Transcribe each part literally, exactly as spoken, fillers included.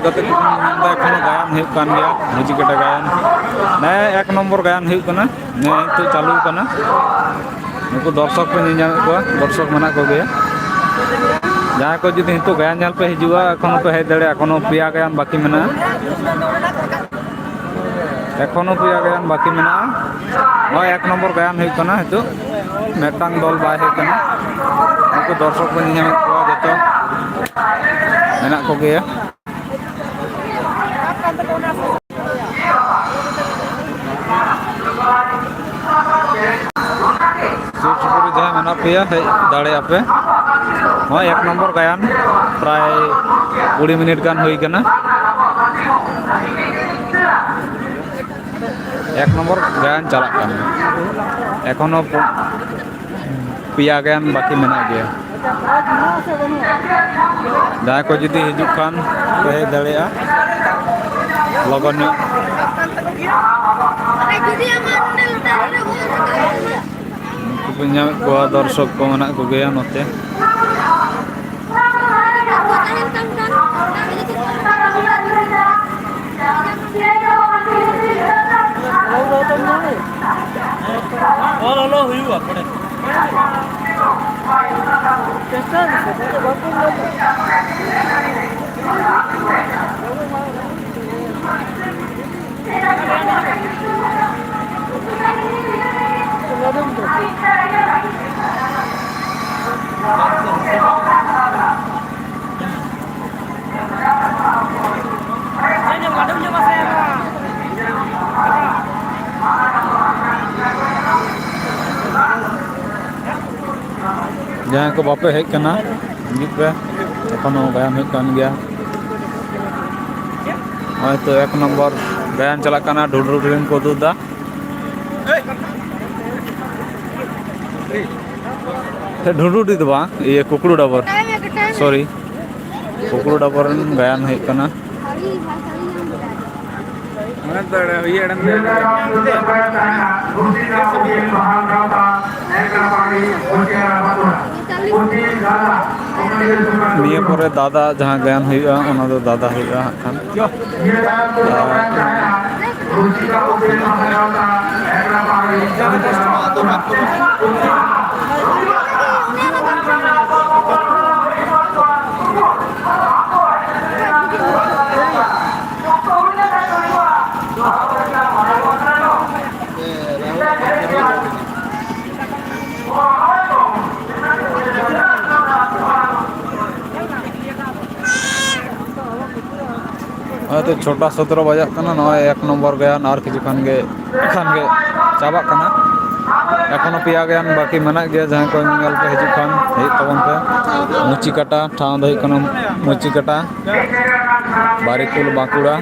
ᱜᱟᱛᱮ ᱠᱚ ᱢᱮᱱᱫᱟ ᱮᱠᱷᱚᱱᱳ ᱜᱟᱭᱟᱱ ᱦᱩᱭᱩᱜ ᱠᱟᱱ ᱜᱮᱭᱟ, ᱢᱩᱡᱤᱠᱟᱴᱟ ᱜᱟᱭᱟᱱ᱾ ᱱᱮ ᱮᱠ ᱱᱚᱢᱵᱚᱨ ᱜᱟᱭᱟᱱ ᱦᱩᱭᱩᱜ ᱠᱟᱱᱟ, ᱱᱮ ᱱᱤᱛᱚᱜ ᱪᱟᱹᱞᱩ ᱠᱟᱱᱟ᱾ ᱱᱩᱠᱩ ᱫᱚᱨᱥᱚᱠ ᱯᱮ ᱧᱮᱞ ᱧᱟᱢᱮᱫ ᱠᱚᱣᱟ, ᱫᱚᱨᱥᱚᱠ ᱢᱮᱱᱟᱜ ᱠᱚᱜᱮᱭᱟ᱾ ᱡᱟᱦᱟᱸᱭ ᱠᱚ ᱡᱩᱫᱤ ᱱᱤᱛᱚᱜ ᱜᱟᱭᱟᱱ ᱧᱮᱞ ᱯᱮ ᱦᱤᱡᱩᱜᱼᱟ, ᱮᱠᱷᱚᱱᱳ ᱯᱮ ᱦᱮᱡ ᱫᱟᱲᱮᱭᱟᱜᱼᱟ, ᱮᱠᱷᱚᱱᱳ ᱯᱮᱭᱟ ᱜᱟᱭᱟᱱ ᱵᱟᱹᱠᱤ ᱢᱮᱱᱟᱜᱼᱟ᱾ ᱮᱠᱷᱚᱱᱳ ᱯᱮᱭᱟ ᱜᱟᱭᱟᱱ ᱵᱟᱹᱠᱤ ᱢᱮᱱᱟᱜᱼᱟ᱾ ᱱᱚᱜᱼᱚᱭ ᱮᱠ ᱱᱚᱢᱵᱚᱨ ᱜᱟᱭᱟᱱ ᱦᱩᱭᱩᱜ ᱠᱟᱱᱟ ᱱᱤᱛᱚᱜ᱾ ᱢᱤᱫᱴᱟᱝ ᱫᱚᱞ ᱵᱟᱭ ᱦᱮᱡ ᱠᱟᱱᱟ᱾ ᱩᱱᱠᱩ ᱫᱚᱨᱥᱚᱠ ᱵᱚᱱ ᱧᱮᱞᱮᱫ ᱠᱚᱣᱟ, ᱡᱚᱛᱚ ᱢᱮᱱᱟᱜ ᱠᱚᱜᱮᱭᱟ᱾ ᱥᱩᱨ ᱥᱩᱯᱩᱨ ᱨᱮ ᱡᱟᱦᱟᱸᱭ ᱢᱮᱱᱟᱜ ᱯᱮᱭᱟ, ᱦᱮᱡ ᱫᱟᱲᱮᱭᱟᱜᱼᱟ ᱯᱮ᱾ ᱱᱚᱜᱼᱚᱭ ᱮᱠ ᱱᱚᱢᱵᱚᱨ ᱜᱟᱭᱟᱱ ᱯᱨᱟᱭ ᱠᱩᱲᱤ ᱢᱤᱱᱤᱴ ᱜᱟᱱ ᱦᱩᱭ ᱠᱟᱱᱟ᱾ ᱮᱠ ᱱᱚᱢᱵᱚᱨ ᱜᱟᱭᱟᱱ ᱪᱟᱞᱟᱜ ᱠᱟᱱᱟ, ᱮᱠᱷᱚᱱᱳ ᱯᱮᱭᱟ ᱜᱟᱭᱟᱱ ᱵᱟᱹᱠᱤ ᱢᱮᱱᱟᱜ ᱜᱮᱭᱟ᱾ ᱡᱟᱦᱟᱸᱭ ᱠᱚ ᱡᱩᱫᱤ ᱦᱤᱡᱩᱜ ᱠᱷᱟᱱ ᱯᱮ ᱦᱮᱡ ᱫᱟᱲᱮᱭᱟᱜᱼᱟ ᱞᱚᱜᱚᱱ ᱧᱚᱜ᱾ ᱩᱱᱠᱩ ᱯᱮ ᱧᱟᱢᱮᱫ ᱠᱚᱣᱟ, ᱫᱚᱨᱥᱚᱠ ᱠᱚ ᱢᱮᱱᱟᱜ ᱠᱚᱜᱮᱭᱟ ᱱᱚᱛᱮ᱾ ᱚᱞ ᱚᱞᱚ ᱦᱩᱭᱩᱜᱼᱟ ᱯᱚᱨᱮ᱾ ᱡᱟᱦᱟᱸᱭ ᱠᱚ ᱵᱟᱯᱮ ᱦᱮᱡ ᱠᱟᱱᱟ, ᱦᱤᱡᱩᱜ ᱯᱮ, ᱮᱠᱷᱚᱱᱳ ᱜᱟᱭᱟᱱ ᱦᱩᱭᱩᱜ ᱠᱟᱱ ᱜᱮᱭᱟ᱾ ᱱᱚᱜᱼᱚᱭ ᱛᱚ ᱮᱠ ᱱᱚᱢᱵᱚᱨ ᱜᱟᱭᱟᱱ ᱪᱟᱞᱟᱜ ᱠᱟᱱᱟ, ᱰᱷᱩᱰᱨᱩ ᱰᱷᱤᱞᱤᱢ ᱠᱚ ᱩᱫᱩᱜ ᱮᱫᱟ᱾ ᱥᱮ ᱰᱷᱩᱰᱨᱩᱰᱤ ᱫᱚ ᱵᱟᱝ, ᱤᱭᱟᱹ, ᱠᱩᱠᱲᱩ ᱰᱟᱵᱚᱨ, ᱥᱚᱨᱤ, ᱠᱩᱠᱲᱩ ᱰᱟᱵᱚᱨ ᱨᱮᱱ ᱜᱟᱭᱟᱱ ᱦᱩᱭᱩᱜ ᱠᱟᱱᱟ᱾ ᱱᱤᱭᱟᱹ ᱯᱚᱨᱮ ᱫᱟᱫᱟ ᱡᱟᱦᱟᱸ ᱜᱟᱭᱟᱱ ᱦᱩᱭᱩᱜᱼᱟ, ᱚᱱᱟ ᱫᱚ ᱫᱟᱫᱟ ᱦᱩᱭᱩᱜᱼᱟ ᱦᱟᱸᱜ ᱠᱷᱟᱱ᱾ ᱦᱚᱭᱛᱚ ᱪᱷᱚᱴᱟ ᱥᱚᱛᱨᱚ ᱵᱟᱡᱟᱜ ᱠᱟᱱᱟ᱾ ᱱᱚᱜᱼᱚᱭ ᱮᱠ ᱱᱚᱢᱵᱚᱨ ᱜᱟᱭᱟᱱ ᱟᱨ ᱠᱤᱪᱷᱩ ᱠᱷᱟᱱ ᱜᱮ, ᱠᱷᱟᱱ ᱜᱮ ᱪᱟᱵᱟᱜ ᱠᱟᱱᱟ᱾ ᱮᱠᱷᱚᱱᱳ ᱯᱮᱭᱟ ᱜᱟᱭᱟᱱ ᱵᱟᱹᱠᱤ ᱢᱮᱱᱟᱜ ᱜᱮᱭᱟ᱾ ᱡᱟᱦᱟᱸᱭ ᱠᱚ ᱧᱮᱧᱮᱞ ᱯᱮ ᱦᱤᱡᱩᱜ ᱠᱷᱟᱱ, ᱦᱮᱡ ᱛᱟᱵᱚᱱ ᱯᱮ᱾ ᱢᱩᱪᱤ ᱠᱟᱴᱟ, ᱴᱷᱟᱶ ᱫᱚ ᱦᱩᱭᱩᱜ ᱠᱟᱱᱟ ᱢᱩᱪᱤ ᱠᱟᱴᱟ, ᱵᱟᱨᱤᱠᱩᱞ, ᱵᱟᱸᱠᱩᱲᱟ᱾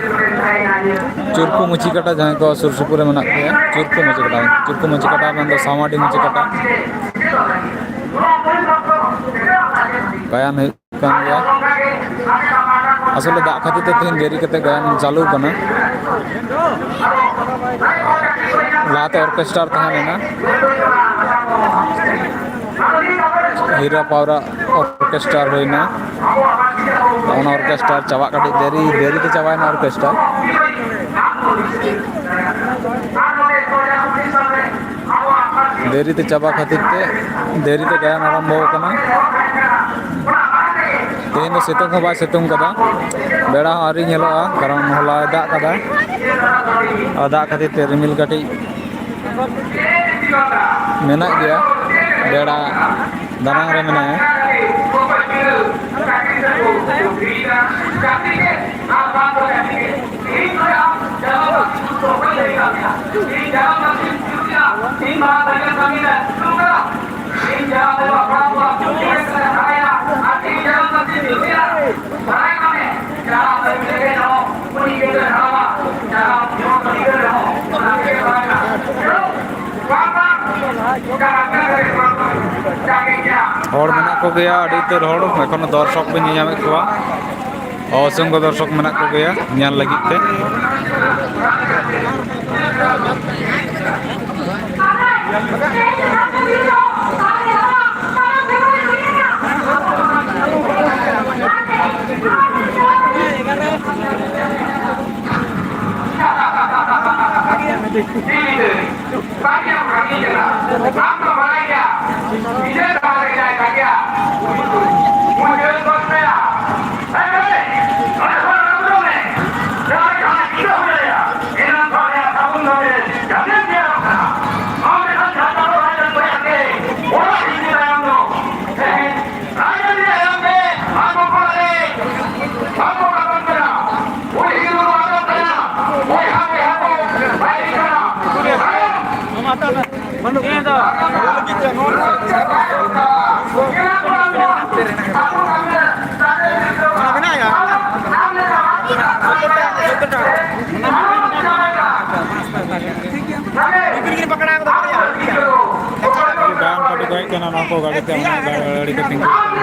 ᱪᱩᱨᱠᱩ ᱢᱩᱪᱤ ᱠᱟᱴᱟ, ᱡᱟᱦᱟᱸᱭ ᱠᱚ ᱥᱩᱨ ᱥᱩᱯᱩᱨ ᱨᱮ ᱢᱮᱱᱟᱜ ᱯᱮᱭᱟ, ᱪᱩᱨᱠᱩ ᱢᱩᱪᱤ ᱠᱟᱴᱟ, ᱪᱩᱨᱠᱩ ᱢᱩᱪᱤ ᱠᱟᱴᱟ ᱢᱮᱱᱫᱚ ᱥᱟᱶᱟᱰᱤ ᱢᱩᱪᱤ ᱠᱟᱴᱟ᱾ ᱜᱟᱭᱟᱱ ᱦᱩᱭᱩᱜ ᱠᱟᱱ ᱜᱮᱭᱟ᱾ ᱟᱥᱚᱞᱮ ᱫᱟᱜ ᱠᱷᱟᱹᱛᱤᱨ ᱛᱮ ᱛᱮᱦᱮᱧ ᱫᱮᱨᱤ ᱠᱟᱛᱮ ᱜᱟᱭᱟᱱ ᱪᱟᱹᱞᱩ ᱠᱟᱱᱟ᱾ ᱞᱟᱦᱟᱛᱮ ᱚᱨᱠᱮᱥᱴᱟᱨ ᱛᱟᱦᱮᱸ ᱞᱮᱱᱟ, ᱦᱤᱨᱟ ᱯᱟᱣᱨᱟ ᱚᱨᱠᱮᱥᱴᱟᱨ ᱦᱩᱭᱱᱟ᱾ ᱚᱱᱟ ᱚᱨᱠᱮᱥᱴᱟᱨ ᱪᱟᱵᱟᱜ ᱠᱟᱹᱴᱤᱡ ᱫᱮᱨᱤ, ᱫᱮᱨᱤ ᱛᱮ ᱪᱟᱵᱟᱭᱮᱱᱟ ᱚᱨᱠᱮᱥᱴᱟᱨ᱾ ᱫᱮᱨᱤ ᱛᱮ ᱪᱟᱵᱟ ᱠᱷᱟᱹᱛᱤᱨ ᱛᱮ ᱫᱮᱨᱤ ᱛᱮ ᱜᱟᱭᱟᱱ ᱟᱨᱟᱢᱵᱷᱚ ᱟᱠᱟᱱᱟ᱾ ᱛᱮᱦᱮᱧ ᱫᱚ ᱥᱤᱛᱩᱝ ᱦᱚᱸ ᱵᱟᱭ ᱥᱤᱛᱩᱝ ᱠᱟᱫᱟ, ᱵᱮᱲᱟ ᱦᱚᱸ ᱟᱹᱣᱨᱤ ᱧᱮᱞᱚᱜᱼᱟ, ᱠᱟᱨᱚᱱ ᱦᱚᱞᱟᱭ ᱫᱟᱜ ᱠᱟᱫᱟ᱾ ᱟᱨ ᱫᱟᱜ ᱠᱷᱟᱹᱛᱤᱨ ᱛᱮ ᱨᱤᱢᱤᱞ ᱠᱟᱹᱴᱤᱡ ᱢᱮᱱᱟᱜ ᱜᱮᱭᱟ, ᱵᱮᱲᱟ ᱫᱟᱱᱟᱝ ᱨᱮ ᱢᱮᱱᱟᱭᱟ᱾ ᱦᱚᱲ ᱢᱮᱱᱟᱜ ᱠᱚᱜᱮᱭᱟ, ᱟᱹᱰᱤ ᱩᱛᱟᱹᱨ ᱦᱚᱲ, ᱮᱠᱷᱚᱱᱳ ᱫᱚᱨᱥᱚᱠ ᱵᱤᱱ ᱧᱮᱧᱟᱢᱮᱫ ᱠᱚᱣᱟ᱾ ᱚᱥᱚᱝᱠᱷᱚ ᱫᱚᱨᱥᱚᱠ ᱢᱮᱱᱟᱜ ᱠᱚᱜᱮᱭᱟ ᱧᱮᱞ ᱞᱟᱹᱜᱤᱫ ᱛᱮ᱾ ᱪᱮᱫ ᱤᱧ ᱞᱟᱹᱭ? ᱵᱟᱝ ᱧᱟᱢ ᱠᱟᱹᱢᱤ ᱠᱟᱱᱟ᱾ ᱟᱢ ᱫᱚ ᱵᱟᱲᱟᱭ ᱜᱮᱭᱟ, ᱵᱤᱪᱟᱹᱨ ᱰᱟᱦᱟᱨ ᱨᱮ ᱡᱟᱭ ᱠᱟᱜᱮᱭᱟ, ᱩᱱᱤ ᱫᱚ ᱢᱩᱪᱟᱹᱫ ᱜᱚᱫ ᱠᱟᱭᱟ᱾ ᱦᱮᱸ, ᱦᱮᱸ, ᱱᱚᱰᱮ ᱠᱷᱚᱱ ᱨᱩᱣᱟᱹᱲ ᱢᱮ᱾ ᱡᱟᱦᱟᱸ ᱡᱟᱦᱟᱸ ᱪᱤᱠᱟᱹ ᱦᱩᱭ ᱫᱟᱲᱮᱭᱟᱜᱼᱟ, ᱮᱱᱟᱝ ᱠᱷᱚᱱ ᱨᱮᱭᱟᱜ ᱥᱟᱹᱜᱩᱱ ᱫᱚ ᱡᱟᱹᱯᱤᱫ ᱛᱮᱭᱟᱨᱚᱜ ᱠᱟᱱᱟ᱾ ᱟᱢ ᱞᱮᱠᱟᱱ ᱡᱷᱟᱨᱱᱟ ᱨᱚᱦᱚᱭ ᱨᱮᱱ ᱵᱚᱭᱦᱟ ᱜᱮ ᱚᱲᱟᱜ ᱤᱫᱤ ᱛᱟᱭᱚᱢ ᱫᱚ ᱛᱮᱦᱮᱧ ᱨᱟᱡᱽᱟᱹᱨᱤ ᱮᱞᱟᱝ ᱛᱮ ᱵᱟᱝ ᱠᱚ ᱠᱚᱲᱟ ᱨᱮ ᱵᱟᱝ ᱠᱚ ᱠᱟᱛᱚᱱ ᱠᱟᱱᱟ᱾ ᱩᱱᱤ ᱦᱤᱱᱫᱩ ᱫᱚ ᱟᱫᱚᱜ ᱠᱟᱱᱟ᱾ ᱵᱚᱭᱦᱟ ᱵᱚᱭᱦᱟ ᱠᱚ ᱵᱟᱭᱨᱤ ᱠᱟᱱᱟ᱾ ᱛᱟᱭᱚᱢ ᱢᱮᱱᱟᱜ ᱜᱮᱭᱟ᱾ ᱵᱟᱝ ᱠᱟᱹᱴᱤᱡ ᱠᱚ ᱦᱮᱡ ᱠᱟᱱᱟ, ᱱᱚᱣᱟ ᱠᱚ ᱜᱟᱹᱰᱤ ᱛᱮ ᱢᱟᱱᱮ ᱜᱟᱹᱰᱤ ᱠᱚ ᱛᱤᱸᱜᱩ ᱠᱟᱱᱟ᱾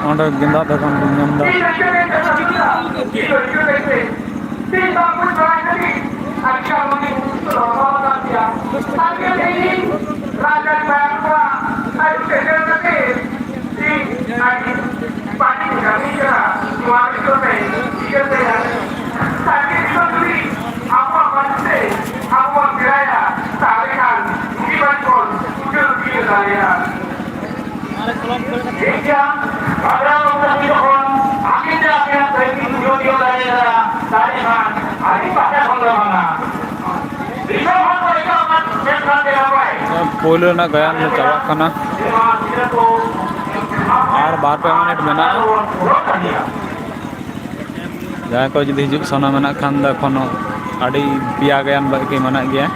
ᱚᱸᱰᱮ ᱜᱮᱸᱫᱟᱜ ᱫᱚᱠᱟᱱ ᱵᱚᱱ ᱧᱟᱢ ᱮᱫᱟ᱾ ᱵᱟᱹᱲᱤᱡ ᱠᱟᱹᱢᱤ ᱠᱟᱱᱟ, ᱱᱚᱣᱟ ᱫᱚ ᱪᱤᱠᱟᱹᱛᱮ ᱥᱟᱹᱨᱤ ᱫᱤᱥᱚᱢ ᱡᱩᱫᱤ ᱟᱵᱚᱣᱟᱜ ᱯᱟᱹᱨᱥᱤ ᱛᱮ ᱟᱵᱚ ᱵᱚᱱ ᱥᱮᱬᱟᱭᱟ, ᱛᱟᱦᱞᱮ ᱠᱷᱟᱱ ᱩᱱᱤ ᱵᱟᱹᱲᱤᱡ ᱵᱚᱱ ᱩᱪᱟᱹᱲ ᱩᱪᱟᱹᱲ ᱫᱟᱲᱮᱭᱟᱜᱼᱟ᱾ ᱴᱷᱤᱠ ᱜᱮᱭᱟ, ᱟᱵᱨᱟᱦᱟᱢ ᱞᱚᱠᱠᱷᱚᱱ ᱡᱚᱠᱷᱚᱱ ᱟᱹᱠᱤᱱ ᱛᱮ ᱟᱹᱠᱤᱱᱟᱜ ᱫᱟᱹᱭᱠᱤᱱ ᱵᱩᱡᱷᱟᱹᱣ ᱛᱤᱭᱳᱜ ᱫᱟᱲᱮᱭᱟᱫᱟ, ᱛᱟᱦᱞᱮ ᱠᱷᱟᱱ ᱟᱹᱰᱤ ᱯᱟᱦᱴᱟ ᱠᱷᱚᱱ ᱫᱚ ᱵᱟᱝᱟ᱾ ᱫᱤᱥᱚᱢ ᱦᱚᱲ ᱠᱚ ᱮᱴᱟᱜ ᱚᱠᱟ ᱥᱮᱫ ᱠᱷᱚᱱ ᱜᱮ ᱱᱟᱯᱟᱭ᱾ ᱯᱳᱭᱞᱳ ᱨᱮᱱᱟᱜ ᱜᱟᱭᱟᱱ ᱫᱚ ᱪᱟᱵᱟᱜ ᱠᱟᱱᱟ᱾ ᱟᱨ ᱵᱟᱨ ᱯᱮ ᱢᱤᱱᱤᱴ ᱢᱮᱱᱟᱜᱼᱟ᱾ ᱡᱟᱦᱟᱸᱭ ᱠᱚ ᱡᱩᱫᱤ ᱦᱤᱡᱩᱜ ᱥᱟᱱᱟ ᱢᱮᱱᱟᱜ ᱠᱷᱟᱱ ᱫᱚ ᱮᱠᱷᱚᱱᱳ ᱟᱹᱰᱤ ᱯᱮᱭᱟ ᱜᱟᱭᱟᱱ ᱵᱟᱹᱠᱤ ᱢᱮᱱᱟᱜ ᱜᱮᱭᱟ᱾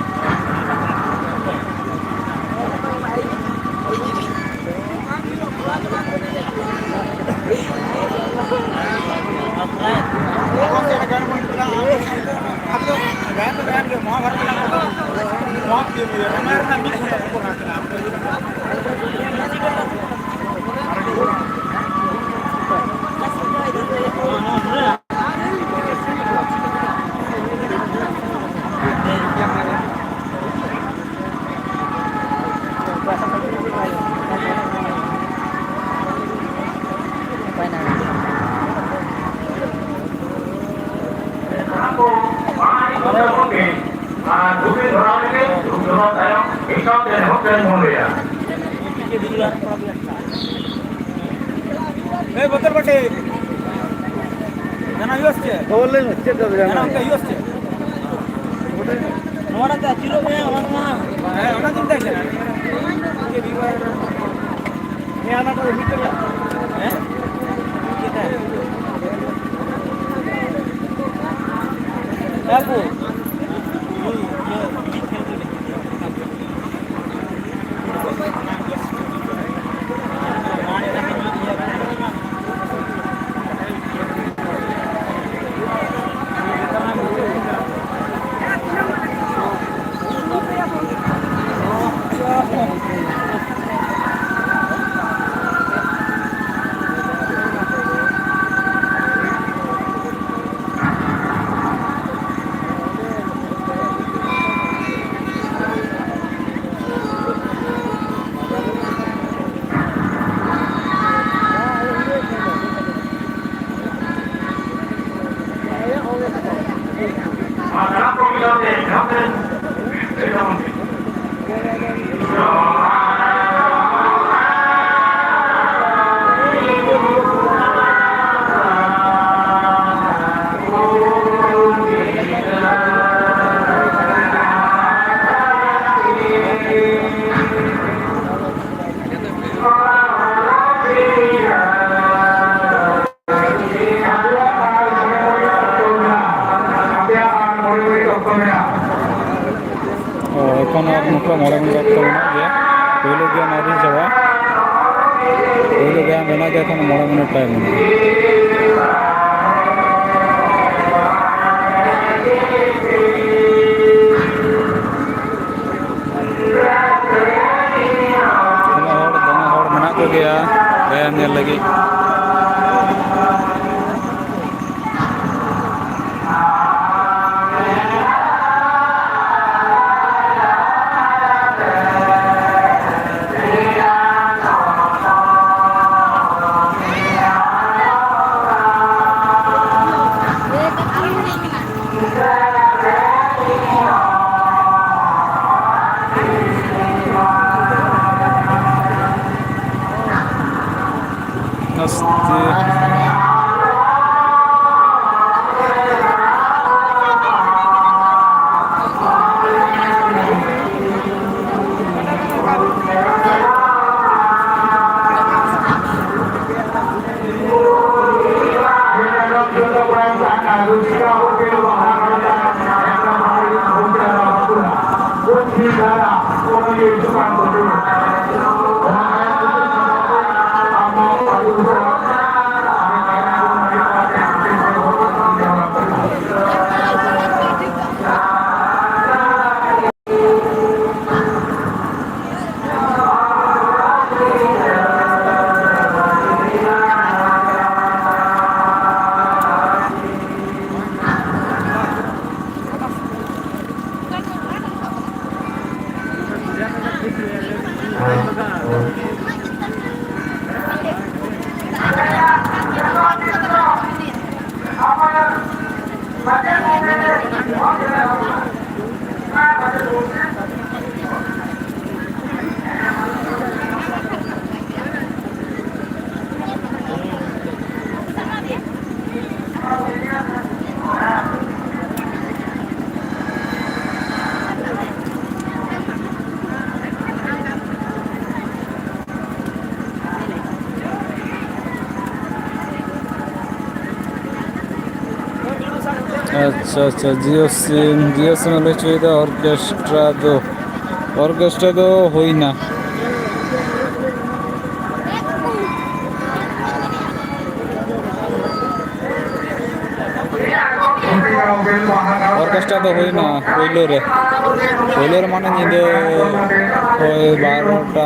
ᱟᱨ ᱫᱷᱩᱯ ᱵᱤᱱ ᱫᱷᱚᱨᱟᱣ ᱞᱮᱜᱮ, ᱫᱷᱩᱯ ᱫᱷᱚᱨᱟᱣ ᱛᱟᱭᱚᱢ ᱢᱤᱫ ᱥᱟᱶᱛᱮ ᱱᱮᱦᱚᱨ ᱛᱮ ᱵᱚᱱ ᱞᱟᱹᱭᱟ᱾ ᱮᱭ ᱵᱚᱛᱚᱨ ᱵᱟᱹᱴᱤ᱾ ᱡᱟᱦᱟᱱᱟᱜ ᱦᱩᱭᱩᱜᱼᱟ ᱥᱮ ᱪᱮᱫ? ᱦᱳᱭ, ᱞᱟᱹᱭ ᱢᱮ, ᱪᱮᱫ ᱫᱚ ᱡᱟᱦᱟᱱᱟᱜ ᱡᱟᱦᱟᱱᱟᱜ ᱚᱱᱠᱟ ᱦᱩᱭᱩᱜᱼᱟ ᱥᱮ ᱪᱮᱫ? ᱱᱚᱣᱟᱴᱟᱜ ᱛᱮ ᱟᱹᱪᱩᱨᱚᱜ ᱢᱮ, ᱚᱱᱟ ᱫᱚ ᱵᱟᱝ᱾ ᱦᱮᱸ, ᱚᱱᱟ ᱫᱚ ᱢᱤᱫᱴᱟᱝ ᱠᱟᱱᱟ᱾ ᱪᱮᱫ ᱦᱩᱭᱩᱜᱼᱟ? ᱦᱮᱸ, ᱚᱱᱟ ᱠᱚᱫᱚ ᱢᱤᱫᱴᱟᱝ ᱠᱟᱱᱟ᱾ ᱦᱮᱸ? ᱪᱮᱫ ᱠᱟᱱᱟ? ᱵᱟᱹᱵᱩ᱾ ᱟᱹᱣᱨᱤ ᱪᱟᱵᱟᱜᱼᱟ᱾ ᱯᱳᱭᱞᱳ ᱜᱮ ᱢᱮᱱᱟᱜ ᱜᱮᱭᱟ, ᱮᱠᱷᱚᱱ ᱢᱚᱬᱮ ᱢᱤᱱᱤᱴ ᱴᱟᱭᱤᱢ ᱢᱮᱱᱟᱜᱼᱟ᱾ ᱫᱚᱢᱮ ᱦᱚᱲ, ᱫᱚᱢᱮ ᱦᱚᱲ ᱢᱮᱱᱟᱜ ᱠᱚᱜᱮᱭᱟ ᱵᱮᱭᱟᱢ ᱧᱮᱞ ᱞᱟᱹᱜᱤᱫ᱾ ᱟᱥᱛᱮ᱾ ᱟᱪᱪᱷᱟ, ᱟᱪᱪᱷᱟ, ᱡᱤᱭᱳ ᱥᱤᱢ, ᱡᱤᱭᱳ ᱥᱤᱢ ᱮ ᱞᱟᱹᱭ ᱦᱚᱪᱚᱭᱮᱫᱟ ᱚᱨᱠᱮᱥᱴᱨᱟ ᱫᱚ, ᱚᱨᱠᱮᱥᱴᱨᱟ ᱫᱚ ᱦᱩᱭᱱᱟ᱾ ᱚᱨᱠᱮᱥᱴᱨᱟ ᱫᱚ ᱦᱩᱭᱱᱟ ᱯᱳᱭᱞᱳ ᱨᱮ᱾ ᱯᱳᱭᱞᱳ ᱨᱮ ᱢᱟᱱᱮ ᱧᱤᱫᱟᱹ ᱳᱭ ᱵᱟᱨᱚᱴᱟ,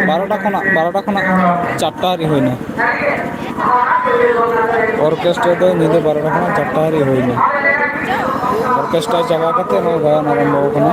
ᱵᱟᱨᱚᱴᱟ ᱠᱷᱚᱱᱟᱜ, ᱵᱟᱨᱚᱴᱟ ᱠᱷᱚᱱᱟᱜ ᱪᱟᱨᱴᱟ ᱦᱟᱹᱨᱤᱡ ᱦᱩᱭᱱᱟ᱾ ᱚᱨᱠᱮᱥᱴᱨᱟ ᱫᱚ ᱧᱤᱫᱟᱹ ᱵᱟᱨᱚᱴᱟ ᱠᱷᱚᱱᱟᱜ ᱪᱟᱨᱴᱟ ᱦᱟᱹᱨᱤᱡ ᱦᱩᱭᱱᱟ᱾ ᱚᱨᱠᱮᱥᱴᱨᱟ ᱪᱟᱵᱟ ᱠᱟᱛᱮ ᱱᱚᱣᱟ ᱜᱟᱭᱟᱱ ᱟᱨᱟᱢᱵᱚ ᱟᱠᱟᱱᱟ᱾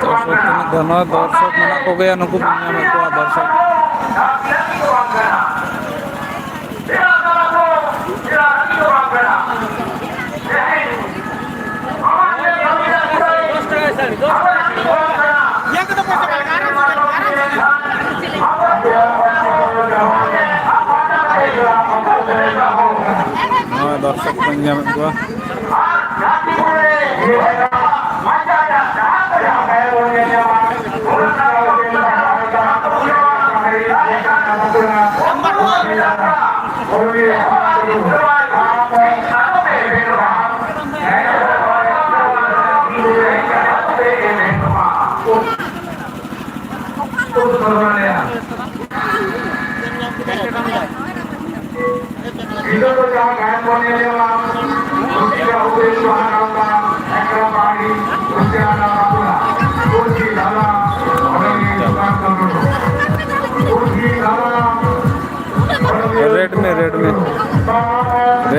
ᱫᱚᱨᱥᱚᱠ ᱛᱤᱱᱟᱹᱜ ᱫᱚ ᱱᱚᱜᱼᱚᱭ ᱫᱚᱨᱥᱚᱠ ᱢᱮᱱᱟᱜ ᱠᱚᱜᱮᱭᱟ, ᱱᱩᱠᱩ ᱵᱚᱱ ᱧᱟᱢᱮᱫ ᱠᱚᱣᱟ ᱫᱚᱨᱥᱚᱠ᱾ ᱱᱚᱜᱼᱚᱭ ᱫᱚᱨᱥᱚᱠ ᱵᱚᱱ ᱧᱟᱢᱮᱫ ᱠᱚᱣᱟ᱾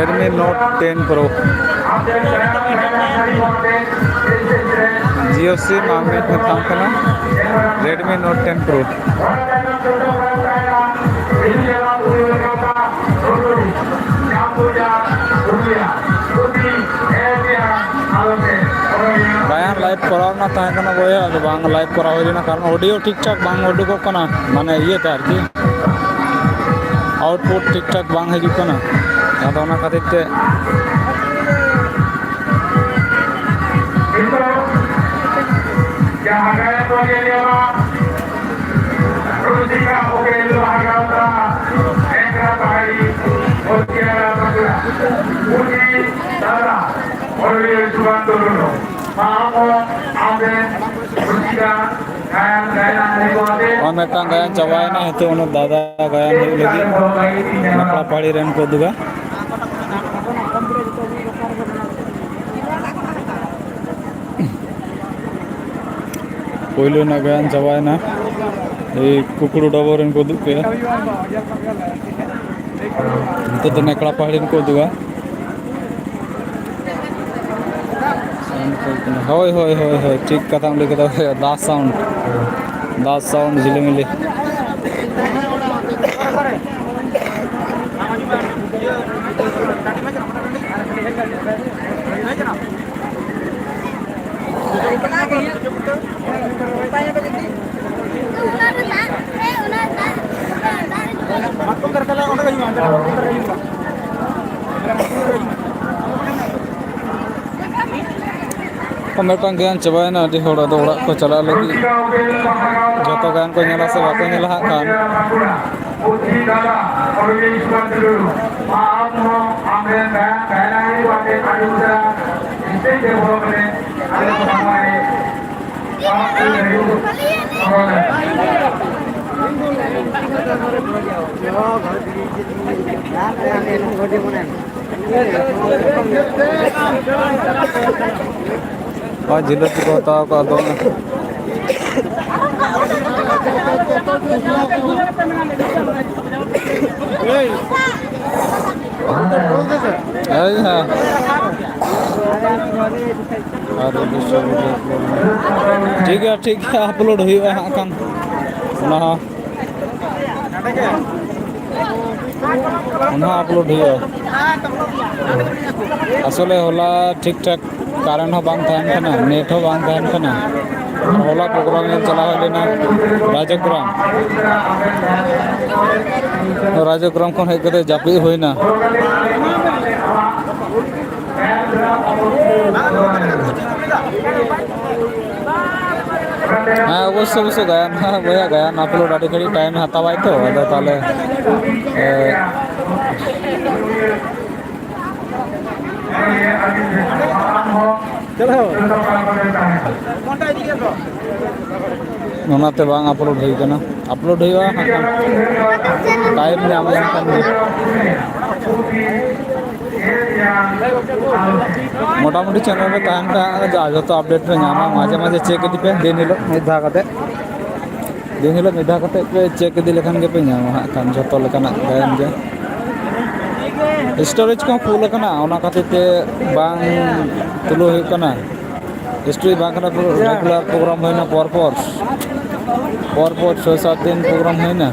Redmi Note ten Pro, Jio SIM ᱟᱨ ᱢᱤᱫ ᱢᱮᱛᱟᱢ ᱠᱟᱱᱟ Redmi Note ten Pro᱾ ᱜᱟᱭᱟᱱ live ᱠᱚᱨᱟᱣ ᱨᱮᱱᱟᱜ ᱛᱟᱦᱮᱸ ᱠᱟᱱᱟ ᱵᱚᱭᱦᱟ, ᱟᱫᱚ ᱵᱟᱝ live ᱠᱚᱨᱟᱣ ᱦᱩᱭ ᱞᱮᱱᱟ, ᱠᱟᱨᱚᱱ audio ᱴᱷᱤᱠ ᱴᱷᱟᱠ ᱵᱟᱝ ᱩᱰᱩᱠᱚᱜ ᱠᱟᱱᱟ, ᱢᱟᱱᱮ ᱤᱭᱟᱹᱛᱮ ᱟᱨᱠᱤ, output ᱴᱷᱤᱠ ᱴᱷᱟᱠ ᱵᱟᱝ ᱦᱤᱡᱩᱜ ᱠᱟᱱᱟ᱾ ᱟᱫᱚ ᱚᱱᱟ ᱠᱷᱟᱹᱛᱤᱨ ᱛᱮ ᱱᱤᱛᱚᱜ ᱡᱟᱦᱟᱸ ᱜᱟᱭᱟᱱ ᱵᱚᱱ ᱧᱮᱞ ᱧᱟᱢᱟ, ᱨᱩᱥᱤᱠᱟ ᱩᱯᱮᱱᱫᱨᱚ ᱦᱟᱸᱥᱫᱟ, ᱮᱠᱨᱟ ᱯᱟᱦᱟᱲᱤ, ᱵᱚᱥᱤᱭᱟᱨᱟ ᱵᱟᱸᱠᱩᱲᱟ, ᱯᱩᱸᱡᱤ ᱫᱟᱫᱟ, ᱚᱱᱚᱞᱤᱭᱟᱹ ᱥᱩᱵᱷᱟᱱᱛᱚ ᱴᱩᱰᱩ᱾ ᱢᱟ ᱟᱢ ᱦᱚᱸ ᱟᱢᱨᱮᱱ ᱨᱩᱥᱤᱠᱟ ᱜᱟᱭᱟᱱ, ᱜᱟᱭᱟᱱ ᱟᱹᱨᱤ ᱠᱚ ᱟᱛᱮ ᱟᱨ ᱢᱤᱫᱴᱟᱝ ᱜᱟᱭᱟᱱ ᱪᱟᱵᱟᱭᱮᱱᱟ, ᱱᱤᱛᱚᱜ ᱚᱱᱟ ᱫᱟᱫᱟ ᱜᱟᱭᱟᱱ ᱦᱩᱭᱩᱜ ᱞᱟᱹᱜᱤᱫ ᱱᱟᱠᱲᱟ ᱯᱟᱦᱟᱲᱤ ᱨᱮᱱ ᱠᱚ ᱩᱫᱩᱜᱟ᱾ ᱯᱳᱭᱞᱳ ᱨᱮᱱᱟᱜ ᱜᱟᱭᱟᱱ ᱪᱟᱵᱟᱭᱮᱱᱟ᱾ ᱮᱭ ᱠᱩᱠᱲᱩ ᱰᱚᱵᱚᱨ ᱨᱮᱱ ᱠᱚ ᱩᱫᱩᱜ ᱠᱮᱫᱟ᱾ ᱱᱤᱛᱚᱜ ᱫᱚ ᱱᱮᱠᱲᱟ ᱯᱟᱦᱟᱲᱤ ᱨᱮᱱ ᱠᱚ ᱩᱫᱩᱜᱟ᱾ ᱦᱳᱭ, ᱦᱳᱭ, ᱦᱳᱭ, ᱦᱳᱭ, ᱴᱷᱤᱠ ᱠᱟᱛᱷᱟᱢ ᱞᱟᱹᱭ ᱠᱮᱫᱟ ᱵᱚᱭᱦᱟ᱾ ᱫᱟ sound, ᱫᱟ sound ᱡᱷᱤᱞᱤᱢᱤᱞᱤ᱾ ᱢᱤᱫᱴᱟᱝ ᱜᱟᱭᱟᱱ ᱪᱟᱵᱟᱭᱮᱱᱟ, ᱟᱹᱰᱤ ᱦᱚᱲ ᱟᱫᱚ ᱚᱲᱟᱜ ᱠᱚ ᱪᱟᱞᱟᱜ ᱞᱟᱹᱜᱤᱫ᱾ ᱡᱚᱛᱚ ᱜᱟᱭᱟᱱ ᱠᱚ ᱧᱮᱞᱟ ᱥᱮ ᱵᱟᱠᱚ ᱧᱮᱞᱟ ᱦᱟᱸᱜ ᱠᱷᱟᱱ᱾ ᱟᱨ ᱡᱤᱞᱟᱹᱯᱤ ᱠᱚ ᱦᱟᱛᱟᱣ ᱠᱟᱜᱼᱟ, ᱫᱚᱢᱮ᱾ ᱦᱳᱭ, ᱦᱮᱸ᱾ ᱟᱨ ᱴᱷᱤᱠ ᱜᱮᱭᱟ, ᱴᱷᱤᱠ ᱜᱮᱭᱟ, ᱟᱯᱞᱳᱰ ᱦᱩᱭᱩᱜᱼᱟ ᱦᱟᱸᱜ ᱠᱷᱟᱱ ᱚᱱᱟ ᱦᱚᱸ᱾ ᱚᱱᱟ ᱦᱚᱸ ᱟᱯᱞᱳᱰ ᱦᱩᱭᱩᱜᱼᱟ᱾ ᱟᱥᱚᱞᱮ ᱦᱚᱞᱟ ᱴᱷᱤᱠ ᱴᱷᱟᱠ ᱠᱟᱨᱮᱱᱴ ᱦᱚᱸ ᱵᱟᱝ ᱛᱟᱦᱮᱱ ᱠᱟᱱᱟ, ᱱᱮᱴ ᱦᱚᱸ ᱵᱟᱝ ᱛᱟᱦᱮᱱ ᱠᱟᱱᱟ᱾ ᱦᱚᱞᱟ ᱯᱨᱳᱜᱨᱟᱢ ᱧᱮᱞ ᱪᱟᱞᱟᱣ ᱦᱩᱭ ᱞᱮᱱᱟ ᱨᱟᱡᱚᱜᱽᱨᱟᱢ᱾ ᱨᱟᱡᱚᱜᱽᱨᱟᱢ ᱠᱷᱚᱱ ᱦᱮᱡ ᱠᱟᱛᱮ ᱡᱟᱹᱯᱤᱫ ᱦᱩᱭᱱᱟ᱾ ᱦᱮᱸ, ᱚᱵᱚᱥᱥᱳᱭ, ᱚᱵᱚᱥᱥᱳᱭ ᱜᱟᱭᱟᱱ, ᱦᱮᱸ, ᱵᱚᱭᱦᱟ, ᱜᱟᱭᱟᱱ ᱟᱯᱞᱳᱰ ᱟᱹᱰᱤ ᱜᱷᱟᱹᱲᱤᱡ ᱴᱟᱭᱤᱢ ᱦᱟᱛᱟᱣᱟᱭ ᱛᱚ, ᱟᱫᱚ ᱛᱟᱦᱚᱞᱮ, ᱮ, ᱚᱱᱟᱛᱮ ᱵᱟᱝ ᱟᱯᱞᱳᱰ ᱦᱩᱭ ᱠᱟᱱᱟ᱾ ᱟᱯᱞᱳᱰ ᱦᱩᱭᱩᱜᱼᱟ ᱦᱟᱸᱜ ᱠᱷᱟᱱ, ᱴᱟᱭᱤᱢ ᱧᱟᱢ ᱞᱮᱱᱠᱷᱟᱱ ᱜᱮ᱾ ᱢᱚᱴᱟᱢᱩᱴᱤ ᱪᱮᱱᱮᱞ ᱨᱮ ᱛᱟᱦᱮᱱ ᱠᱷᱟᱱ ᱡᱟ ᱡᱚᱛᱚ ᱟᱯᱰᱮᱴ ᱯᱮ ᱧᱟᱢᱟ᱾ ᱢᱟᱡᱷᱮ ᱢᱟᱡᱷᱮ ᱪᱮᱠ ᱤᱫᱤ ᱯᱮ, ᱫᱤᱱ ᱦᱤᱞᱳᱜ ᱢᱤᱫ ᱫᱷᱟᱣ ᱠᱟᱛᱮ, ᱫᱤᱱ ᱦᱤᱞᱳᱜ ᱢᱤᱫ ᱫᱷᱟᱣ ᱠᱟᱛᱮ ᱯᱮ ᱪᱮᱠ ᱤᱫᱤ ᱞᱮᱠᱷᱟᱱ ᱜᱮᱯᱮ ᱧᱟᱢᱟ ᱦᱟᱸᱜ ᱠᱷᱟᱱ ᱡᱚᱛᱚ ᱞᱮᱠᱟᱱᱟᱜ ᱜᱟᱭᱟᱱ ᱜᱮ᱾ ᱥᱴᱳᱨᱮᱡᱽ ᱠᱚᱦᱚᱸ ᱯᱷᱩᱞ ᱟᱠᱟᱱᱟ, ᱚᱱᱟ ᱠᱷᱟᱹᱛᱤᱨ ᱛᱮ ᱵᱟᱝ ᱛᱩᱞᱟᱹᱣ ᱦᱩᱭᱩᱜ ᱠᱟᱱᱟ᱾ ᱥᱴᱳᱨᱮᱡᱽ ᱵᱟᱝ ᱠᱟᱱᱟ, ᱨᱮᱜᱩᱞᱟᱨ ᱯᱨᱳᱜᱨᱟᱢ ᱦᱩᱭᱱᱟ ᱯᱚᱨ ᱯᱚᱨ, ᱯᱚᱨ ᱯᱚᱨ ᱪᱷᱚᱭ ᱥᱟᱛ ᱫᱤᱱ ᱯᱨᱳᱜᱨᱟᱢ ᱦᱩᱭᱱᱟ᱾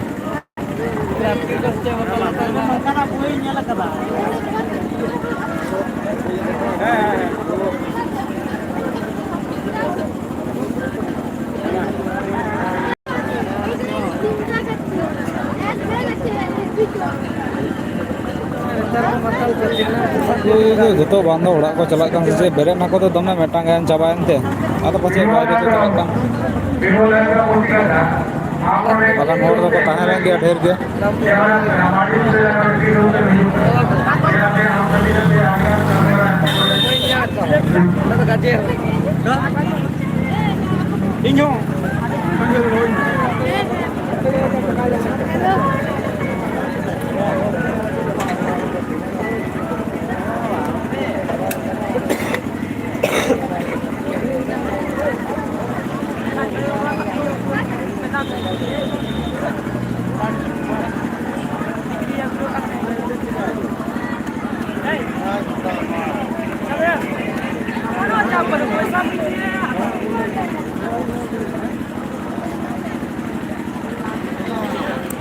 ᱡᱚᱛᱚ ᱵᱟᱝ ᱫᱚ ᱚᱲᱟᱜ ᱠᱚ ᱪᱟᱞᱟᱜ ᱠᱟᱱ ᱥᱮ ᱪᱮᱫ? ᱵᱮᱨᱮᱫ ᱱᱟᱠᱚ ᱛᱚ ᱫᱚᱢᱮ, ᱢᱤᱫᱴᱟᱝ ᱜᱟᱱ ᱪᱟᱵᱟᱭᱮᱱ ᱛᱮ, ᱟᱫᱚ ᱯᱟᱪᱮᱫ ᱵᱟᱭᱨᱮ ᱠᱚ ᱪᱟᱞᱟᱜ ᱠᱟᱱ᱾ ᱵᱟᱠᱷᱟᱱ ᱦᱚᱲ ᱫᱚᱠᱚ ᱛᱟᱦᱮᱸ ᱞᱮᱱ ᱜᱮᱭᱟ ᱰᱷᱮᱨ ᱜᱮ᱾ ᱤᱧ ᱦᱚᱸ᱾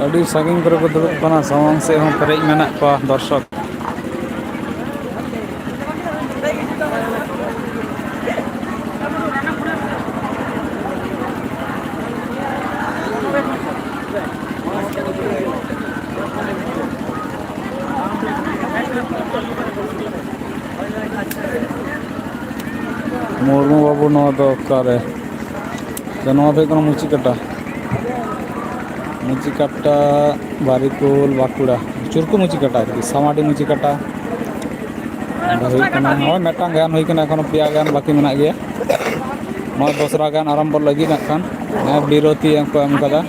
ᱟᱹᱰᱤ ᱥᱟᱺᱜᱤᱧ ᱠᱚᱨᱮ ᱠᱚ ᱫᱩᱲᱩᱵ ᱠᱟᱱᱟ, ᱥᱟᱢᱟᱝ ᱥᱮᱫ ᱦᱚᱸ ᱯᱮᱨᱮᱡ ᱢᱮᱱᱟᱜ ᱠᱚᱣᱟ ᱫᱚᱨᱥᱚᱠ᱾ ᱢᱩᱨᱢᱩ ᱵᱟᱹᱵᱩ, ᱱᱚᱣᱟ ᱫᱚ ᱚᱠᱟᱨᱮ? ᱛᱚ, ᱱᱚᱣᱟ ᱫᱚ ᱦᱩᱭᱩᱜ ᱠᱟᱱᱟ ᱢᱩᱪᱤᱠᱟᱴᱟ᱾ ᱢᱩᱪᱤᱠᱟᱴᱟ, ᱵᱟᱨᱤᱠᱩᱞ, ᱵᱟᱸᱠᱩᱲᱟ᱾ ᱪᱩᱨᱠᱩ ᱢᱩᱪᱤᱠᱟᱴᱟ ᱟᱨᱠᱤ, ᱥᱟᱢᱟᱰᱤ ᱢᱩᱪᱤᱠᱟᱴᱟ᱾ ᱚᱸᱰᱮ ᱦᱩᱭᱩᱜ ᱠᱟᱱᱟ, ᱱᱚᱜᱼᱚᱭ ᱢᱤᱫᱴᱟᱝ ᱜᱟᱭᱟᱱ ᱦᱩᱭ ᱠᱟᱱᱟ, ᱮᱠᱷᱚᱱᱳ ᱯᱮᱭᱟ ᱜᱟᱭᱟᱱ ᱵᱟᱹᱠᱤ ᱢᱮᱱᱟᱜ ᱜᱮᱭᱟ᱾ ᱱᱚᱣᱟ ᱫᱚᱥᱨᱟ ᱜᱟᱭᱟᱱ ᱟᱨᱟᱢᱵᱚ ᱞᱟᱹᱜᱤᱫ ᱱᱟᱜ ᱠᱷᱟᱱ, ᱱᱚᱣᱟ ᱵᱤᱨᱚᱛᱤ ᱠᱚ ᱮᱢ ᱠᱟᱫᱟ᱾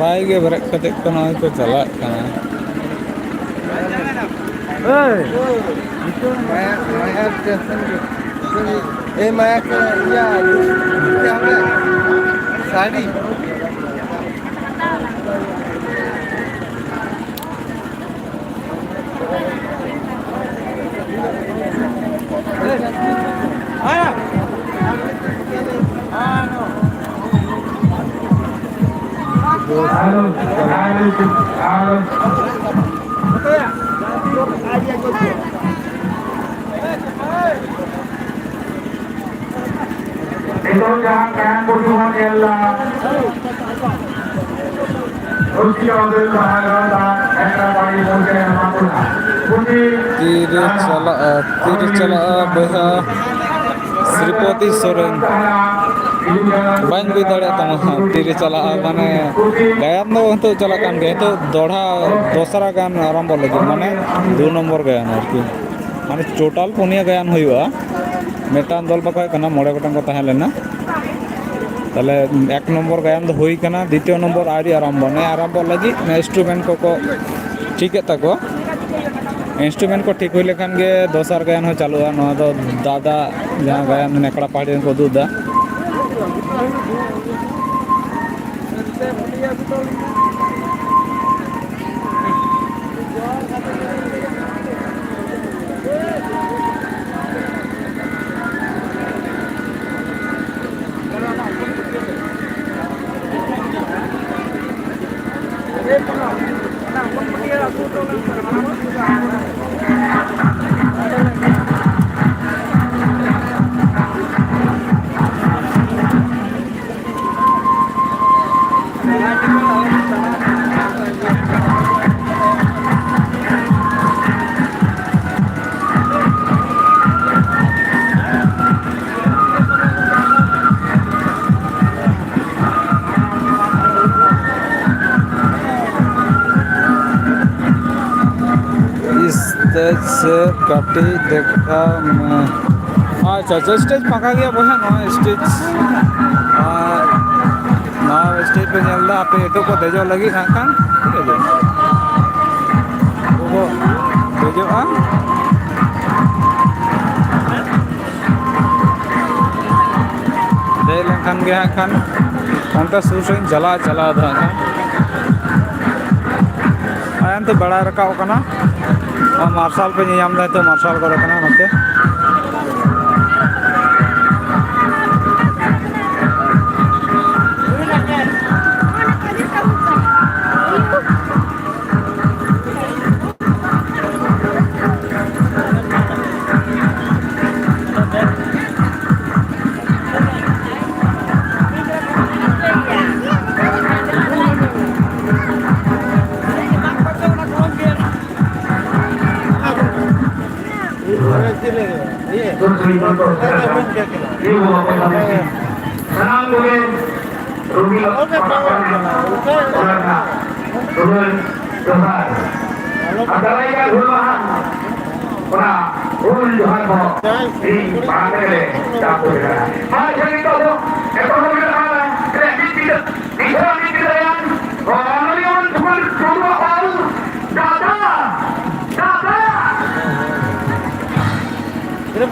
ᱱᱟᱯᱟᱭ ᱜᱮ ᱵᱮᱨᱮᱫ ᱠᱟᱛᱮ ᱠᱚ ᱱᱚᱜᱼᱚᱭ ᱠᱚ ᱪᱟᱞᱟᱜ ᱠᱟᱱᱟ᱾ ᱮᱭ! ᱢᱟᱭᱟ, ᱢᱟᱭᱟ ᱴᱮᱱᱥᱚᱱ ᱜᱮ᱾ ᱮᱭ ᱢᱟᱭᱟ ᱠᱚ, ᱤᱭᱟᱹ, ᱪᱮᱫ ᱦᱚᱸ ᱵᱟᱝ᱾ ᱥᱟᱹᱲᱤ᱾ ᱱᱤᱛᱚᱜ ᱡᱟᱦᱟᱸ ᱜᱟᱭᱟᱱ ᱵᱚᱱ ᱧᱮᱞ ᱫᱟ, ᱨᱩᱪᱤ ᱚᱵᱮᱞ ᱵᱟᱦᱟ ᱜᱟᱶᱛᱟ ᱮᱱᱰᱟᱵᱟᱲᱤ ᱢᱩᱞᱠᱮ ᱮᱢᱟ ᱠᱚ ᱠᱟᱱᱟ᱾ ᱯᱩᱛᱷᱤ ᱛᱤᱨᱮ ᱪᱟᱞᱟᱜᱼᱟ, ᱛᱤᱨᱮ ᱪᱟᱞᱟᱜᱼᱟ ᱵᱚᱭᱦᱟ ᱥᱨᱤᱯᱚᱛᱤ ᱥᱚᱨᱮᱱ? ᱵᱟᱹᱧ ᱵᱩᱡᱽ ᱫᱟᱲᱮᱭᱟᱜ ᱛᱟᱢᱟ ᱦᱟᱸᱜ, ᱛᱤᱨᱮ ᱪᱟᱞᱟᱜᱼᱟ᱾ ᱢᱟᱱᱮ, ᱜᱟᱭᱟᱱ ᱫᱚ ᱱᱤᱛᱚᱜ ᱪᱟᱞᱟᱜ ᱠᱟᱱ ᱜᱮᱭᱟ, ᱱᱤᱛᱚᱜ ᱫᱚᱦᱲᱟ ᱫᱚᱥᱨᱟ ᱜᱟᱭᱟᱱ ᱟᱨᱟᱢᱵᱚ ᱞᱟᱹᱜᱤᱫ, ᱢᱟᱱᱮ, ᱫᱩ ᱱᱚᱢᱵᱚᱨ ᱜᱟᱭᱟᱱ ᱟᱨᱠᱤ᱾ ᱢᱟᱱᱮ, ᱴᱳᱴᱟᱞ ᱯᱩᱱᱭᱟᱹ ᱜᱟᱭᱟᱱ ᱦᱩᱭᱩᱜᱼᱟ᱾ ᱢᱤᱫᱴᱟᱝ ᱫᱚᱞ ᱵᱟᱠᱚ ᱦᱮᱡ ᱠᱟᱱᱟ, ᱢᱚᱬᱮ ᱜᱚᱴᱟᱝ ᱠᱚ ᱛᱟᱦᱮᱸ ᱞᱮᱱᱟ᱾ ᱛᱟᱦᱞᱮ ᱮᱠ ᱱᱚᱢᱵᱚᱨ ᱜᱟᱭᱟᱱ ᱫᱚ ᱦᱩᱭ ᱠᱟᱱᱟ, ᱫᱤᱛᱤᱭᱚ ᱱᱚᱢᱵᱚᱨ ᱟᱹᱣᱨᱤ ᱟᱨᱟᱢᱵᱚ, ᱱᱮ ᱟᱨᱟᱢᱵᱚ ᱞᱟᱹᱜᱤᱫ ᱱᱮ ᱤᱱᱥᱴᱨᱩᱢᱮᱱᱴ ᱠᱚᱠᱚ ᱴᱷᱤᱠᱮᱫ ᱛᱟᱠᱚᱣᱟ᱾ Instrument ᱠᱚ ᱴᱷᱤᱠ ᱦᱩᱭ ᱞᱮᱠᱷᱟᱱ ᱜᱮ ᱫᱚᱥᱟᱨ ᱜᱟᱭᱟᱱ ᱦᱚᱸ ᱪᱟᱹᱞᱩᱜᱼᱟ᱾ ᱱᱚᱣᱟ ᱫᱚ ᱫᱟᱫᱟ ᱡᱟᱦᱟᱸ ᱜᱟᱭᱟᱱ ᱱᱮᱠᱲᱟ ᱯᱟᱦᱟᱲᱤ ᱨᱮᱱ ᱠᱚ ᱩᱫᱩᱜ ᱮᱫᱟ᱾ Stage ᱥᱮ ᱠᱟᱹᱴᱤᱡ ᱫᱮᱠᱷᱟᱣ ᱢᱮ᱾ ᱟᱪᱪᱷᱟ, ᱟᱪᱪᱷᱟ, stage ᱯᱷᱟᱸᱠᱟ ᱜᱮᱭᱟ ᱵᱚᱭᱦᱟ, ᱱᱚᱣᱟ stage, ᱟᱨ ᱱᱚᱣᱟ stage ᱯᱮ ᱧᱮᱞ ᱮᱫᱟ, ᱟᱯᱮ ᱱᱤᱛᱚᱜ ᱠᱚ ᱫᱮᱡᱚᱜ ᱞᱟᱹᱜᱤᱫ ᱦᱟᱸᱜ ᱠᱷᱟᱱ, ᱴᱷᱤᱠ ᱟᱪᱷᱮ, ᱩᱱᱠᱩ ᱠᱚ ᱫᱮᱡᱚᱜᱼᱟ᱾ ᱫᱮᱡ ᱞᱮᱱᱠᱷᱟᱱ ᱜᱮ ᱦᱟᱸᱜ ᱠᱷᱟᱱ ᱚᱱᱠᱟ ᱥᱩᱨ ᱥᱮᱫ ᱤᱧ ᱪᱟᱞᱟᱜᱼᱟ, ᱪᱟᱞᱟᱣ ᱫᱚ ᱦᱟᱸᱜ ᱠᱷᱟᱱ᱾ ᱟᱨ ᱚᱱᱛᱮ ᱵᱮᱲᱟᱭ ᱨᱟᱠᱟᱵ ᱠᱟᱱᱟ, ᱟᱨ ᱢᱟᱨᱥᱟᱞ ᱯᱮ ᱧᱮᱧᱟᱢ ᱮᱫᱟ, ᱱᱤᱛᱚᱜ ᱢᱟᱨᱥᱟᱞ ᱠᱚᱨᱮ ᱠᱟᱱᱟ ᱱᱚᱛᱮ᱾ ᱥᱟᱱᱟᱢ ᱠᱚᱜᱮ ᱨᱩᱜᱤ ᱯᱟᱦᱴᱟ ᱠᱷᱚᱱ ᱚᱱᱟ ᱨᱮᱱᱟᱜ ᱫᱩᱞᱟᱹᱲ ᱡᱚᱦᱟᱨ ᱟᱨ ᱫᱟᱨᱟᱭ ᱠᱟᱱ ᱦᱩᱞ ᱢᱟᱦᱟ ᱚᱱᱟ ᱦᱩᱞ ᱡᱚᱦᱟᱨ ᱦᱚᱸ ᱤᱧ ᱢᱟᱲᱟᱝ ᱨᱮᱜᱮ ᱪᱟᱯ ᱦᱩᱭ ᱠᱟᱱᱟ᱾ ᱢᱟ ᱮᱱᱠᱷᱟᱱ ᱱᱤᱛᱚᱜ ᱫᱚ ᱮᱛᱚᱦᱚᱵ ᱞᱮᱱᱟ ᱢᱤᱫ ᱜᱤᱫᱟᱹᱨ, ᱱᱤᱡᱮᱨᱟᱜ ᱢᱤᱫ ᱜᱤᱫᱟᱹᱨ ᱨᱮᱱ ᱚᱱᱚᱞᱤᱭᱟᱹ ᱢᱚᱱ ᱴᱩᱰᱩᱣᱟᱜ ᱚᱞ ᱫᱟᱫᱟ, ᱫᱟᱫᱟ,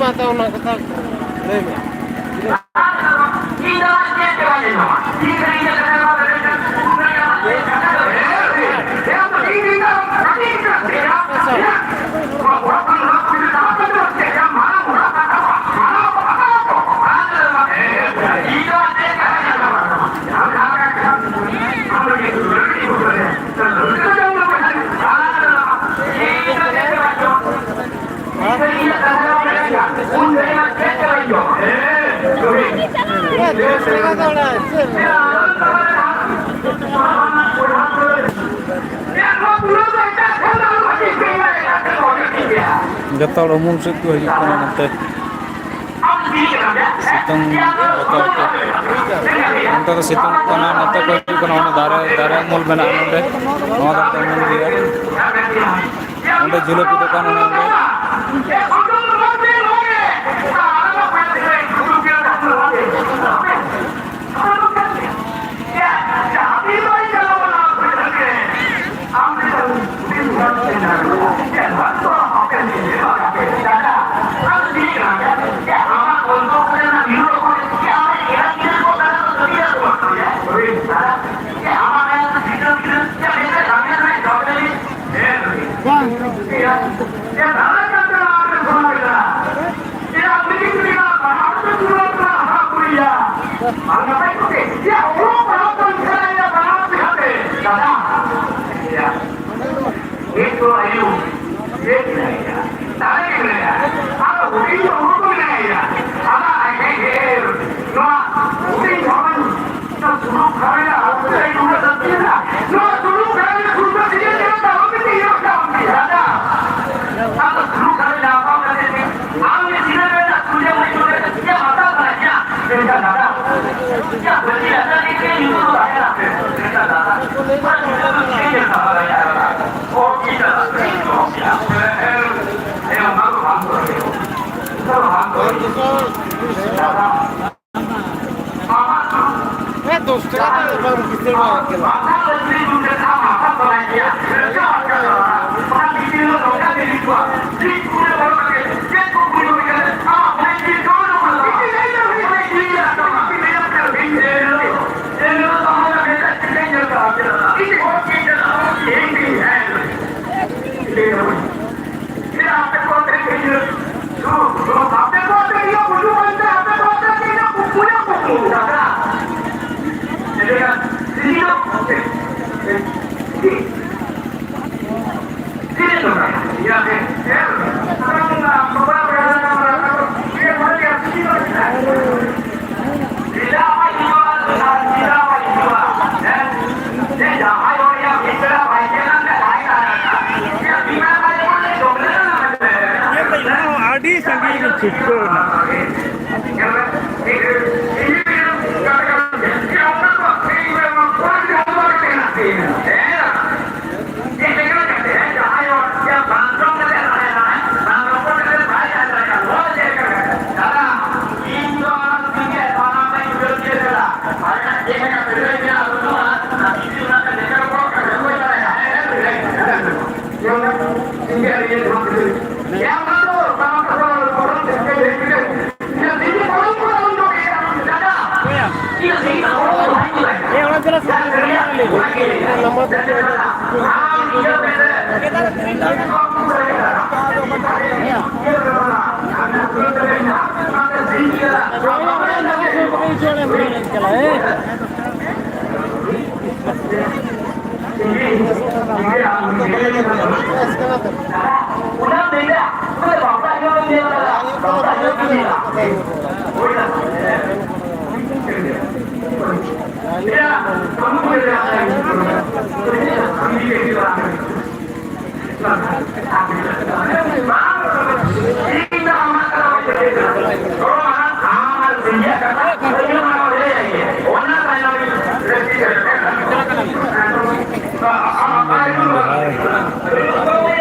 ᱦᱟᱛᱟᱣᱟ, ᱚᱱᱟ ᱠᱟᱛᱷᱟ ᱞᱟᱹᱭ ᱢᱮ᱾ ᱡᱚᱛᱚ ᱦᱚᱲ ᱩᱢᱩᱞ ᱥᱮᱫ ᱠᱚ ᱦᱤᱡᱩᱜ ᱠᱟᱱᱟ ᱱᱚᱛᱮ᱾ ᱥᱤᱛᱩᱝ ᱵᱚᱛᱚᱨ ᱛᱮ᱾ ᱱᱚᱛᱮ ᱫᱚ ᱥᱤᱛᱩᱝ ᱠᱟᱱᱟ, ᱱᱚᱛᱮ ᱠᱚ ᱦᱤᱡᱩᱜ ᱠᱟᱱᱟ᱾ ᱚᱱᱟ ᱫᱟᱨᱮ, ᱫᱟᱨᱮ ᱩᱢᱩᱞ ᱢᱮᱱᱟᱜᱼᱟ ᱱᱚᱰᱮ, ᱱᱚᱣᱟ ᱫᱟᱨᱮ ᱩᱢᱩᱞ ᱜᱮᱭᱟ᱾ ᱚᱸᱰᱮ ᱡᱤᱞᱟᱹᱯᱤ ᱫᱚᱠᱟᱱ ᱚᱱᱮ ᱚᱸᱰᱮ᱾ ᱱᱤᱛ ᱫᱚ ᱟᱭᱩ ᱪᱮᱫ ᱢᱮᱱᱟᱭᱟ? ᱫᱟᱲᱮ ᱢᱮᱱᱟᱭᱟ᱾ ᱟᱨ ᱦᱩᱰᱤᱧ ᱫᱚ ᱦᱩᱲᱩ ᱠᱚ ᱢᱮᱱᱟᱭᱟ᱾ ᱟᱫᱚ ᱟᱡ ᱦᱮᱡ ᱦᱮᱡ ᱱᱚᱣᱟ ᱦᱩᱰᱤᱧ ᱦᱚᱲ ᱱᱚᱣᱟ ᱥᱩᱞᱩᱠ ᱜᱷᱟᱨᱚᱸᱡᱽ ᱨᱮ ᱟᱹᱜᱩ ᱠᱟᱛᱮ ᱤᱧ ᱩᱱᱟᱹᱜ ᱨᱟᱹᱥᱠᱟᱹ ᱮᱱᱟ᱾ ᱱᱚᱣᱟ ᱥᱩᱞᱩᱠ ᱜᱷᱟᱨᱚᱸᱡᱽ ᱨᱮ ᱥᱩᱞᱩᱠ ᱥᱤᱨᱡᱚᱱ ᱠᱮᱫᱟ, ᱛᱟᱵᱚᱱ ᱢᱤᱫᱴᱮᱱ ᱤᱭᱟᱹ ᱠᱟᱱ ᱜᱮᱭᱟ, ᱨᱟᱡᱟ᱾ ᱟᱫᱚ ᱥᱩᱞᱩᱠ ᱜᱷᱟᱨᱚᱸᱡᱽ ᱨᱮ ᱟᱵᱚ ᱠᱟᱛᱮ ᱜᱮ ᱟᱢ ᱜᱮ ᱥᱤᱨᱡᱚᱱ ᱨᱮᱱᱟᱜ ᱥᱩᱨᱡᱚ ᱢᱚᱱᱰᱚᱞ ᱨᱮ ᱪᱮᱫ ᱮᱢ ᱦᱟᱛᱟᱣ ᱠᱟᱱᱟ? ᱪᱮᱫ? ᱢᱮᱱᱠᱷᱟᱱ ᱫᱟᱫᱟ, ᱪᱮᱫ ᱵᱟᱹᱛᱤ ᱨᱟᱡᱟ ᱞᱟᱹᱜᱤᱫ ᱛᱮ ᱧᱩᱛᱩᱢ ᱫᱚ ᱛᱟᱦᱮᱸ ᱠᱟᱱᱟ ᱯᱮ? ᱢᱮᱱᱠᱷᱟᱱ ᱫᱟᱫᱟ, ᱚᱱᱟ ᱧᱩᱛᱩᱢ ᱫᱚ ᱪᱮᱫ ᱮᱢ ᱦᱟᱛᱟᱣ ᱫᱟᱲᱮᱭᱟᱜᱼᱟ? ᱚ, ᱪᱮᱫ ᱫᱟᱫᱟ? ᱪᱮᱫ ᱫᱚ? ᱮ, ᱚᱱᱟ ᱫᱚ ᱵᱟᱝ ᱠᱚ ᱞᱟᱹᱭᱟ᱾ ᱚᱱᱟ ᱫᱚ ᱵᱟᱝ ᱠᱚ ᱞᱟᱹᱭᱟ᱾ ᱫᱟᱫᱟ, ᱦᱮᱸ, ᱫᱚᱥ ᱴᱟᱠᱟ ᱫᱚ ᱵᱟᱝ ᱠᱤᱥᱟᱹᱬ ᱵᱟᱝ ᱠᱟᱱᱟ᱾ ᱚᱱᱟ ᱵᱷᱤᱛᱤᱨ ᱨᱮ ᱱᱚᱝᱠᱟ ᱜᱮ ᱦᱤᱡᱩᱜᱼᱟ᱾ ᱪᱮᱫ ᱠᱚ ᱠᱩᱞᱤ ᱠᱟᱱᱟ? ᱪᱮᱫᱟᱜ ᱟᱯᱮ ᱠᱚ ᱟᱛᱮ ᱜᱮ ᱤᱧ ᱫᱚ, ᱫᱩ, ᱫᱩ, ᱟᱯᱮ ᱠᱚ ᱟᱛᱮ ᱜᱮ ᱤᱧ ᱫᱚ ᱠᱩᱠᱢᱩ ᱵᱟᱝ ᱠᱟᱱᱟ, ᱟᱯᱮ ᱠᱚ ᱟᱛᱮ ᱜᱮ ᱤᱧ ᱫᱚ ᱠᱩᱠᱢᱩ ᱨᱮᱭᱟᱜ ᱠᱩᱠᱢᱩ, ᱫᱟᱫᱟ᱾ ᱪᱮᱫ ᱞᱮᱠᱟ? ᱤᱧ ᱫᱚ, ᱪᱮᱫ? ᱪᱮᱫ? ᱪᱮᱫ ᱫᱚ? ᱤᱭᱟᱹ, ᱦᱮᱸ, ᱦᱮᱸ᱾ ᱟᱫᱚ ᱵᱟᱵᱟ ᱵᱚᱭᱦᱟ ᱫᱚ ᱪᱮᱫ ᱦᱚᱸ ᱪᱮᱫ ᱦᱚᱸ ᱪᱮᱫ ᱦᱚᱸ ᱪᱮᱫᱟᱜ ᱵᱟᱭ ᱦᱤᱡᱩᱜᱼᱟ? ᱪᱮᱫᱟᱜ ᱵᱟᱭ ᱦᱤᱡᱩᱜᱼᱟ? ᱦᱮᱸ? ᱡᱮ ᱡᱟᱦᱟᱸᱭ ᱦᱚᱲ ᱭᱟ ᱢᱤᱫ ᱵᱮᱲᱟ ᱵᱟᱭ ᱧᱮᱞ ᱟᱠᱟᱫ, ᱵᱟᱭ ᱧᱮᱞ ᱟᱠᱟᱫ, ᱡᱮ ᱢᱤᱫ ᱵᱮᱲᱟ ᱵᱟᱭ ᱧᱮᱞ ᱟᱠᱟᱫ, ᱡᱚᱢ ᱞᱮᱫᱟ ᱱᱟᱦᱟᱜ ᱟᱹᱰᱤ ᱥᱟᱺᱜᱤᱧ ᱨᱮ ᱪᱷᱩᱴᱠᱟᱹᱣ ᱮᱱᱟ᱾ ᱦᱮᱸ᱾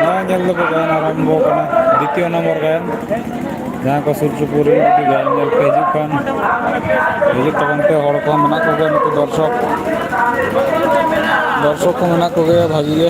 ᱱᱚᱣᱟ ᱧᱮᱞ ᱫᱚᱠᱚ ᱜᱟᱭᱟᱱ ᱟᱨᱟᱢᱵᱷᱚ ᱠᱟᱱᱟ, ᱫᱤᱛᱤᱭᱚ ᱱᱚᱢᱵᱚᱨ ᱜᱟᱭᱟᱱ᱾ ᱡᱟᱦᱟᱸ ᱠᱚ ᱥᱩᱨ ᱥᱩᱯᱩᱨ ᱨᱮ ᱡᱩᱫᱤ ᱜᱟᱭᱟᱱ ᱧᱮᱞ ᱯᱮ ᱦᱤᱡᱩᱜ ᱠᱷᱟᱱ, ᱦᱤᱡᱩᱜ ᱛᱟᱵᱚᱱ ᱯᱮ᱾ ᱦᱚᱲ ᱠᱚᱦᱚᱸ ᱢᱮᱱᱟᱜ ᱠᱚᱜᱮᱭᱟ, ᱱᱩᱠᱩ ᱫᱚᱨᱥᱚᱠ, ᱫᱚᱨᱥᱚᱠ ᱠᱚ ᱢᱮᱱᱟᱜ ᱠᱚᱜᱮᱭᱟ ᱵᱷᱟᱜᱤ ᱜᱮ᱾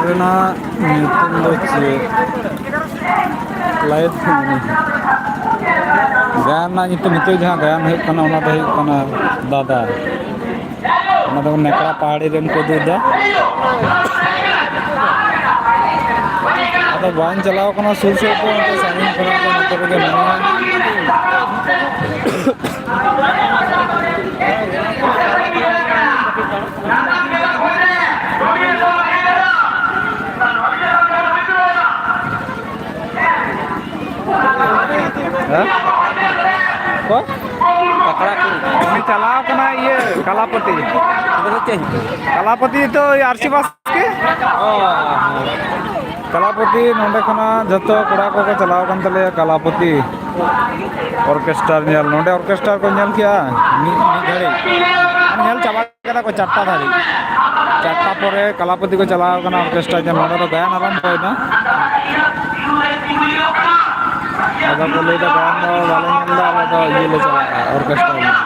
ᱨᱮᱱᱟᱜ ᱧᱩᱛᱩᱢ ᱫᱚ ᱪᱮᱫ? ᱞᱟᱭᱤᱵᱷ ᱜᱟᱭᱟᱱ ᱨᱮᱱᱟᱜ ᱧᱩᱛᱩᱢ ᱱᱤᱛᱚᱜ ᱡᱟᱦᱟᱸ ᱜᱟᱭᱟᱱ ᱦᱩᱭᱩᱜ ᱠᱟᱱᱟ, ᱚᱱᱟ ᱫᱚ ᱦᱩᱭᱩᱜ ᱠᱟᱱᱟ ᱫᱟᱫᱟ᱾ ᱚᱱᱟ ᱫᱚ ᱱᱮᱠᱲᱟ ᱯᱟᱦᱟᱲᱤ ᱨᱮᱱ ᱠᱚ ᱩᱫᱩᱜ ᱮᱫᱟ᱾ ᱟᱫᱚ ᱵᱟᱹᱧ ᱪᱟᱞᱟᱣ ᱠᱟᱱᱟ ᱥᱩᱨ ᱥᱩᱨ ᱫᱚ, ᱚᱱᱛᱮ ᱥᱟᱺᱜᱤᱧ ᱠᱷᱚᱱᱟᱜ ᱫᱚ ᱱᱚᱛᱮ ᱨᱮᱜᱮ ᱢᱮᱱᱟᱭᱟ᱾ ᱦᱮᱸ? ᱚᱠᱚᱭ? ᱯᱟᱛᱲᱟ ᱠᱚ᱾ ᱩᱱᱤ ᱪᱟᱞᱟᱣ ᱠᱟᱱᱟᱭ ᱤᱭᱟᱹ, ᱠᱟᱞᱟᱯᱟᱹᱛᱤ᱾ ᱟᱫᱚ ᱪᱮᱫ? ᱠᱟᱞᱟᱯᱟᱹᱛᱤ ᱫᱚ ᱳᱭ ᱟᱨᱥᱤ ᱵᱟᱥᱠᱮ᱾ ᱚ᱾ ᱠᱟᱞᱟᱯᱟᱹᱛᱤ ᱱᱚᱸᱰᱮ ᱠᱷᱚᱱᱟᱜ ᱡᱚᱛᱚ ᱠᱚᱲᱟ ᱠᱚᱠᱚ ᱪᱟᱞᱟᱣ ᱠᱟᱱ ᱛᱟᱞᱮᱭᱟ ᱠᱟᱞᱟᱯᱟᱹᱛᱤ ᱚᱨᱠᱮᱥᱴᱟᱨ ᱧᱮᱞ᱾ ᱱᱚᱸᱰᱮ ᱚᱨᱠᱮᱥᱴᱟᱨ ᱠᱚ ᱧᱮᱞ ᱠᱮᱜᱼᱟ ᱢᱤᱫ, ᱢᱤᱫ ᱜᱷᱟᱹᱲᱤᱡ᱾ ᱧᱮᱞ ᱪᱟᱵᱟ ᱠᱟᱫᱟ ᱠᱚ ᱪᱟᱨᱴᱟ ᱫᱷᱟᱹᱵᱤᱡ᱾ ᱪᱟᱨᱴᱟ ᱯᱚᱨᱮ ᱠᱟᱞᱟᱯᱟᱹᱛᱤ ᱠᱚ ᱪᱟᱞᱟᱣ ᱠᱟᱱᱟ ᱚᱨᱠᱮᱥᱴᱟᱨ ᱧᱮᱞ᱾ ᱱᱚᱸᱰᱮ ᱫᱚ ᱜᱟᱭᱟᱱ ᱟᱨᱟᱢᱵᱷᱚᱭᱮᱱᱟ᱾ ᱟᱫᱚ ᱠᱚ ᱞᱟᱹᱭᱫᱟ, "ᱜᱟᱭᱟᱱ ᱫᱚ ᱵᱟᱞᱮ ᱧᱮᱞ ᱮᱫᱟ, ᱟᱞᱮ ᱫᱚ ᱤᱭᱟᱹ ᱞᱮ ᱪᱟᱞᱟᱜᱼᱟ, ᱚᱨᱠᱮᱥᱴᱟᱨ ᱧᱮᱞ᱾"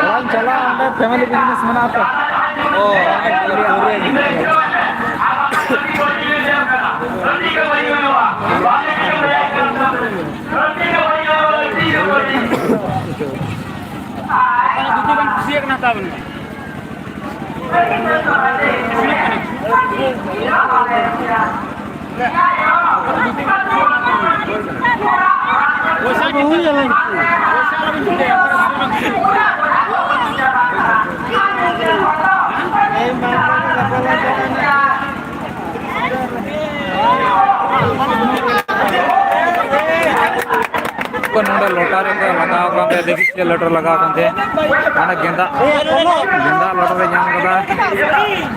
ᱚᱲᱟᱜ ᱤᱧ ᱪᱟᱞᱟᱜᱼᱟ, ᱚᱸᱰᱮ family business ᱢᱮᱱᱟᱜᱼᱟ ᱛᱚ᱾ ᱚ, ᱟᱪᱪᱷᱟ, ᱥᱩᱨ ᱨᱮ᱾ ᱚᱠᱟᱨᱮ ᱡᱩᱫᱤ ᱵᱮᱱ ᱠᱩᱥᱤᱭᱟᱜ ᱠᱟᱱᱟ, ᱦᱟᱛᱟᱣ ᱵᱮᱱ ᱢᱟ᱾ ᱱᱚᱰᱮ ᱞᱚᱴᱟᱨᱤ ᱠᱚ ᱞᱟᱜᱟᱣ ᱟᱠᱟᱱ ᱛᱟᱭᱟ, ᱫᱮᱠᱷᱤ ᱪᱮᱫ ᱞᱚᱴᱟᱨᱤ ᱞᱟᱜᱟᱣ ᱟᱠᱟᱱ ᱛᱟᱭᱟ᱾ ᱦᱟᱱᱮ ᱜᱮᱸᱫᱟᱜ, ᱜᱮᱸᱫᱟᱜ ᱞᱚᱴᱟᱨᱤ ᱧᱟᱢ ᱠᱟᱫᱟ᱾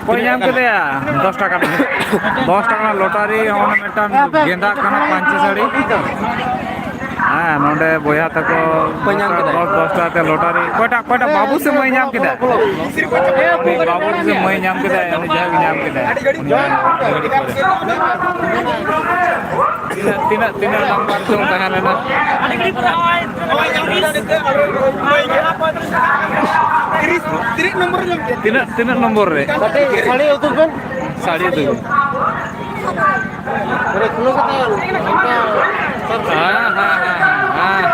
ᱚᱠᱚᱭ ᱧᱟᱢ ᱠᱮᱫᱮᱭᱟ? ᱫᱚᱥ ᱴᱟᱠᱟ ᱨᱮᱱᱟᱜ᱾ ᱫᱚᱥ ᱴᱟᱠᱟ ᱨᱮᱱᱟᱜ ᱞᱚᱴᱟᱨᱤ, ᱚᱱᱟ ᱢᱤᱫᱴᱟᱝ ᱜᱮᱸᱫᱟᱜ ᱠᱟᱱᱟ, ᱯᱟᱹᱧᱪᱤ ᱥᱟᱹᱲᱤ᱾ ᱦᱮᱸ, ᱱᱚᱰᱮ ᱵᱚᱭᱦᱟ ᱛᱟᱠᱚ ᱚᱠᱚᱭ ᱧᱟᱢ ᱠᱮᱫᱟᱭ? ᱫᱚᱥ, ᱫᱚᱥ ᱴᱟᱠᱟ ᱛᱮ ᱞᱚᱴᱟᱨᱤ᱾ ᱚᱠᱚᱭᱴᱟᱜ, ᱚᱠᱚᱭᱴᱟᱜ ᱵᱟᱹᱵᱩ ᱥᱮ ᱢᱟᱹᱭ ᱧᱟᱢ ᱠᱮᱫᱟᱭ? ᱩᱱᱤ ᱵᱟᱹᱵᱩ ᱥᱮ ᱢᱟᱹᱭ ᱧᱟᱢ ᱠᱮᱫᱟᱭ? ᱩᱱᱤ ᱡᱟᱦᱟᱸᱭ ᱧᱟᱢ ᱠᱮᱫᱟᱭ, ᱩᱱᱤ ᱧᱟᱢ ᱠᱮᱫᱟᱭ᱾ ᱛᱤᱱᱟᱹᱜ, ᱛᱤᱱᱟᱹᱜ, ᱛᱤᱱᱟᱹᱜ ᱱᱟᱢᱵᱟᱨ ᱪᱚᱝ ᱛᱟᱦᱮᱸ ᱞᱮᱱᱟ? ᱛᱤᱱᱟᱹᱜ, ᱛᱤᱱᱟᱹᱜ ᱱᱚᱢᱵᱚᱨ ᱨᱮ? ᱠᱟᱹᱴᱤᱡ ᱥᱟᱹᱲᱤ ᱩᱫᱩᱜ ᱵᱮᱱ᱾ ᱥᱟᱹᱲᱤ ᱩᱫᱩᱜ ᱵᱮᱱ᱾ ᱯᱩᱨᱟᱹ ᱠᱷᱩᱞᱟᱹᱣ ᱠᱟᱛᱮ ᱦᱟᱱᱛᱮ ᱦᱮᱸ, ᱦᱮᱸ, ᱦᱮᱸ, ᱦᱮᱸ᱾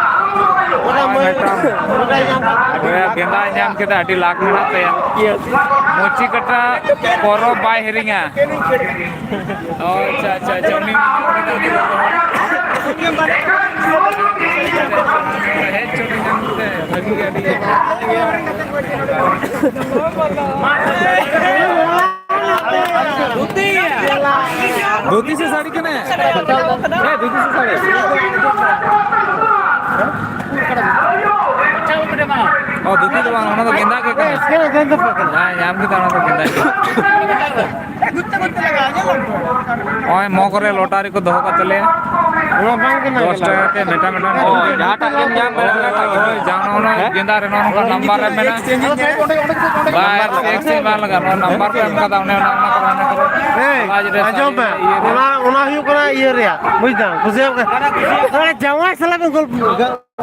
ᱚᱱᱟ ᱢᱟᱹᱭ, ᱢᱤᱫᱴᱟᱝ ᱚᱱᱟ ᱧᱟᱢ ᱠᱟᱛᱮ ᱜᱮᱸᱫᱟᱜ ᱧᱟᱢ ᱠᱮᱫᱟ, ᱟᱹᱰᱤ ᱞᱟᱠᱷ ᱢᱮᱱᱟᱜ ᱛᱟᱭᱟ᱾ ᱢᱩᱪᱤ ᱠᱟᱴᱟ ᱯᱚᱨᱚᱵᱽ ᱵᱟᱭ ᱦᱤᱲᱤᱧᱟ᱾ ᱚ, ᱟᱪᱪᱷᱟ, ᱟᱪᱪᱷᱟ, ᱟᱪᱪᱷᱟ, ᱩᱱᱤ ᱦᱮᱡ ᱦᱚᱪᱚ ᱞᱤᱧᱟ ᱢᱮᱱᱛᱮ, ᱵᱷᱟᱹᱜᱤ ᱜᱮ, ᱟᱹᱰᱤ ᱫᱷᱩᱛᱤ ᱥᱮ ᱥᱟᱹᱲᱤ ᱠᱟᱱᱟ? ᱦᱮᱸ, ᱫᱷᱩᱛᱤ ᱥᱮ ᱥᱟᱹᱲᱤ? ᱚ, ᱫᱷᱩᱛᱤ ᱫᱚ ᱵᱟᱝ, ᱚᱱᱟ ᱫᱚ ᱜᱮᱸᱫᱟᱜ ᱜᱮ ᱠᱟᱱᱟ᱾ ᱦᱮᱸ, ᱧᱟᱢ ᱠᱮᱫᱟ, ᱚᱱᱟ ᱫᱚ ᱜᱮᱸᱫᱟᱜ ᱜᱮ᱾ ᱱᱚᱜᱼᱚᱭ ᱢᱚᱜᱽ ᱨᱮ ᱞᱚᱴᱟᱨᱤ ᱠᱚ ᱫᱚᱦᱚ ᱠᱟᱜ ᱛᱟᱞᱮᱭᱟ᱾ ᱚᱱᱟ ᱵᱟᱝ ᱠᱟᱱᱟ, ᱫᱚᱥ ᱴᱟᱠᱟ ᱛᱮ ᱢᱤᱫᱴᱟᱝ, ᱢᱤᱫᱴᱟᱝ ᱚ, ᱡᱟᱦᱟᱸᱴᱟᱜ ᱜᱮᱢ ᱧᱟᱢ ᱫᱟᱲᱮᱭᱟᱜᱼᱟ᱾ ᱦᱳᱭ, ᱡᱟᱦᱟᱸ ᱱᱚᱜᱼᱚ ᱱᱚᱣᱟ ᱦᱮᱸ? ᱜᱮᱸᱫᱟᱜ ᱨᱮ ᱱᱚᱜᱼᱚ ᱱᱚᱝᱠᱟ ᱱᱟᱢᱵᱟᱨ ᱨᱮ ᱢᱮᱱᱟᱜᱼᱟ᱾ ᱵᱟᱭ ᱮᱠᱥᱪᱮᱧᱡᱽ ᱵᱟᱝ ᱞᱟᱜᱟᱜᱼᱟ᱾ ᱱᱚᱣᱟ ᱱᱟᱢᱵᱟᱨ ᱠᱚ ᱮᱢ ᱠᱟᱫᱟ, ᱚᱱᱮ ᱚᱱᱟ, ᱚᱱᱟ ᱠᱚᱨᱮ, ᱚᱱᱟ ᱠᱚᱨᱮ᱾ ᱦᱮᱸ, ᱟᱸᱡᱚᱢ ᱢᱮ᱾ ᱤᱭᱟᱹ ᱨᱮ᱾ ᱚᱱᱟ, ᱚᱱᱟ ᱦᱩᱭᱩᱜ ᱠᱟᱱᱟ ᱤᱭᱟᱹ ᱨᱮᱭᱟᱜ, ᱵᱩᱡᱽ ᱫᱟᱢ, ᱠᱩᱥᱤᱭᱟᱜ ᱠᱟᱱᱟ᱾ ᱛᱟᱦᱞᱮ ᱡᱟᱶᱟᱭ ᱥᱟᱞᱟᱜ ᱵᱮᱱ ᱜᱚᱞᱯᱚ,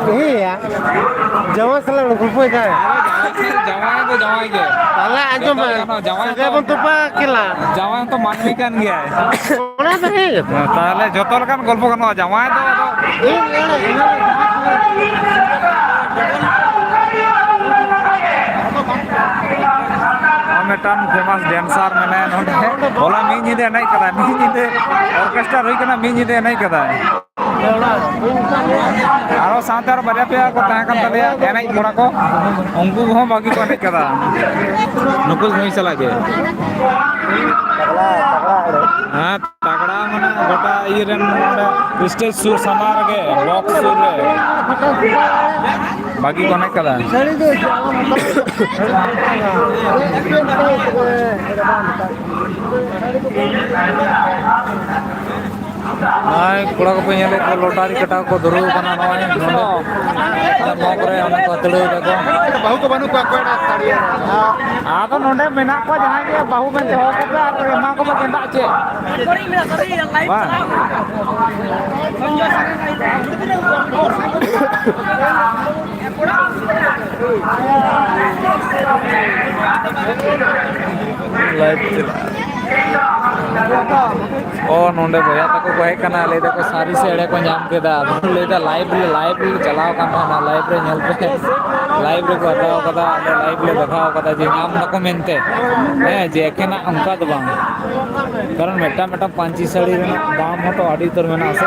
ᱦᱮᱸᱭᱟ, ᱡᱟᱶᱟᱭ ᱥᱟᱞᱟᱜ ᱵᱮᱱ ᱜᱚᱞᱯᱚᱭᱮᱫᱟ᱾ ᱡᱟᱶᱟᱭ ᱫᱚ ᱡᱟᱶᱟᱭ ᱜᱮ᱾ ᱛᱟᱦᱞᱮ ᱟᱸᱡᱚᱢ ᱢᱮ, ᱡᱟᱶᱟᱭ ᱥᱟᱹᱜᱟᱹᱭ ᱫᱚ, ᱵᱚᱱ ᱛᱚᱯᱟ ᱠᱮᱞᱟ᱾ ᱡᱟᱶᱟᱭ ᱦᱚᱸᱛᱚ ᱢᱟᱹᱱᱢᱤ ᱠᱟᱱ ᱜᱮᱭᱟᱭ᱾ ᱚᱱᱟ ᱫᱚ ᱦᱮᱸ ᱜᱮ᱾ ᱦᱮᱸ, ᱛᱟᱦᱞᱮ ᱡᱚᱛᱚ ᱞᱮᱠᱟᱱ ᱜᱚᱞᱯᱚ ᱜᱟᱱᱚᱜᱼᱟ᱾ ᱡᱟᱶᱟᱭ ᱫᱚ ᱟᱫᱚ ᱤᱧ ᱞᱟᱹᱭᱟ, ᱤᱧ ᱞᱟᱹᱭᱟ᱾ ᱱᱚᱜᱼᱚᱭ ᱢᱤᱫᱴᱟᱝ famous dancer ᱢᱮᱱᱟᱭᱟ ᱱᱚᱰᱮ᱾ ᱦᱚᱞᱟ ᱢᱤᱫ ᱧᱤᱫᱟᱹ ᱮᱱᱮᱡ ᱠᱟᱫᱟᱭ, ᱢᱤᱫ ᱧᱤᱫᱟᱹ orchestra ᱦᱩᱭ ᱠᱟᱱᱟ, ᱢᱤᱫ ᱧᱤᱫᱟᱹ ᱮᱱᱮᱡ ᱠᱟᱫᱟᱭ᱾ ᱟᱨᱚ ᱥᱟᱶᱛᱮ ᱟᱨᱚ ᱵᱟᱨᱭᱟ ᱯᱮᱭᱟ ᱠᱚ ᱛᱟᱦᱮᱸ ᱠᱟᱱ ᱛᱟᱞᱮᱭᱟ ᱮᱱᱮᱡ ᱠᱚᱲᱟ ᱠᱚ, ᱩᱱᱠᱩ ᱠᱚᱦᱚᱸ ᱵᱷᱟᱹᱜᱤ ᱠᱚ ᱮᱱᱮᱡ ᱠᱟᱫᱟ᱾ ᱱᱩᱠᱩ ᱵᱷᱟᱹᱭ ᱥᱟᱞᱟᱜ ᱜᱮ᱾ ᱦᱮᱸ, ᱛᱟᱜᱽᱲᱟ ᱢᱟᱱᱮ ᱜᱚᱴᱟ ᱤᱭᱟᱹ ᱨᱮᱱ ᱱᱚᱰᱮ stage ᱥᱩᱨ ᱥᱟᱢᱟᱝ ᱨᱮᱜᱮ, box ᱥᱩᱨ ᱨᱮ᱾ ᱵᱷᱟᱹᱜᱤ ᱠᱚ ᱮᱱᱮᱡ ᱠᱟᱫᱟ᱾ ᱱᱚᱜᱼᱚᱭ ᱠᱚᱲᱟ ᱠᱚᱯᱮ ᱧᱮᱞᱮᱫ ᱠᱚᱣᱟ, ᱞᱚᱴᱟᱨᱤ ᱠᱟᱴᱟᱣ ᱠᱚ ᱫᱷᱩᱨᱟᱹᱣ ᱠᱟᱱᱟ᱾ ᱱᱚᱜᱼᱚᱭ ᱱᱚᱰᱮ ᱟᱞᱮ ᱱᱚᱣᱟ ᱠᱚᱨᱮ ᱚᱱᱮ ᱠᱚ ᱦᱟᱹᱛᱲᱟᱹᱣ ᱫᱟᱠᱚ᱾ ᱵᱟᱹᱦᱩ ᱠᱚ ᱵᱟᱹᱱᱩᱜ ᱠᱚᱣᱟ ᱚᱠᱚᱭ ᱚᱲᱟᱜ ᱥᱟᱹᱲᱤᱭᱟ? ᱟᱫᱚ ᱱᱚᱰᱮ ᱢᱮᱱᱟᱜ ᱠᱚᱣᱟ ᱡᱟᱦᱟᱸᱭ ᱜᱮ, ᱵᱟᱹᱦᱩ ᱵᱮᱱ ᱫᱚᱦᱚ ᱠᱚᱯᱮ ᱟᱨ ᱮᱢᱟ ᱠᱚᱯᱮ ᱜᱮᱸᱫᱟᱜ ᱪᱮᱫ? ᱵᱟᱝ᱾ ᱞᱟᱭᱤᱵᱷ ᱪᱟᱞᱟᱜᱼᱟ᱾ ᱚ, ᱱᱚᱰᱮ ᱵᱚᱭᱦᱟ ᱛᱟᱠᱚ ᱠᱚ ᱦᱮᱡ ᱠᱟᱱᱟ, ᱞᱟᱹᱭ ᱫᱟᱠᱚ ᱥᱟᱹᱨᱤ ᱥᱮ ᱮᱲᱮ ᱠᱚ ᱧᱟᱢ ᱠᱮᱫᱟ᱾ ᱟᱫᱚ ᱞᱟᱹᱭ ᱫᱟ, ᱞᱟᱭᱤᱵᱷ ᱨᱮ, ᱞᱟᱭᱤᱵᱷ ᱨᱮ ᱪᱟᱞᱟᱣ ᱠᱟᱱ ᱛᱟᱦᱮᱱᱟ, ᱞᱟᱭᱤᱵᱷ ᱨᱮ ᱧᱮᱞ ᱯᱮ, ᱞᱟᱭᱤᱵᱷ ᱨᱮᱠᱚ ᱦᱟᱛᱟᱣ ᱠᱟᱫᱟ, ᱟᱞᱮ ᱞᱟᱭᱤᱵᱷ ᱞᱮ ᱫᱮᱠᱷᱟᱣ ᱠᱟᱫᱟ ᱡᱮ ᱧᱟᱢ ᱫᱟᱠᱚ ᱢᱮᱱᱛᱮ᱾ ᱦᱮᱸ, ᱡᱮ ᱮᱠᱷᱮᱱᱟᱜ ᱚᱱᱠᱟ ᱫᱚ ᱵᱟᱝ, ᱠᱟᱨᱚᱱ ᱢᱤᱫᱴᱟᱝ ᱢᱤᱫᱴᱟᱝ ᱯᱟᱹᱧᱪᱤ ᱥᱟᱹᱲᱤ ᱨᱮᱱᱟᱜ ᱫᱟᱢ ᱦᱚᱸᱛᱚ ᱟᱹᱰᱤ ᱩᱛᱟᱹᱨ ᱢᱮᱱᱟᱜᱼᱟ ᱥᱮ᱾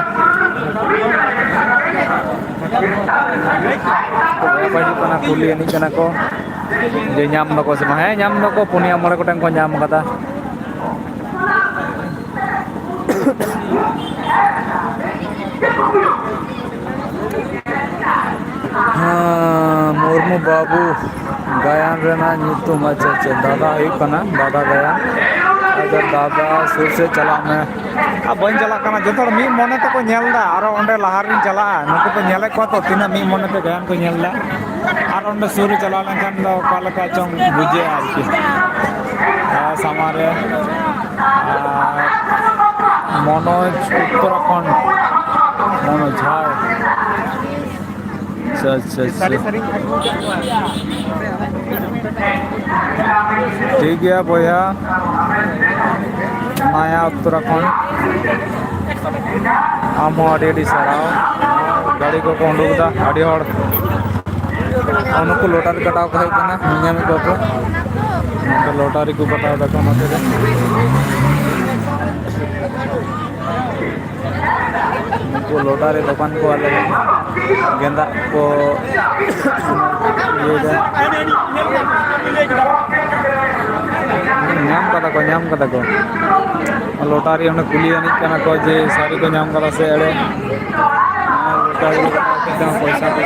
ᱠᱚ ᱦᱤᱡᱩᱜ ᱠᱟᱱᱟ, ᱠᱩᱞᱤ ᱟᱹᱱᱤᱡ ᱠᱟᱱᱟ ᱠᱚ ᱡᱮ ᱧᱟᱢ ᱫᱟᱠᱚ ᱥᱮ ᱵᱟᱝ᱾ ᱦᱮᱸ, ᱧᱟᱢ ᱫᱟᱠᱚ, ᱯᱩᱱᱭᱟ ᱢᱚᱬᱮ ᱜᱚᱴᱮᱱ ᱠᱚ ᱧᱟᱢ ᱠᱟᱫᱟ᱾ ᱦᱮᱸ, ᱢᱩᱨᱢᱩ ᱵᱟᱹᱵᱩ, ᱜᱟᱭᱟᱱ ᱨᱮᱱᱟᱜ ᱧᱩᱛᱩᱢ, ᱟᱪᱪᱷᱟ, ᱟᱪᱪᱷᱟ, ᱫᱟᱫᱟ ᱦᱩᱭᱩᱜ ᱠᱟᱱᱟ, ᱫᱟᱫᱟ ᱜᱟᱭᱟᱱ᱾ ᱟᱪᱪᱷᱟ, ᱫᱟᱫᱟ ᱥᱩᱨ ᱥᱮᱫ ᱪᱟᱞᱟᱜ ᱢᱮ᱾ ᱟᱨ ᱵᱟᱹᱧ ᱪᱟᱞᱟᱜ ᱠᱟᱱᱟ, ᱡᱚᱛᱚ ᱦᱚᱲ ᱢᱤᱫ ᱢᱚᱱᱮ ᱛᱮᱠᱚ ᱧᱮᱞ ᱮᱫᱟ, ᱟᱨᱚ ᱚᱸᱰᱮ ᱞᱟᱦᱟ ᱨᱤᱧ ᱪᱟᱞᱟᱜᱼᱟ᱾ ᱱᱩᱠᱩ ᱠᱚ ᱧᱮᱞᱮᱫ ᱠᱚᱣᱟ ᱛᱚ, ᱛᱤᱱᱟᱹᱜ ᱢᱤᱫ ᱢᱚᱱᱮ ᱛᱮ ᱜᱟᱭᱟᱱ ᱠᱚ ᱧᱮᱞ ᱮᱫᱟ᱾ ᱟᱨ ᱚᱸᱰᱮ ᱥᱩᱨ ᱨᱮ ᱪᱟᱞᱟᱣ ᱞᱮᱱᱠᱷᱟᱱ ᱫᱚ ᱚᱠᱟ ᱞᱮᱠᱟ ᱪᱚᱝ ᱵᱩᱡᱷᱟᱹᱜᱼᱟ ᱟᱨᱠᱤ᱾ ᱟᱨ ᱥᱟᱢᱟᱝ ᱨᱮ, ᱟᱨ ᱢᱚᱱᱳᱡᱽ ᱩᱛᱛᱚᱨᱟᱠᱷᱚᱸᱰ, ᱢᱚᱱᱳᱡᱽ ᱡᱷᱟᱲ᱾ ᱟᱪᱪᱷᱟ, ᱟᱪᱪᱷᱟ, ᱟᱪᱪᱷᱟ᱾ ᱴᱷᱤᱠ ᱜᱮᱭᱟ ᱵᱚᱭᱦᱟ, ᱢᱟᱭᱟ ᱩᱛᱛᱚᱨᱟᱠᱷᱚᱸᱰ, ᱟᱢ ᱦᱚᱸ ᱟᱹᱰᱤ ᱟᱹᱰᱤ ᱥᱟᱨᱦᱟᱣ᱾ ᱜᱟᱹᱰᱤ ᱠᱚᱠᱚ ᱩᱰᱩᱠ ᱮᱫᱟ, ᱟᱹᱰᱤ ᱦᱚᱲ᱾ ᱱᱩᱠᱩ ᱞᱚᱴᱟᱨᱤ ᱠᱟᱴᱟᱣ ᱠᱚ ᱦᱮᱡ ᱠᱟᱱᱟ, ᱧᱮᱞ ᱧᱟᱢᱮᱫ ᱠᱚᱣᱟ ᱯᱮ᱾ ᱱᱚᱛᱮ ᱞᱚᱴᱟᱨᱤ ᱠᱚ ᱠᱟᱴᱟᱣ ᱫᱟᱠᱚ ᱱᱚᱛᱮ ᱨᱮ᱾ ᱩᱱᱠᱩ ᱞᱚᱴᱟᱨᱤ ᱫᱚᱠᱟᱱ ᱠᱚ ᱟᱞᱮ ᱜᱮᱸᱫᱟᱜ ᱠᱚ ᱤᱭᱟᱹᱭᱮᱫᱟ᱾ ᱧᱟᱢ ᱠᱟᱫᱟ ᱠᱚ, ᱧᱟᱢ ᱠᱟᱫᱟ ᱠᱚ᱾ ᱞᱚᱴᱟᱨᱤ ᱚᱸᱰᱮ ᱠᱩᱞᱤ ᱟᱹᱱᱤᱡ ᱠᱟᱱᱟ ᱠᱚ ᱡᱮ ᱥᱟᱹᱨᱤ ᱠᱚ ᱧᱟᱢ ᱠᱟᱫᱟ ᱥᱮ ᱮᱲᱮ᱾ ᱞᱚᱴᱟᱨᱤ ᱠᱚ ᱯᱚᱭᱥᱟ ᱠᱚ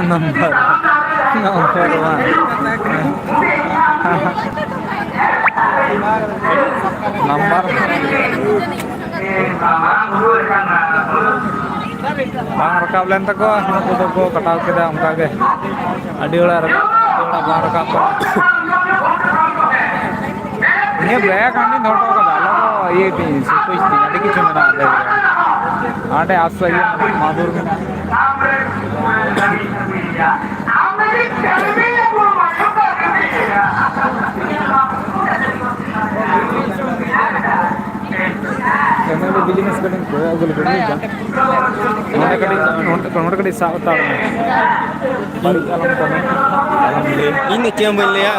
ᱱᱟᱢᱵᱟᱨ, ᱱᱟᱢᱵᱟᱨ ᱚᱣᱟᱱ᱾ ᱱᱟᱢᱵᱟᱨ᱾ ᱵᱟᱝ ᱨᱟᱠᱟᱵ ᱞᱮᱱ ᱛᱟᱠᱚᱣᱟ, ᱱᱩᱠᱩ ᱫᱚᱠᱚ ᱠᱟᱴᱟᱣ ᱠᱮᱫᱟ ᱚᱱᱠᱟ ᱜᱮ᱾ ᱟᱹᱰᱤ ᱦᱚᱲᱟᱜ ᱨᱟᱠᱟᱵ, ᱟᱹᱰᱤ ᱦᱚᱲᱟᱜ ᱵᱟᱝ ᱨᱟᱠᱟᱵ ᱠᱟᱱᱟ᱾ ᱤᱧᱟᱹᱜ ᱵᱮᱜᱽ ᱦᱟᱸᱰᱮᱧ ᱫᱚᱦᱚ ᱦᱚᱴᱚ ᱠᱟᱫᱟ, ᱟᱞᱚ ᱠᱚ ᱤᱭᱟᱹᱭ ᱛᱤᱧ, ᱥᱩᱴᱩᱡ ᱛᱤᱧ, ᱟᱹᱰᱤ ᱠᱤᱪᱷᱩ ᱢᱮᱱᱟᱜᱼᱟ ᱵᱮᱜᱽ ᱨᱮ᱾ ᱦᱟᱸᱰᱮ ᱟᱥ ᱤᱭᱟᱹ ᱢᱟᱫᱩᱨ ᱢᱮᱱᱟᱜᱼᱟ᱾ ᱯᱷᱮᱢᱮᱞᱤ ᱵᱤᱡᱽᱱᱮᱥ ᱠᱟᱹᱴᱤᱡ ᱠᱚᱭᱚᱜ ᱟᱹᱜᱩ ᱞᱮᱠᱟ ᱵᱩᱡ ᱫᱟ᱾ ᱱᱚᱰᱮ ᱠᱟᱹᱴᱤᱡ, ᱱᱚᱰᱮ, ᱱᱚᱰᱮ ᱠᱟᱹᱴᱤᱡ ᱥᱟᱵ ᱦᱟᱛᱟᱲ ᱢᱮ᱾ ᱵᱟᱹᱲᱤᱡ ᱟᱞᱚᱢ ᱠᱟᱹᱢᱤ᱾ ᱤᱧ ᱫᱚ ᱪᱮᱫ ᱦᱚᱸ ᱵᱟᱹᱧ ᱞᱟᱹᱭᱟ᱾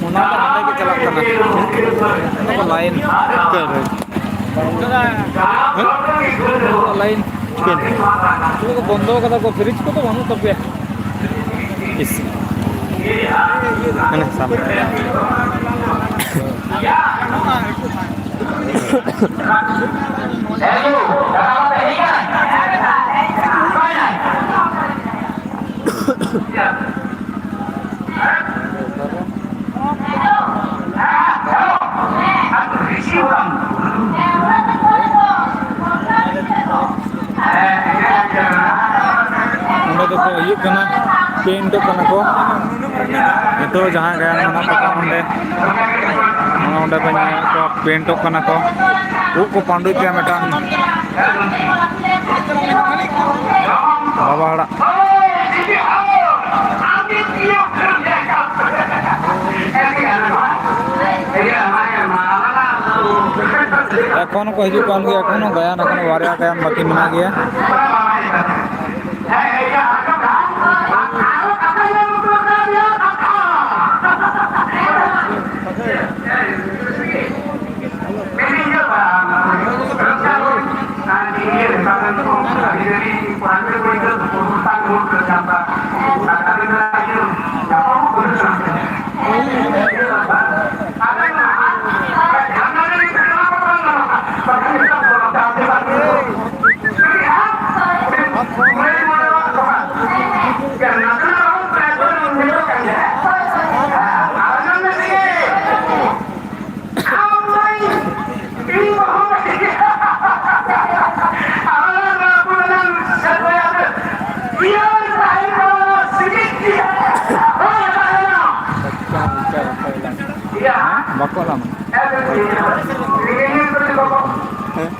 ᱚᱱᱟ ᱫᱚ ᱦᱟᱸᱰᱮ ᱜᱮ ᱪᱟᱞᱟᱜ ᱠᱟᱱᱟ᱾ ᱚᱱᱟ ᱠᱚ ᱞᱟᱭᱤᱱ᱾ ᱚᱠᱟᱨᱮ? ᱦᱮᱸ? ᱞᱟᱭᱤᱱ᱾ ᱪᱤᱠᱟᱹᱭᱮᱱᱟ? ᱪᱮᱫ ᱠᱚ ᱵᱚᱱᱫᱚ ᱠᱟᱫᱟ ᱠᱚ, ᱯᱷᱨᱤᱡᱽ ᱠᱚᱫᱚ ᱵᱟᱹᱱᱩᱜ ᱛᱟᱯᱮᱭᱟ? ᱤᱥ᱾ ᱦᱟᱱᱮ ᱥᱟᱢ᱾ ᱚᱸᱰᱮ ᱫᱚᱠᱚ ᱤᱭᱟᱹᱜ ᱠᱟᱱᱟ, ᱯᱮᱱᱴᱚᱜ ᱠᱟᱱᱟ ᱠᱚ᱾ ᱱᱤᱛᱚᱜ ᱡᱟᱦᱟᱸ ᱜᱟᱭᱟᱱ ᱢᱮᱱᱟᱜ ᱛᱟᱠᱚᱣᱟ ᱚᱸᱰᱮ, ᱚᱱᱟ ᱚᱸᱰᱮ ᱯᱮ ᱧᱮᱞᱮᱫ ᱠᱚᱣᱟ, ᱯᱮᱱᱴᱚᱜ ᱠᱟᱱᱟ ᱠᱚ᱾ ᱩᱵ ᱠᱚ ᱯᱟᱸᱰᱩᱭᱮᱫ ᱛᱟᱭᱟ ᱢᱤᱫᱴᱟᱝ ᱵᱟᱵᱟ ᱦᱚᱲᱟᱜ᱾ ᱮᱠᱷᱚᱱ ᱠᱚ ᱦᱤᱡᱩᱜ ᱠᱟᱱ ᱜᱮᱭᱟ, ᱮᱠᱷᱚᱱᱳ ᱜᱟᱭᱟᱱ, ᱮᱠᱷᱚᱱᱳ ᱵᱟᱨᱭᱟ ᱜᱟᱭᱟᱱ ᱵᱟᱹᱠᱤ ᱢᱮᱱᱟᱜ ᱜᱮᱭᱟ᱾ ᱵᱟᱠᱚ ᱞᱟᱢᱟ᱾ ᱦᱮᱸ᱾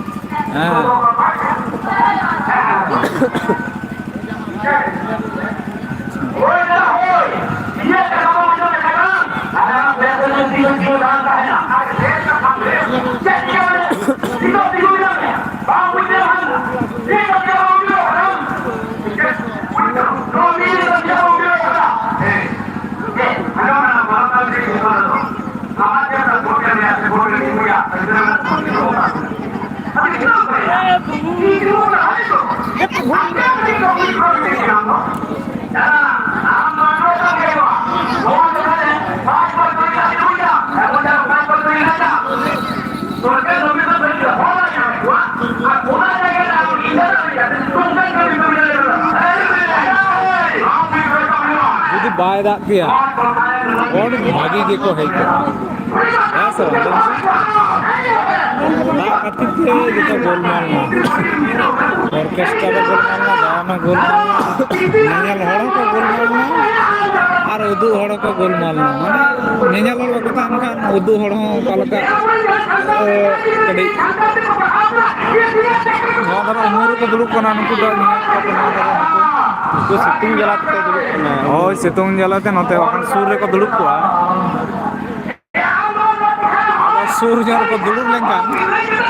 ᱵᱟᱭ ᱫᱟᱜ ᱠᱮᱭᱟ, ᱦᱚᱲ ᱵᱷᱟᱹᱜᱤ ᱜᱮᱠᱚ ᱦᱮᱡ ᱠᱚᱜᱼᱟ᱾ ᱦᱮᱸ ᱥᱮ ᱵᱟᱝ? ᱫᱟᱜ ᱠᱷᱟᱹᱛᱤᱨ ᱛᱮ ᱡᱚᱛᱚ ᱜᱳᱞᱢᱟᱞ ᱮᱱᱟ᱾ ᱚᱨᱠᱮᱥᱴᱨᱟ ᱨᱮ ᱜᱳᱞᱢᱟᱞ ᱮᱱᱟ, ᱜᱟᱭᱟᱱ ᱦᱚᱸ ᱜᱳᱞᱢᱟᱞ ᱮᱱᱟ, ᱧᱮᱧᱮᱞ ᱦᱚᱲ ᱦᱚᱸᱠᱚ ᱜᱳᱞᱢᱟᱞ ᱮᱱᱟ, ᱟᱨ ᱩᱫᱩᱜ ᱦᱚᱲ ᱦᱚᱸᱠᱚ ᱜᱳᱞᱢᱟᱞ ᱮᱱᱟ᱾ ᱢᱟᱱᱮ ᱧᱮᱧᱮᱞ ᱦᱚᱲ ᱵᱟᱠᱚ ᱛᱟᱦᱮᱱ ᱠᱷᱟᱱ ᱩᱫᱩᱜ ᱦᱚᱲ ᱦᱚᱸ ᱚᱠᱟ ᱞᱮᱠᱟ, ᱮ, ᱠᱟᱹᱴᱤᱡ ᱱᱚᱣᱟ ᱫᱷᱟᱨᱮ ᱩᱢᱩᱞ ᱨᱮᱠᱚ ᱫᱩᱲᱩᱵ ᱠᱟᱱᱟ ᱱᱩᱠᱩ ᱫᱚ, ᱧᱮᱧᱮᱞ ᱠᱚᱣᱟ ᱠᱚ ᱱᱚᱣᱟ ᱫᱷᱟᱨᱮ ᱱᱩᱠᱩ᱾ ᱩᱱᱠᱩ ᱥᱤᱛᱩᱝ ᱡᱟᱞᱟ ᱛᱮᱠᱚ ᱫᱩᱲᱩᱵ ᱠᱟᱱᱟ᱾ ᱦᱳᱭ, ᱥᱤᱛᱩᱝ ᱡᱟᱞᱟᱛᱮ ᱱᱚᱛᱮ ᱵᱟᱠᱷᱟᱱ ᱥᱩᱨ ᱨᱮᱠᱚ ᱫᱩᱲᱩᱵ ᱠᱚᱜᱼᱟ᱾ ᱟᱫᱚ ᱥᱩᱨ ᱧᱚᱜ ᱨᱮᱠᱚ ᱫᱩᱲᱩᱵ ᱞᱮᱱᱠᱷᱟᱱ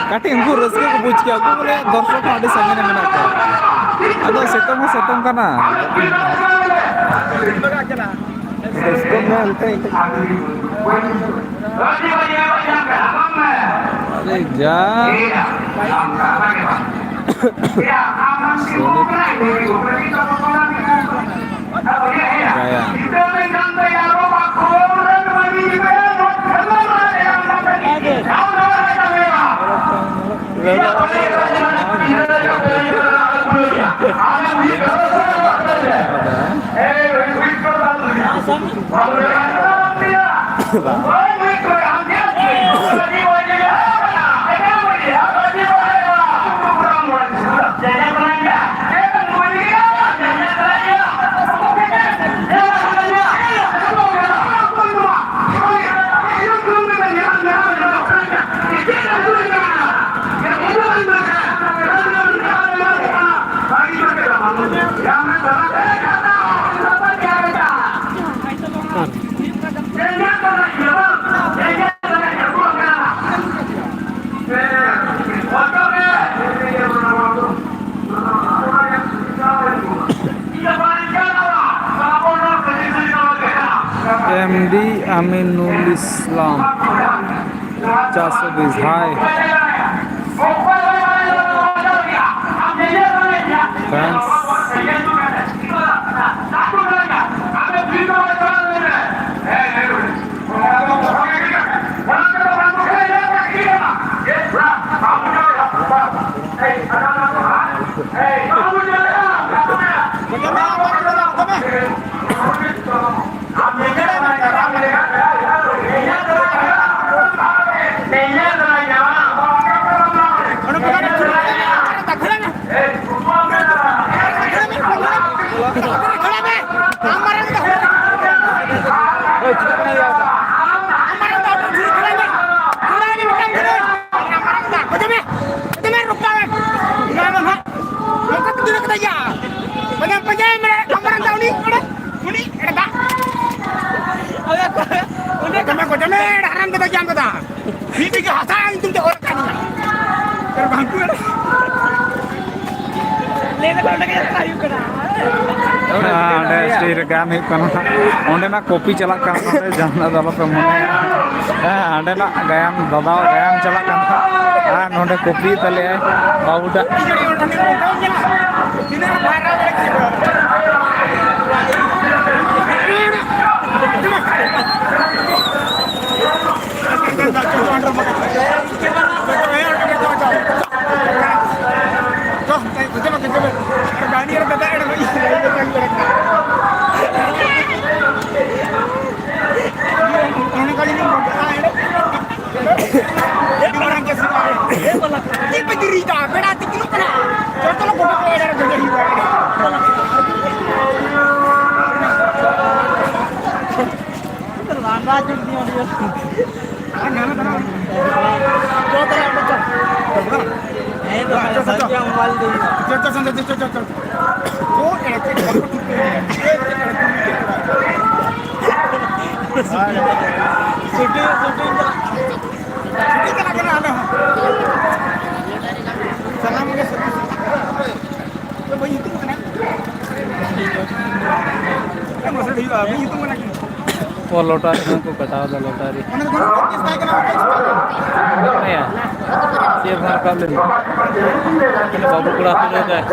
ᱠᱟᱹᱴᱤᱡ ᱩᱱᱠᱩ ᱨᱟᱹᱥᱠᱟᱹ ᱠᱚ ᱵᱩᱡᱽ ᱠᱮᱭᱟ᱾ ᱩᱱᱠᱩ ᱵᱚᱞᱮ ᱫᱚᱨᱥᱚᱠ ᱦᱚᱸ ᱟᱹᱰᱤ ᱥᱟᱺᱜᱤᱧ ᱨᱮ ᱢᱮᱱᱟᱜ ᱠᱚᱣᱟ᱾ ᱟᱫᱚ ᱥᱤᱛᱩᱝ ᱦᱚᱸ ᱥᱤᱛᱩᱝ ᱠᱟᱱᱟ᱾ ᱨᱟᱹᱥᱠᱟᱹ ᱢᱮ ᱮᱱᱛᱮ᱾ ᱟᱨᱮ ᱡᱟ᱾ ᱜᱟᱭᱟᱱ᱾ ᱮᱢ ᱰᱤ ᱟᱢᱤᱱᱩᱞ ᱤᱥᱞᱟᱢ, ᱪᱟᱨᱥᱚ ᱵᱤᱥ, ᱦᱟᱭ᱾ Thanks. ᱟᱢᱟᱨᱟᱝ ᱫᱟ ᱩᱱᱤ ᱠᱷᱮᱞᱟ ᱧᱮᱞ᱾ ᱠᱷᱮᱞᱟ ᱧᱮᱞ ᱢᱤᱫᱴᱟᱝ ᱠᱷᱮᱞᱟ᱾ ᱟᱢᱟᱨᱟᱝ ᱫᱟ, ᱯᱟᱸᱡᱟ ᱢᱮ᱾ ᱯᱟᱸᱡᱟ ᱢᱮ, ᱨᱚᱯᱟ ᱢᱮ᱾ ᱚᱱᱟ ᱫᱚ ᱱᱟᱦᱟᱜ ᱱᱚᱝᱠᱟ ᱠᱚ ᱫᱟᱹᱲ ᱠᱟᱫᱟ ᱭᱟ᱾ ᱯᱟᱸᱡᱟ, ᱯᱟᱸᱡᱟ ᱢᱮ, ᱟᱢᱟᱨᱟᱝ ᱫᱟ ᱩᱱᱤ, ᱚᱸᱰᱮ, ᱩᱱᱤ, ᱮᱲᱮ ᱫᱟ᱾ ᱚᱸᱰᱮ ᱯᱟᱸᱡᱟ ᱢᱮ, ᱯᱟᱸᱡᱟ ᱢᱮ, ᱦᱟᱨᱟᱢ ᱫᱟᱫᱟ ᱡᱟᱢ ᱫᱟᱫᱟ᱾ ᱢᱤᱫ ᱵᱤᱜᱷᱟᱹ ᱦᱟᱥᱟ ᱧᱩᱛᱩᱢ ᱛᱮ ᱚᱞ ᱟᱠᱟᱫ ᱢᱮᱱᱟᱜᱼᱟ᱾ ᱟᱨ ᱵᱟᱝ ᱠᱚ ᱮᱲᱮ᱾ ᱞᱟᱹᱭ ᱫᱟᱠᱚ ᱚᱸᱰᱮ ᱜᱮ ᱡᱟᱛᱨᱟ ᱦᱩᱭᱩᱜ ᱠᱟᱱᱟ᱾ ᱦᱮᱸ, ᱚᱸᱰᱮ ᱥᱴᱮᱡ ᱨᱮ ᱜᱟᱭᱟᱱ ᱦᱩᱭᱩᱜ ᱠᱟᱱᱟ᱾ ᱚᱸᱰᱮᱱᱟᱜ ᱠᱚᱯᱤ ᱪᱟᱞᱟᱜ ᱠᱟᱱᱟ, ᱱᱚᱰᱮ ᱡᱟᱦᱟᱱᱟᱜ ᱫᱚ ᱟᱞᱚᱯᱮ ᱢᱚᱱᱮᱭᱟ᱾ ᱦᱮᱸ, ᱦᱟᱸᱰᱮᱱᱟᱜ ᱜᱟᱭᱟᱱ ᱫᱟᱫᱟᱣᱟᱜ ᱜᱟᱭᱟᱱ ᱪᱟᱞᱟᱜ ᱠᱟᱱᱟ᱾ ᱟᱨ ᱱᱚᱰᱮ ᱠᱚᱯᱤ ᱛᱟᱞᱮᱭᱟᱭ ᱵᱟᱹᱵᱩᱴᱟᱜ᱾ ᱞᱟᱸᱫᱟ ᱡᱩᱴ ᱫᱤᱭᱟ ᱟᱹᱰᱤ ᱡᱳᱨ᱾ ᱟᱨ ᱱᱟᱣᱟ ᱫᱷᱟᱨᱟ᱾ ᱪᱚ ᱛᱟᱦᱞᱮ ᱚᱸᱰᱮ ᱪᱚ᱾ ᱦᱮᱸ, ᱛᱚ ᱪᱚ, ᱪᱚ, ᱪᱚ᱾ ᱵᱷᱟᱜᱮ ᱢᱳᱵᱟᱭᱤᱞ ᱫᱚ ᱦᱩᱭᱩᱜᱼᱟ᱾ ᱪᱚ, ᱪᱚ, ᱪᱚ, ᱪᱚ, ᱪᱚ, ᱪᱚ᱾ ᱳ, ᱮᱲᱮ ᱪᱮᱫ ᱵᱟᱠᱚ ᱴᱷᱤᱠ ᱠᱟᱱᱟ᱾ ᱪᱮᱫ, ᱪᱮᱫ ᱮᱲᱮ ᱴᱷᱤᱠ ᱠᱟᱱᱟ᱾ ᱥᱩᱴᱤᱝ, ᱥᱩᱴᱤᱝ ᱪᱟᱞᱟᱜ ᱠᱟᱱᱟ᱾ ᱥᱩᱴᱤᱝ ᱪᱟᱞᱟᱜ ᱠᱟᱱᱟ ᱟᱞᱮ ᱦᱚᱸ᱾ ᱥᱟᱱᱟᱢ ᱜᱮ ᱥᱩᱴᱤᱝ᱾ ᱛᱚ, ᱵᱟᱹᱧ ᱧᱩᱛᱩᱢ ᱠᱟᱱᱟ᱾ ᱢᱟᱥᱮ ᱦᱩᱭᱩᱜᱼᱟ, ᱵᱟᱹᱧ ᱧᱩᱛᱩᱢ ᱠᱟᱱᱟ ᱠᱤ? ᱚ, ᱞᱚᱴᱟᱨᱤ ᱠᱷᱚᱱ ᱠᱚ ᱠᱟᱴᱟᱣ ᱫᱟ, ᱞᱚᱴᱟᱨᱤ᱾ ᱚᱱᱟ ᱫᱚ ᱵᱟᱹᱱᱩᱜ, ᱪᱮᱥᱴᱟᱭ ᱠᱟᱱᱟ, ᱵᱟᱯᱮ ᱪᱮᱥᱴᱟᱭ ᱠᱟᱱᱟ? ᱦᱮᱸᱭᱟ, ᱪᱮᱫ ᱵᱷᱟᱨ ᱠᱟᱜ ᱞᱮ? ᱵᱟᱹᱵᱩ ᱠᱚᱲᱟ ᱛᱩᱞᱟᱹᱣ ᱫᱟᱭ᱾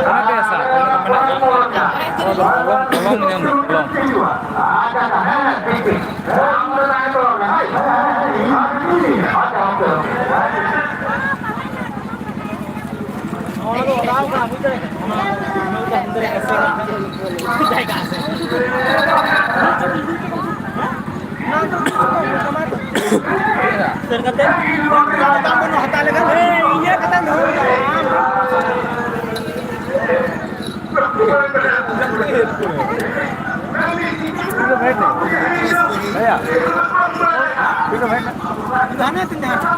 ᱚᱱᱟ ᱜᱮ ᱥᱟᱨ, ᱚᱱᱟ ᱫᱚ ᱢᱮᱱᱟᱜ ᱜᱮᱭᱟ᱾ ᱚᱞᱚᱝ, ᱚᱞᱚᱝ ᱧᱟᱢ ᱦᱩᱭᱩᱜᱼᱟ, ᱚᱞᱚᱝ᱾ ᱥᱮᱱ ᱠᱟᱛᱮ ᱫᱟᱢ ᱵᱚᱱ ᱦᱟᱛᱟᱣ ᱞᱮᱠᱷᱟᱱ, ᱦᱮᱸ, ᱤᱭᱟᱹ ᱠᱟᱛᱮ ᱫᱚ ᱵᱟᱝ᱾ ᱵᱷᱟᱭᱟ, ᱴᱷᱤᱠ ᱦᱮ ᱵᱷᱟᱭᱟ᱾ ᱦᱟᱱᱮ ᱛᱤᱧ ᱡᱟᱦᱟᱸ᱾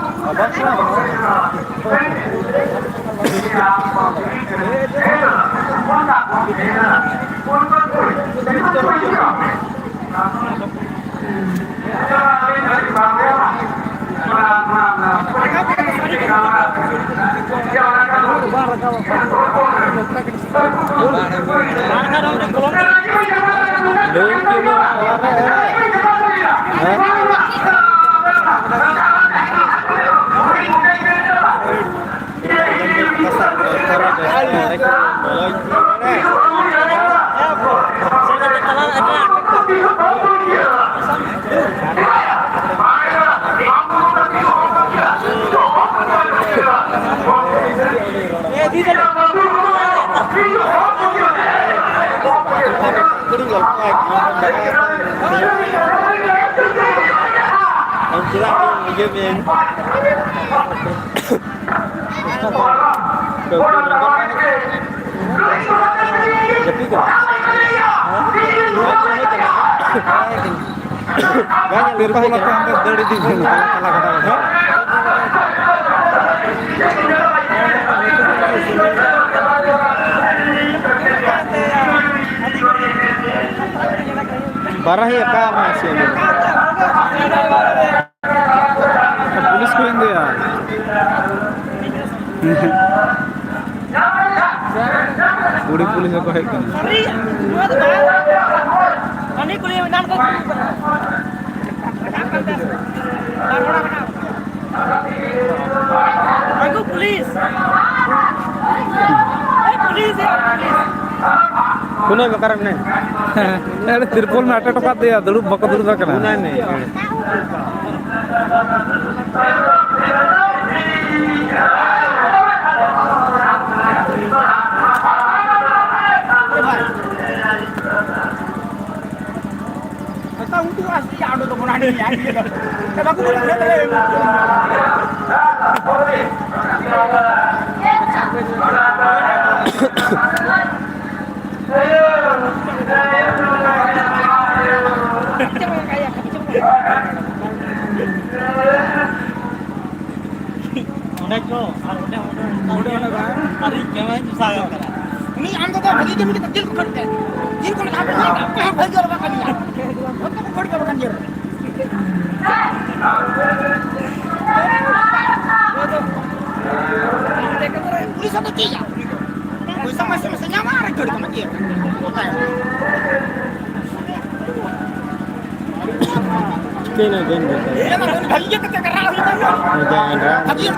ᱟᱢ ᱪᱮᱫᱟᱜ ᱤᱧ ᱤᱭᱟᱹ ᱢᱮᱭᱟ? ᱡᱟᱹᱯᱤᱫ ᱠᱟᱱᱟ? ᱦᱮᱸ? ᱛᱤᱨᱯᱚᱞ ᱟᱛᱮ ᱦᱟᱱᱛᱮ ᱫᱟᱹᱲ ᱤᱫᱤ ᱦᱩᱭ ᱮᱱᱟ, ᱛᱟᱞᱟ ᱜᱟᱰᱟ ᱜᱟᱰᱟ᱾ ᱵᱟᱨᱟᱦᱤ ᱚᱠᱟ ᱨᱮ ᱢᱮᱱᱟᱜ ᱥᱮ? ᱯᱩᱞᱤᱥ ᱠᱚ ᱤᱫᱤᱭᱟ᱾ ᱠᱩᱲᱤ ᱯᱩᱞᱤᱥ ᱦᱚᱸᱠᱚ ᱦᱮᱡ ᱠᱟᱱᱟ᱾ ᱦᱟᱹᱱᱤ ᱠᱩᱞᱤ ᱮᱱᱟᱱ ᱠᱚ ᱨᱟᱠᱟᱵ ᱠᱟᱱ ᱛᱟᱭᱟ ᱥᱮ? ᱵᱟᱨ ᱦᱚᱲ ᱨᱟᱠᱟᱵ᱾ ᱟᱹᱜᱩ ᱯᱩᱞᱤᱥ᱾ ᱮ ᱯᱩᱞᱤᱥ, ᱮ ᱯᱩᱞᱤᱥ᱾ ᱠᱩᱱᱟᱹᱭ ᱚᱠᱟᱨᱮ ᱢᱮᱱᱟᱭᱟ? ᱟᱹᱰᱤ ᱛᱤᱨᱯᱚᱞ ᱢᱮ ᱟᱴᱮᱫ ᱦᱚᱴᱚ ᱠᱟᱫ ᱫᱮᱭᱟ, ᱫᱩᱲᱩᱵ ᱵᱟᱠᱚ ᱫᱩᱲᱩᱵ ᱟᱠᱟᱱᱟ᱾ ᱠᱩᱱᱟᱹᱭ ᱢᱮ᱾ ᱵᱟᱠᱚ ᱵᱚᱞᱚ ᱠᱟᱱᱟ᱾ ᱚᱸᱰᱮ ᱪᱚ, ᱟᱨ ᱚᱸᱰᱮ, ᱚᱸᱰᱮ, ᱚᱸᱰᱮ, ᱚᱸᱰᱮ ᱵᱟᱝ? ᱟᱨ ᱤᱧ ᱠᱮᱢᱮᱨᱟᱧ ᱥᱟᱵ ᱠᱟᱫᱟ᱾ ᱩᱱᱤ ᱟᱢ ᱫᱚ ᱵᱷᱟᱹᱜᱤ ᱠᱟᱹᱢᱤ ᱠᱟᱛᱮ ᱡᱮᱞ ᱠᱚ ᱠᱷᱟᱹᱲ ᱠᱟᱭᱟ᱾ ᱡᱮᱞ ᱠᱷᱚᱱ ᱟᱢ ᱫᱚ ᱚᱠᱚᱭ ᱦᱚᱸ ᱵᱷᱟᱹᱜᱤ ᱫᱚ ᱵᱟᱝ ᱠᱟᱹᱢᱤᱭᱟ᱾ ᱡᱚᱛᱚ ᱠᱚ ᱠᱷᱟᱹᱲ ᱠᱟᱭᱟ ᱵᱟᱠᱷᱟᱱ ᱡᱮᱞ ᱨᱮ᱾ ᱯᱩᱞᱤᱥ ᱦᱚᱸ ᱫᱚ ᱪᱮᱫ ᱭᱟ? ᱯᱚᱭᱥᱟ ᱢᱟᱥᱮ ᱢᱟᱥᱮ ᱧᱟᱢᱟ ᱟᱨ ᱠᱷᱟᱹᱲ ᱠᱟᱢᱟ ᱡᱮᱞ ᱨᱮ᱾ ᱪᱤᱠᱟᱹᱭᱮᱱᱟ? ᱵᱟᱹᱧ ᱵᱩᱡᱽ ᱫᱟᱲᱮᱭᱟᱜ ᱠᱟᱱᱟ᱾ ᱵᱷᱟᱹᱜᱤ ᱜᱮ ᱠᱟᱛᱮ ᱠᱟᱴᱟᱣ ᱦᱩᱭᱩᱜ ᱛᱟᱢᱟ᱾ ᱵᱷᱟᱹᱜᱤ ᱜᱮ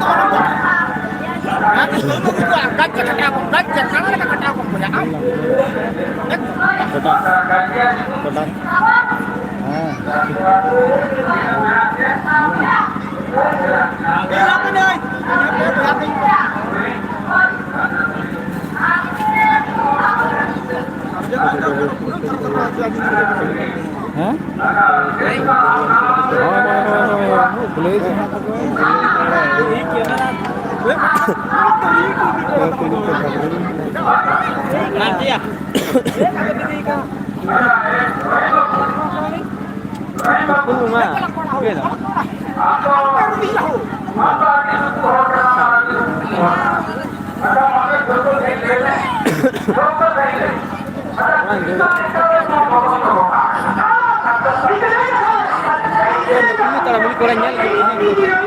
ᱠᱟᱴᱟᱣ ᱠᱚᱢ ᱵᱚᱭᱦᱟ, ᱟᱢ᱾ ᱠᱟᱴᱟᱣ, ᱠᱟᱴᱟᱣ᱾ ᱦᱮᱸ᱾ ᱦᱮᱸ? ᱦᱳᱭ, ᱦᱳᱭ, ᱦᱳᱭ, ᱦᱳᱭ, ᱦᱳᱭ᱾ ᱵᱷᱩᱞᱟᱹᱣ ᱠᱟᱱᱟ ᱛᱟᱠᱚ᱾ ᱱᱟᱴᱤᱭᱟ᱾ ᱩᱱᱠᱩ ᱢᱟ ᱪᱤᱠᱟᱹᱭ ᱫᱟ? ᱛᱟᱲᱟᱢ ᱠᱚᱲᱟ ᱧᱮᱞ ᱤᱫᱤ ᱠᱚᱣᱟ᱾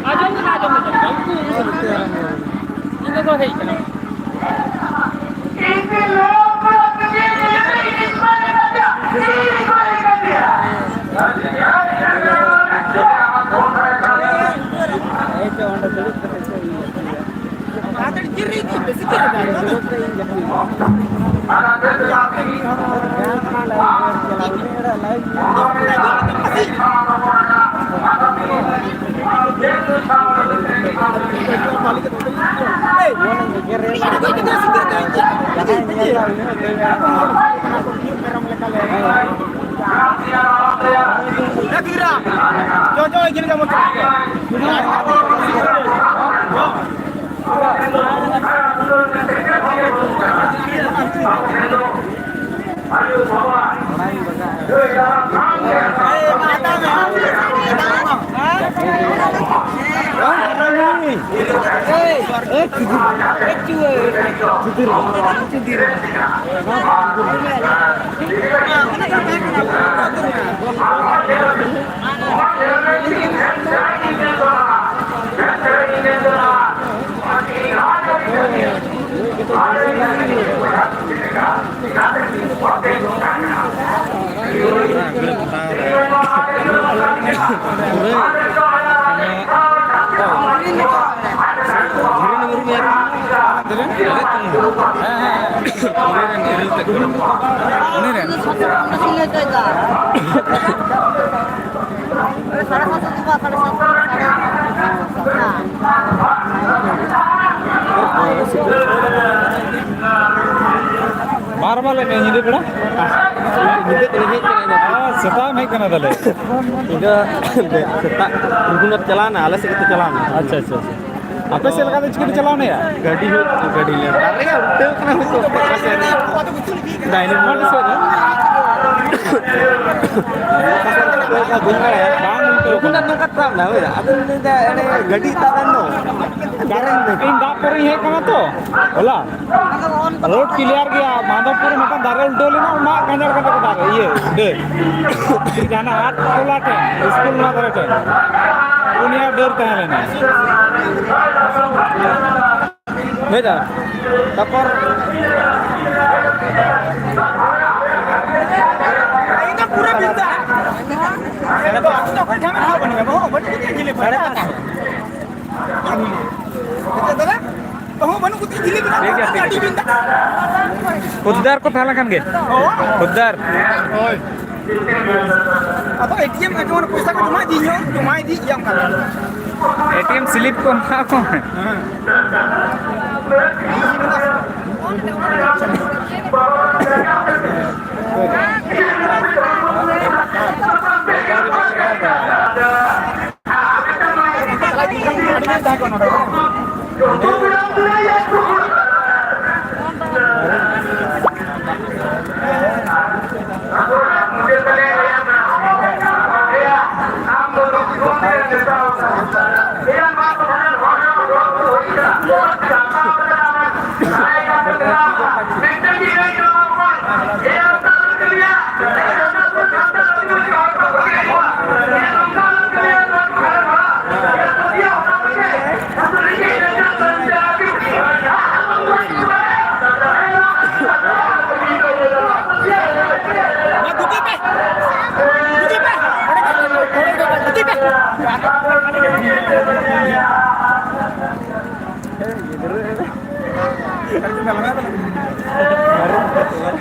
ᱟᱸᱡᱚᱢ ᱫᱚ ᱟᱸᱡᱚᱢ ᱫᱚ ᱩᱱᱠᱩ ᱤᱧ ᱫᱚᱠᱚ ᱦᱮᱡ ᱠᱟᱱᱟ᱾ ᱩᱱᱤ ᱨᱮᱱ᱾ ᱟᱨ ᱢᱟ ᱞᱟᱹᱭ ᱢᱮ, ᱧᱤᱫᱟᱹ ᱵᱮᱲᱟ? ᱧᱤᱫᱟᱹ ᱵᱮᱲᱟ ᱦᱮᱡ ᱠᱟᱱᱟ ᱤᱧ ᱫᱚ᱾ ᱚ, ᱥᱮᱛᱟᱜ ᱮᱢ ᱦᱮᱡ ᱠᱟᱱᱟ ᱛᱟᱦᱞᱮ? ᱤᱧ ᱫᱚ ᱥᱮᱛᱟᱜ ᱨᱚᱜᱷᱩᱱᱟᱛᱷ ᱪᱟᱞᱟᱣᱱᱟ, ᱟᱞᱮ ᱥᱮᱫ ᱜᱮᱛᱚ ᱪᱟᱞᱟᱣᱱᱟ᱾ ᱟᱪᱪᱷᱟ, ᱟᱪᱪᱷᱟ, ᱟᱪᱪᱷᱟ᱾ ᱟᱯᱮ ᱥᱮᱫ ᱞᱮᱠᱟ ᱫᱚ ᱪᱤᱠᱟᱹᱛᱮ ᱪᱟᱞᱟᱣ ᱱᱟᱭᱟ? ᱜᱟᱹᱰᱤ ᱦᱩᱭᱩᱜ, ᱜᱟᱹᱰᱤ ᱞᱮ ᱫᱟᱨᱮ ᱩᱞᱴᱟᱹᱣ ᱠᱟᱱᱟ ᱦᱚᱭᱛᱳ, ᱚᱠᱟ ᱥᱮᱫ ᱨᱮ? ᱰᱟᱭᱱᱟᱢᱚᱱᱰ ᱥᱮᱫ ᱨᱮ? ᱚᱠᱟ ᱥᱮᱫ ᱨᱮ ᱩᱞᱴᱟᱹᱣ ᱠᱟᱱᱟ ᱵᱟᱹᱧ ᱵᱟᱲᱟᱭᱟ᱾ ᱵᱟᱝ ᱩᱞᱴᱟᱹᱣ ᱠᱟᱱᱟ᱾ ᱨᱚᱜᱷᱩᱱᱟᱛᱷ ᱱᱚᱝᱠᱟ ᱛᱟᱵ ᱱᱟ, ᱦᱳᱭ, ᱟᱫᱚᱧ ᱞᱟᱹᱭᱫᱟ, ᱮᱲᱮ ᱜᱟᱹᱰᱤ ᱛᱟᱵ ᱮᱱ ᱫᱚ᱾ ᱤᱧ ᱫᱟᱜ ᱯᱚᱨᱮᱧ ᱦᱮᱡ ᱠᱟᱱᱟ ᱛᱚ, ᱦᱚᱞᱟ᱾ ᱨᱳᱰ ᱠᱞᱤᱭᱟᱨ ᱜᱮᱭᱟ, ᱢᱟᱫᱷᱚᱵᱯᱩᱨ ᱨᱮ ᱢᱤᱫᱴᱟᱝ ᱫᱟᱨᱮ ᱩᱞᱴᱟᱹᱣ ᱞᱮᱱᱟ, ᱚᱱᱟ ᱠᱟᱸᱡᱟᱲ ᱠᱟᱛᱮ ᱠᱚ ᱫᱟᱜ ᱤᱭᱟᱹ ᱰᱟᱹᱨ᱾ ᱡᱟᱦᱟᱱᱟᱜ ᱦᱟᱴ ᱴᱚᱞᱟ ᱴᱷᱮᱱ, ᱥᱠᱩᱞ ᱱᱚᱣᱟ ᱫᱷᱟᱨᱮ ᱴᱷᱮᱱ ᱯᱩᱱᱭᱟ ᱰᱟᱹᱨ ᱛᱟᱦᱮᱸ ᱞᱮᱱᱟ᱾ ᱵᱩᱡᱷᱟᱹᱣ ᱫᱟ? ᱛᱟᱨᱯᱚᱨ ᱤᱧ ᱫᱚ ᱯᱩᱨᱟᱹ ᱵᱤᱱᱫᱟ᱾ ᱚᱠᱚᱭ ᱡᱷᱟᱢᱮᱞᱟ ᱦᱚᱸ ᱵᱟᱹᱱᱩᱜᱼᱟ, ᱵᱟᱹᱱᱩᱜ ᱠᱚᱛᱤᱧᱟ ᱡᱤᱞᱤᱯ᱾ ᱱᱤᱛᱚᱜ ᱫᱚ ᱵᱟᱹᱦᱩ ᱵᱟᱹᱱᱩᱜ ᱠᱚᱛᱤᱧ ᱡᱤᱞᱤᱯ᱾ ᱴᱷᱤᱠ ᱜᱮᱭᱟ, ᱴᱷᱤᱠ ᱜᱮᱭᱟ᱾ ᱟᱹᱰᱤ ᱵᱤᱱᱫᱟ᱾ ᱠᱷᱩᱫᱽᱫᱟᱨ ᱠᱚ ᱛᱟᱦᱮᱸ ᱞᱮᱱᱠᱷᱟᱱ ᱜᱮ᱾ ᱦᱳᱭ᱾ ᱠᱷᱩᱫᱽᱫᱟᱨ᱾ ᱦᱳᱭ᱾ ᱟᱫᱚ ᱮ ᱴᱤ ᱮᱢ ᱨᱮ ᱡᱮᱢᱚᱱ ᱯᱚᱭᱥᱟ ᱠᱚ ᱡᱚᱢᱟ ᱤᱫᱤ ᱦᱩᱭᱩᱜᱼᱟ, ᱡᱚᱢᱟ ᱤᱫᱤ ᱜᱮᱭᱟ ᱚᱱᱠᱟ ᱫᱚ᱾ ᱮ ᱴᱤ ᱮᱢ ᱥᱞᱤᱯ ᱠᱚ ᱮᱢᱟ ᱠᱚ ᱢᱮ᱾ ᱦᱮᱸ᱾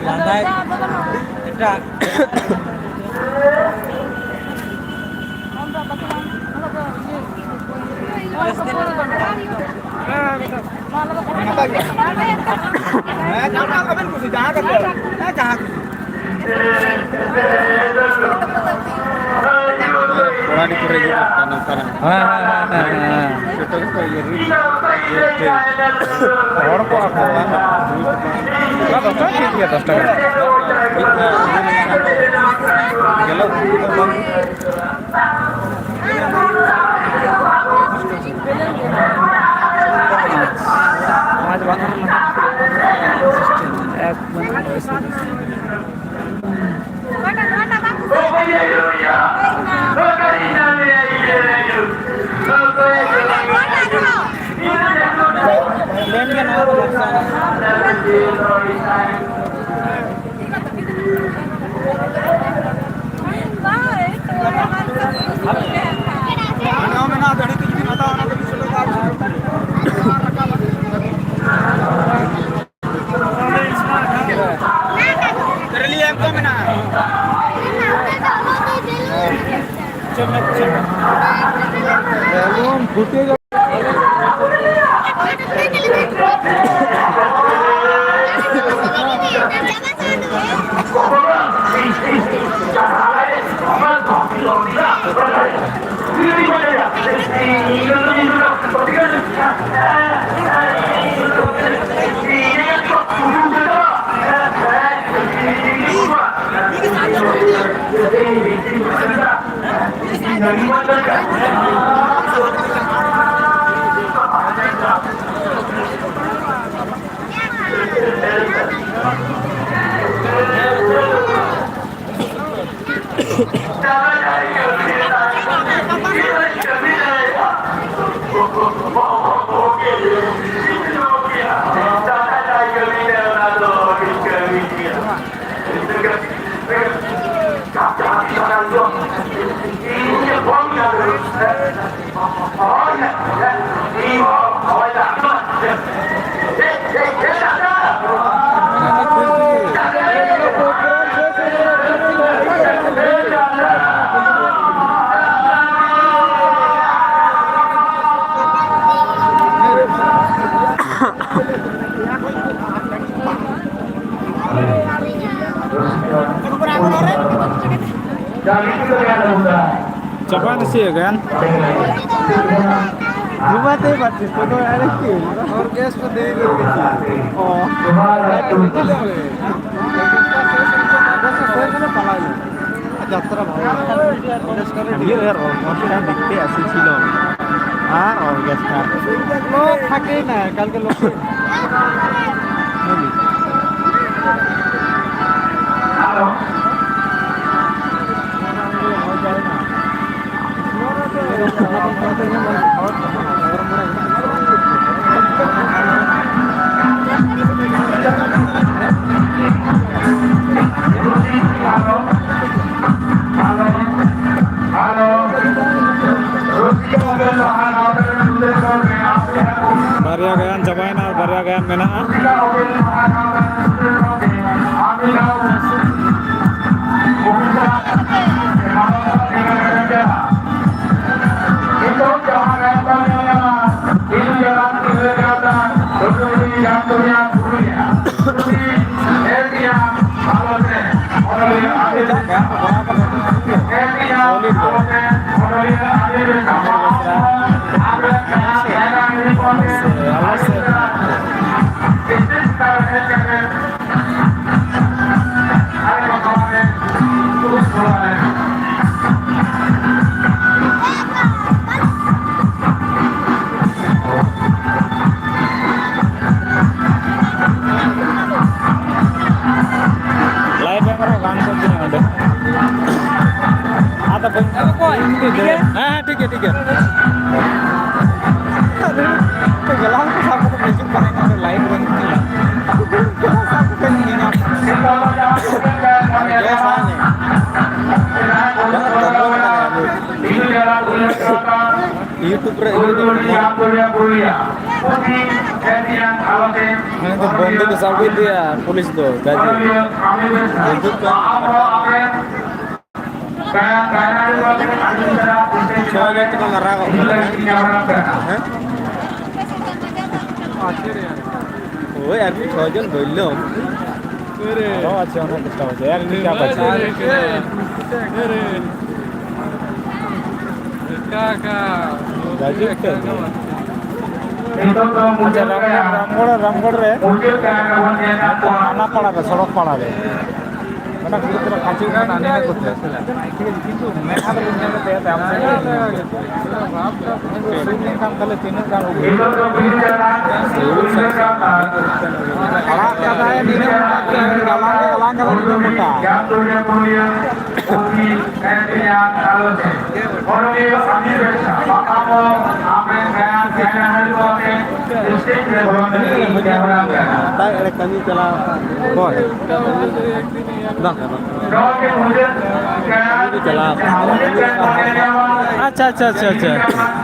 ᱞᱟᱸᱫᱟᱭ ᱮᱴᱟᱜ᱾ ᱡᱟᱦᱟᱸ ᱠᱟᱛᱮ, ᱦᱮᱸ, ᱡᱟᱦᱟᱸ ᱠᱟᱛᱮ᱾ ᱠᱚᱲᱟᱰᱤ ᱠᱚᱨᱮ ᱜᱮ ᱱᱚᱝᱠᱟᱱᱟᱜ᱾ ᱦᱮᱸ, ᱦᱮᱸ, ᱦᱮᱸ, ᱦᱮᱸ, ᱦᱮᱸ᱾ ᱡᱚᱛᱚ ᱜᱮᱠᱚ ᱤᱭᱟᱹ ᱨᱩᱴ ᱛᱮ᱾ ᱦᱚᱲ ᱠᱚ ᱟᱠᱚ ᱵᱟᱝ᱾ ᱚᱱᱟ ᱫᱚ ᱴᱷᱤᱠ ᱜᱮᱭᱟ, ᱫᱚᱥ ᱴᱟᱠᱟ᱾ ᱢᱤᱫ ᱫᱷᱟᱣ ᱤᱭᱟᱹ ᱞᱮᱱᱠᱷᱟᱱ ᱫᱚ ᱜᱮᱞᱚᱜ ᱫᱚ ᱵᱟᱝ᱾ ᱟᱪᱪᱷᱟ᱾ ᱟᱣᱟᱡᱽ ᱵᱟᱝ ᱟᱸᱡᱚᱢᱚᱜ ᱠᱟᱱᱟ᱾ ᱮᱠ ᱢᱤᱱᱤᱴ᱾ ᱞᱮᱱ ᱜᱮ ᱱᱚᱣᱟ ᱫᱚ ᱱᱚᱠᱥᱟᱱ᱾ ᱚᱱᱟ ᱦᱚᱸ ᱢᱮᱱᱟᱜᱼᱟ, ᱫᱟᱲᱮ ᱛᱮ ᱡᱩᱫᱤᱢ ᱦᱟᱛᱟᱣᱟ, ᱚᱱᱟ ᱫᱚ ᱢᱤᱫᱥᱚ ᱴᱟᱠᱟ᱾ ᱨᱮᱞᱤ ᱮᱢ ᱠᱚ ᱢᱮᱱᱟᱜᱼᱟ᱾ Balloon footage. ᱪᱟᱵᱟ ᱱᱟᱥᱮ ᱜᱟᱱ᱾ ᱱᱚᱣᱟ ᱛᱮ ᱵᱟᱨ ᱪᱮᱥᱴᱟ ᱫᱚ ᱟᱨ ᱪᱮᱫ? ᱚᱨᱜᱮᱥᱴᱨᱟ ᱫᱮᱨᱤ ᱨᱮ ᱦᱩᱭᱩᱜᱼᱟ᱾ ᱚ᱾ ᱚᱨᱜᱮᱥᱴᱨᱟ ᱥᱮᱥ ᱞᱮᱱᱠᱷᱟᱱ ᱯᱟᱞᱟᱣ ᱦᱩᱭᱩᱜᱼᱟ᱾ ᱡᱟᱛᱨᱟ ᱵᱷᱟᱜᱮ᱾ ᱚᱨᱜᱮᱥᱴᱨᱟ ᱨᱮ ᱟᱨ ᱚᱨᱜᱮᱥᱴᱨᱟ ᱫᱮᱠᱷᱛᱮ ᱮᱥᱮ ᱪᱷᱤᱞᱚ᱾ ᱟᱨ ᱚᱨᱜᱮᱥᱴᱨᱟ᱾ ᱞᱚ থাকে না, কালকে লক্ষ্মী। ᱵᱟᱨᱭᱟ ᱜᱟᱭᱟᱱ ᱪᱟᱵᱟᱭᱮᱱᱟ, ᱟᱨ ᱵᱟᱨᱭᱟ ᱜᱟᱭᱟᱱ ᱢᱮᱱᱟᱜᱼᱟ᱾ ᱞᱟᱭᱤᱵᱷ ᱮᱢ ᱨᱮᱦᱚᱸ ᱜᱟᱱ ᱠᱚᱜ ᱜᱮᱭᱟ ᱚᱸᱰᱮ᱾ ᱟᱫᱚ ᱵᱟᱹᱧ ᱦᱮᱸ, ᱦᱮᱸ, ᱴᱷᱤᱠ ᱜᱮᱭᱟ, ᱴᱷᱤᱠ ᱜᱮᱭᱟ᱾ ᱜᱮᱞᱟᱝ ᱠᱚ ᱥᱟᱵ ᱠᱟᱛᱮ ᱦᱤᱡᱩᱜ ᱠᱟᱱᱟ, ᱤᱧ ᱫᱚ ᱞᱟᱭᱤᱵᱷ ᱨᱮ ᱢᱤᱱᱟᱹᱧᱟ᱾ ᱜᱮᱞᱟᱝ ᱥᱟᱵ ᱠᱟᱛᱮ ᱢᱤᱱᱟᱹᱧᱟ᱾ ᱟᱨ ᱜᱮᱥ ᱦᱟᱸᱜ ᱱᱮ᱾ ᱵᱟᱝ, ᱫᱚᱢᱮ ᱢᱮᱱᱟᱜᱼᱟ᱾ YouTube ᱨᱮ, YouTube ᱨᱮ᱾ ᱦᱟᱱᱮ ᱛᱚ ᱵᱚᱱᱫᱩᱠ ᱮ ᱥᱟᱵ ᱠᱮᱫᱮᱭᱟ ᱯᱩᱞᱤᱥ ᱫᱚ, ᱜᱟᱡᱮ᱾ ᱵᱚᱱᱫᱩᱠ ᱠᱚ ᱪᱷᱚ ᱦᱟᱡᱟᱨ ᱴᱟᱠᱟ ᱢᱟᱨᱟᱣ ᱠᱟᱱᱟ᱾ ᱦᱮᱸ? ᱳᱭ ᱟᱨᱠᱤ ᱪᱷᱚ ᱡᱚᱱ ᱵᱚᱞᱞᱚᱢ᱾ ᱟᱨᱚ ᱟᱪᱪᱷᱟ, ᱚᱱᱟ ᱪᱮᱥᱴᱟ ᱦᱚᱪᱚ, ᱮᱠ ᱴᱤᱠᱟ ᱵᱟᱪᱟ᱾ ᱡᱟᱭᱡᱩᱜᱽ ᱛᱮ᱾ ᱟᱪᱪᱷᱟ, ᱨᱟᱢᱜᱚᱲ, ᱨᱟᱢᱜᱚᱲ, ᱨᱟᱢᱜᱚᱲ ᱨᱮ ᱢᱤᱫᱴᱟᱝ ᱦᱟᱱᱟ ᱯᱟᱲᱟ ᱨᱮ, ᱥᱚᱲᱚᱠ ᱯᱟᱲᱟ ᱨᱮ ᱢᱤᱫᱴᱟᱝ ᱠᱩᱲᱤ ᱜᱤᱫᱽᱨᱟᱹ ᱯᱷᱟᱸᱥᱤ ᱠᱟᱱᱟ, ᱟᱹᱰᱤ ᱠᱚᱛᱮ᱾ ᱴᱷᱤᱠ ᱟᱪᱷᱮ, ᱠᱤᱱᱛᱩ ᱢᱮᱫᱦᱟ ᱫᱚ ᱵᱟᱹᱧ ᱧᱮᱞ ᱞᱮᱫ ᱛᱟᱭᱟ, ᱛᱟᱭᱚᱢ ᱥᱮᱫ ᱜᱮ ᱤᱧ ᱧᱮᱞ ᱠᱮᱫ ᱛᱟᱭᱟ᱾ ᱥᱩᱨ ᱞᱮᱱᱠᱷᱟᱱ ᱛᱟᱦᱞᱮ ᱛᱤᱱᱟᱹᱜ ᱜᱟᱱ ᱩᱵ ᱦᱩᱭᱩᱜᱼᱟ? ᱟᱲᱟᱜ ᱠᱟᱫᱟᱭ ᱱᱤᱱᱟᱹᱜ ᱢᱚᱴᱟ, ᱜᱟᱞᱟᱝ ᱜᱮ ᱜᱟᱞᱟᱝ ᱠᱟᱫᱟ ᱱᱤᱱᱟᱹᱜ ᱢᱚᱴᱟ᱾ ᱚᱠᱚᱭ? ᱵᱟᱝ᱾ ᱟᱪᱪᱷᱟ, ᱟᱪᱪᱷᱟ, ᱟᱪᱪᱷᱟ, ᱟᱪᱪᱷᱟ᱾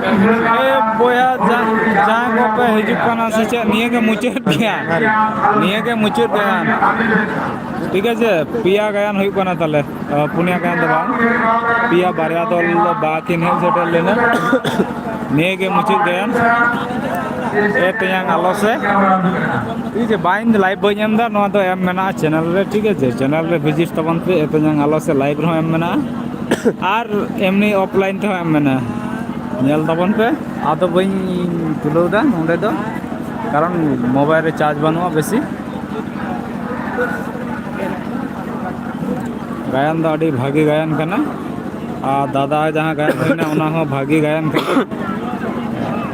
ᱮ ᱵᱚᱭᱦᱟ, ᱡᱟ-, ᱡᱟᱦᱟᱸᱭ ᱠᱚᱯᱮ ᱦᱤᱡᱩᱜ ᱠᱟᱱᱟ ᱥᱮ ᱪᱮᱫ, ᱱᱤᱭᱟᱹ ᱜᱮ ᱢᱩᱪᱟᱹᱫ ᱜᱮᱭᱟ᱾ ᱱᱤᱭᱟᱹ ᱜᱮ ᱢᱩᱪᱟᱹᱫ ᱜᱟᱭᱟᱱ᱾ ᱴᱷᱤᱠ ᱟᱪᱷᱮ, ᱯᱮᱭᱟ ᱜᱟᱭᱟᱱ ᱦᱩᱭᱩᱜ ᱠᱟᱱᱟ ᱛᱟᱦᱞᱮ᱾ ᱟ, ᱯᱩᱱᱭᱟ ᱜᱟᱭᱟᱱ ᱫᱚ ᱵᱟᱝ, ᱯᱮᱭᱟ, ᱵᱟᱨᱭᱟ ᱫᱚᱞ ᱫᱚ ᱵᱟᱠᱤᱱ ᱦᱮᱡ ᱥᱮᱴᱮᱨ ᱞᱮᱱᱟ᱾ ᱱᱤᱭᱟᱹ ᱜᱮ ᱢᱩᱪᱟᱹᱫ ᱜᱟᱭᱟᱱ᱾ ᱮ ᱛᱮᱭᱟᱝ ᱟᱞᱚ ᱥᱮ, ᱤᱧ ᱡᱮ ᱵᱟᱹᱧ, ᱞᱟᱭᱤᱵᱷ ᱵᱟᱹᱧ ᱮᱢ ᱮᱫᱟ, ᱱᱚᱣᱟ ᱫᱚ ᱮᱢ ᱢᱮᱱᱟᱜᱼᱟ ᱪᱮᱱᱮᱞ ᱨᱮ, ᱴᱷᱤᱠ ᱟᱪᱷᱮ? ᱪᱮᱱᱮᱞ ᱨᱮ ᱵᱷᱤᱡᱤᱴ ᱛᱟᱵᱚᱱ ᱯᱮ, ᱮ ᱛᱮᱭᱟᱝ ᱟᱞᱚ ᱥᱮ ᱞᱟᱭᱤᱵᱷ ᱨᱮᱦᱚᱸ ᱮᱢ ᱢᱮᱱᱟᱜᱼᱟ᱾ ᱟᱨ ᱮᱢᱱᱤ ᱚᱯᱷᱞᱟᱭᱤᱱ ᱛᱮᱦᱚᱸ ᱮᱢ ᱢᱮᱱᱟᱜᱼᱟ, ᱧᱮᱞ ᱛᱟᱵᱚᱱ ᱯᱮ᱾ ᱟᱫᱚ ᱵᱟᱹᱧ ᱛᱩᱞᱟᱹᱣ ᱮᱫᱟ ᱱᱚᱸᱰᱮ ᱫᱚ, ᱠᱟᱨᱚᱱ ᱢᱳᱵᱟᱭᱤᱞ ᱨᱮ ᱪᱟᱨᱡᱽ ᱵᱟᱹᱱᱩᱜᱼᱟ ᱵᱮᱥᱤ᱾ ᱜᱟᱭᱟᱱ ᱫᱚ ᱟᱹᱰᱤ ᱵᱷᱟᱹᱜᱤ ᱜᱟᱭᱟᱱ ᱠᱟᱱᱟ, ᱟᱨ ᱫᱟᱫᱟ ᱡᱟᱦᱟᱸ ᱜᱟᱭᱟᱱ ᱦᱩᱭᱱᱟ, ᱚᱱᱟ ᱦᱚᱸ ᱵᱷᱟᱹᱜᱤ ᱜᱟᱭᱟᱱ ᱠᱟᱱᱟ᱾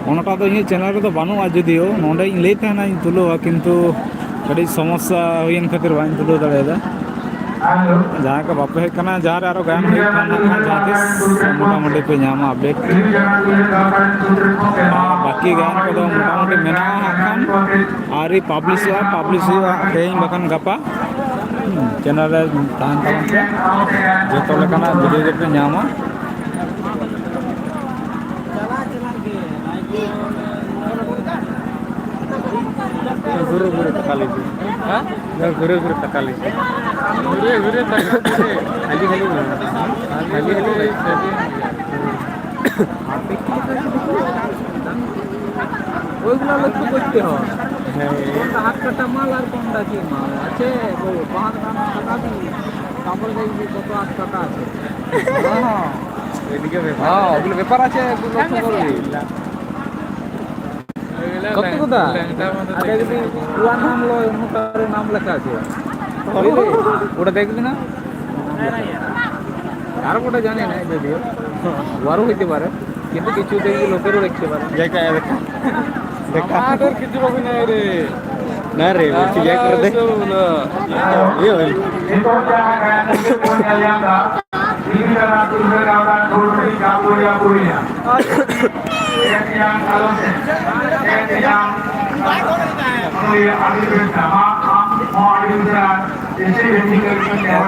ᱚᱱᱟᱴᱟᱜ ᱫᱚ ᱤᱧᱟᱹᱜ ᱪᱮᱱᱮᱞ ᱨᱮᱫᱚ ᱵᱟᱹᱱᱩᱜᱼᱟ, ᱡᱩᱫᱤᱭᱳ ᱱᱚᱸᱰᱮᱧ ᱞᱟᱹᱭ ᱛᱟᱦᱮᱱᱟᱧ ᱛᱩᱞᱟᱹᱣᱟ, ᱠᱤᱱᱛᱩ ᱠᱟᱹᱴᱤᱡ ᱥᱚᱢᱚᱥᱥᱟ ᱦᱩᱭᱮᱱ ᱠᱷᱟᱹᱛᱤᱨ ᱵᱟᱹᱧ ᱛᱩᱞᱟᱹᱣ ᱫᱟᱲᱮᱭᱟᱫᱟ᱾ ᱡᱟᱦᱟᱸᱭ ᱠᱚ ᱵᱟᱯᱮ ᱦᱮᱡ ᱠᱟᱱᱟ, ᱡᱟᱦᱟᱸ ᱨᱮ ᱟᱨᱚ ᱜᱟᱭᱟᱱ ᱦᱩᱭᱩᱜ ᱠᱷᱟᱱ, ᱱᱟᱜ ᱠᱷᱟᱱ ᱡᱟᱦᱟᱸ ᱛᱤᱥ ᱢᱚᱴᱟᱢᱩᱴᱤ ᱯᱮ ᱧᱟᱢᱟ ᱟᱯᱰᱮᱴ᱾ ᱟᱨ ᱵᱟᱹᱠᱤ ᱜᱟᱭᱟᱱ ᱠᱚᱫᱚ ᱢᱚᱴᱟᱢᱩᱴᱤ ᱢᱮᱱᱟᱜᱼᱟ ᱦᱟᱸᱜ ᱠᱷᱟᱱ, ᱟᱹᱣᱨᱤ ᱯᱟᱵᱽᱞᱤᱥᱚᱜᱼᱟ, ᱯᱟᱵᱽᱞᱤᱥ ᱦᱩᱭᱩᱜᱼᱟ ᱛᱮᱦᱮᱧ ᱵᱟᱠᱷᱟᱱ ᱜᱟᱯᱟ᱾ ᱦᱩᱸ, ᱪᱮᱱᱮᱞ ᱨᱮ ᱛᱟᱦᱮᱱ ᱛᱟᱵᱚᱱ ᱯᱮ, ᱡᱚᱛᱚ ᱞᱮᱠᱟᱱᱟᱜ ᱵᱷᱤᱰᱤᱭᱳ ᱜᱮᱯᱮ ᱧᱟᱢᱟ᱾ ᱜᱷᱩᱨᱮ ᱜᱷᱩᱨᱮ ᱛᱟᱠᱟ ᱞᱤᱡᱤ᱾ ᱦᱮᱸ? ᱜᱷᱩᱨᱮ ᱜᱷᱩᱨᱮ ᱛᱟᱠᱟ ᱞᱤᱡᱤ᱾ ᱜᱷᱩᱨᱮ ᱜᱷᱩᱨᱮ ᱛᱟᱠᱟ ᱞᱤᱡᱤ᱾ ᱦᱟᱹᱞᱤ ᱦᱟᱹᱞᱤ ᱢᱮ᱾ ᱦᱟᱹᱞᱤ ᱦᱟᱹᱞᱤ ᱢᱮ᱾ ওইগুলো লক্ষ্য করতে হয়। হ্যাঁ। কোনটা হাত কাটা মাল আর কোনটা কি মাল আছে, ওই বাঁধ বাঁধা কাটা দিয়ে আমার কাছে কত আট টাকা আছে। হ্যাঁ, হ্যাঁ। এদিকে ব্যাপার। হ্যাঁ, ওগুলো ব্যাপার আছে, একটু লক্ষ্য করবি। সত্যি কথা। আগে যদি পুয়ার নাম লয়, অন্য কারো নাম লেখা আছে। বুঝলি? ওটা দেখবি না? আর ওটা জানি না যদিও। ওয়ারও হইতে পারে। কিন্তু কিছু দেখবি লোকেরও দেখতে পারে। দেখা, দেখা। দেখা। আমাদের কিছু হবে না রে। না রে, বলছি, ইয়ে করে দে। আমরা এসব না। ইয়ে হইল।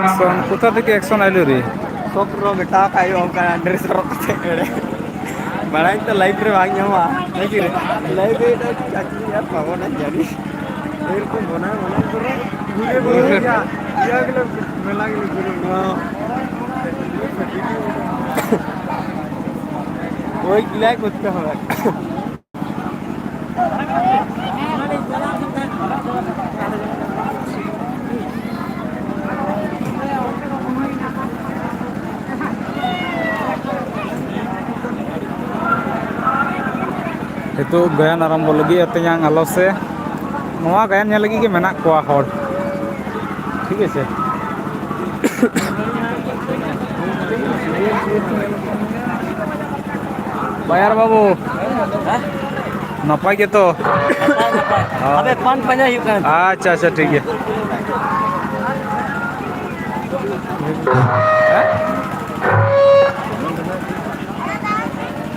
Action, কোথা থেকে অ্যাকশন আইলো রে? ᱥᱚᱠ ᱨᱚ ᱢᱮᱴᱟᱣ ᱠᱟᱜ ᱦᱩᱭᱩᱜᱼᱟ ᱚᱱᱠᱟ ᱰᱨᱮᱥ ᱦᱚᱨᱚᱜ ᱠᱟᱛᱮ ᱱᱚᱰᱮ᱾ ᱵᱟᱲᱟᱭ ᱛᱚ ᱞᱟᱭᱤᱵᱷ ᱨᱮ ᱵᱟᱝ ᱧᱟᱢᱚᱜᱼᱟ᱾ ᱞᱟᱭᱤᱵᱷ ᱨᱮ ᱮᱴᱟᱜ ᱪᱟᱹᱠᱨᱤ ᱟᱨ ᱯᱟᱵᱚᱱᱟ ᱡᱟᱹᱱᱤ᱾ ᱮᱨᱚᱠᱚᱢ ᱵᱚᱱᱟ ᱵᱚᱱᱟ ᱠᱚᱨᱮ ᱜᱷᱩᱨᱮ ᱜᱷᱩᱨᱮ ᱡᱟ, ᱤᱭᱟᱹ ᱜᱮᱞᱮ ᱢᱮᱞᱟ ᱜᱮᱞᱮ ᱜᱷᱩᱨᱮ᱾ ᱱᱚᱣᱟ ᱳᱭ ᱜᱤᱞᱟᱭ করতে হবে। ᱱᱤᱛᱚᱜ ᱜᱟᱭᱟᱱ ᱟᱨᱟᱢᱵᱚ ᱞᱟᱹᱜᱤᱫ ᱛᱮᱧᱟᱝ ᱟᱞᱚ ᱥᱮ, ᱱᱚᱣᱟ ᱜᱟᱭᱟᱱ ᱧᱮᱞ ᱞᱟᱹᱜᱤᱫ ᱜᱮ ᱢᱮᱱᱟᱜ ᱠᱚᱣᱟ ᱦᱚᱲ᱾ ᱴᱷᱤᱠ ᱟᱪᱷᱮ᱾ ᱵᱟᱭᱟᱨ ᱵᱟᱹᱵᱩ, ᱦᱮᱸ? ᱱᱟᱯᱟᱭ ᱜᱮᱛᱚ? ᱱᱟᱯᱟᱭ, ᱱᱟᱯᱟᱭ᱾ ᱦᱳᱭ᱾ ᱟᱵᱮ ᱯᱟᱱ ᱯᱟᱸᱡᱟ ᱦᱩᱭᱩᱜ ᱠᱟᱱᱟ᱾ ᱟᱪᱪᱷᱟ, ᱟᱪᱪᱷᱟ, ᱴᱷᱤᱠ ᱜᱮᱭᱟ᱾ ᱦᱮᱸ?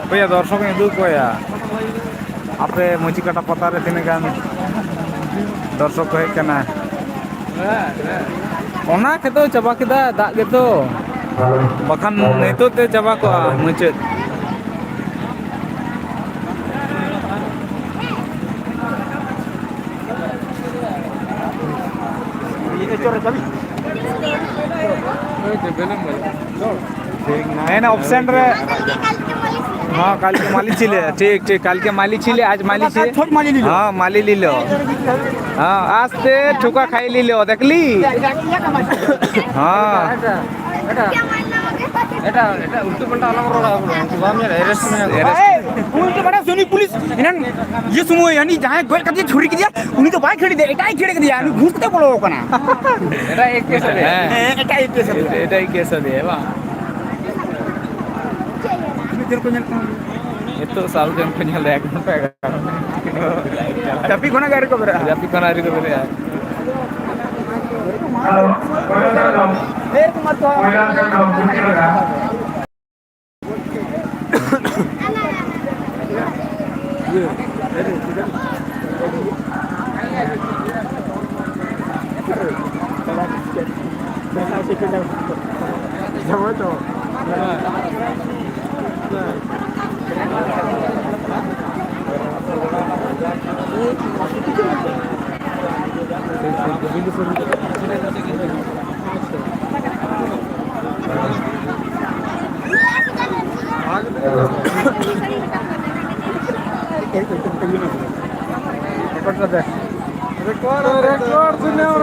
ᱚᱠᱚᱭᱟ ᱫᱚᱨᱥᱚᱠ ᱤᱧ ᱩᱫᱩᱜ ᱠᱚᱣᱟ᱾ ᱟᱯᱮ ᱢᱩᱪᱤ ᱠᱟᱴᱟ ᱯᱟᱛᱟ ᱨᱮ ᱛᱤᱱᱟᱹᱜ ᱜᱟᱱ ᱫᱚᱨᱥᱚᱠ ᱠᱚ ᱦᱮᱡ ᱠᱟᱱᱟ? ᱚᱱᱟ ᱠᱷᱟᱹᱛᱤᱨ ᱪᱟᱵᱟ ᱠᱮᱫᱟ ᱫᱟᱜ ᱜᱮᱛᱚ, ᱵᱟᱠᱷᱟᱱ ᱱᱤᱛᱚᱜ ᱛᱮ ᱪᱟᱵᱟ ᱠᱚᱜᱼᱟ ᱢᱩᱪᱟᱹᱫ᱾ ᱢᱮᱱᱟ ᱚᱯᱥᱮᱱ ᱨᱮ᱾ हाँ, कल के मालिक छिले। ठीक, ठीक, कल के मालिक छिले, आज मालिक छिले। छोट मालिक लिलो। हाँ, मालिक लिलो। हाँ, आज से ठुका खाई लिलो, देखली? हाँ। এটা, এটা, এটা উল্টো পাল্টা আলাপ করা হবে না। বাম যারা arrest করে। Arrest। এই, উল্টো পাল্টা শুনি পুলিশ, এনান, ইয়ে সময়, ইয়ানি, যাহাই গোল কাটিয়ে ছুরি কি দিয়া, উনি তো বাইক ছেড়ে দিয়ে, এটাই ছেড়ে দিয়ে, আমি ঘুরতে বলো ওখানে। এটা এক কেস হবে। হ্যাঁ। হ্যাঁ, এটাই এক কেস হবে। এটা, এটাই কেস হবে, বাহ। ᱱᱤᱛᱚᱜ ᱥᱟᱞ ᱡᱚᱱ ᱠᱚ ᱧᱮᱞ ᱮᱫᱟ, ᱮᱠ ᱜᱷᱚᱱᱴᱟ ᱮᱜᱟᱨᱚ ᱢᱤᱱᱤᱴ᱾ ᱡᱟᱹᱯᱤᱫ ᱠᱷᱚᱱᱟᱜ ᱜᱮ ᱟᱹᱣᱨᱤ ᱠᱚ ᱵᱮᱨᱮᱫᱼᱟ᱾ ᱡᱟᱹᱯᱤᱫ ᱠᱷᱚᱱᱟᱜ ᱟᱹᱣᱨᱤ ᱠᱚ ᱵᱮᱨᱮᱫᱼᱟ᱾ ᱨᱮᱠᱚᱨᱰ ᱥᱩᱱᱟᱹᱣ᱾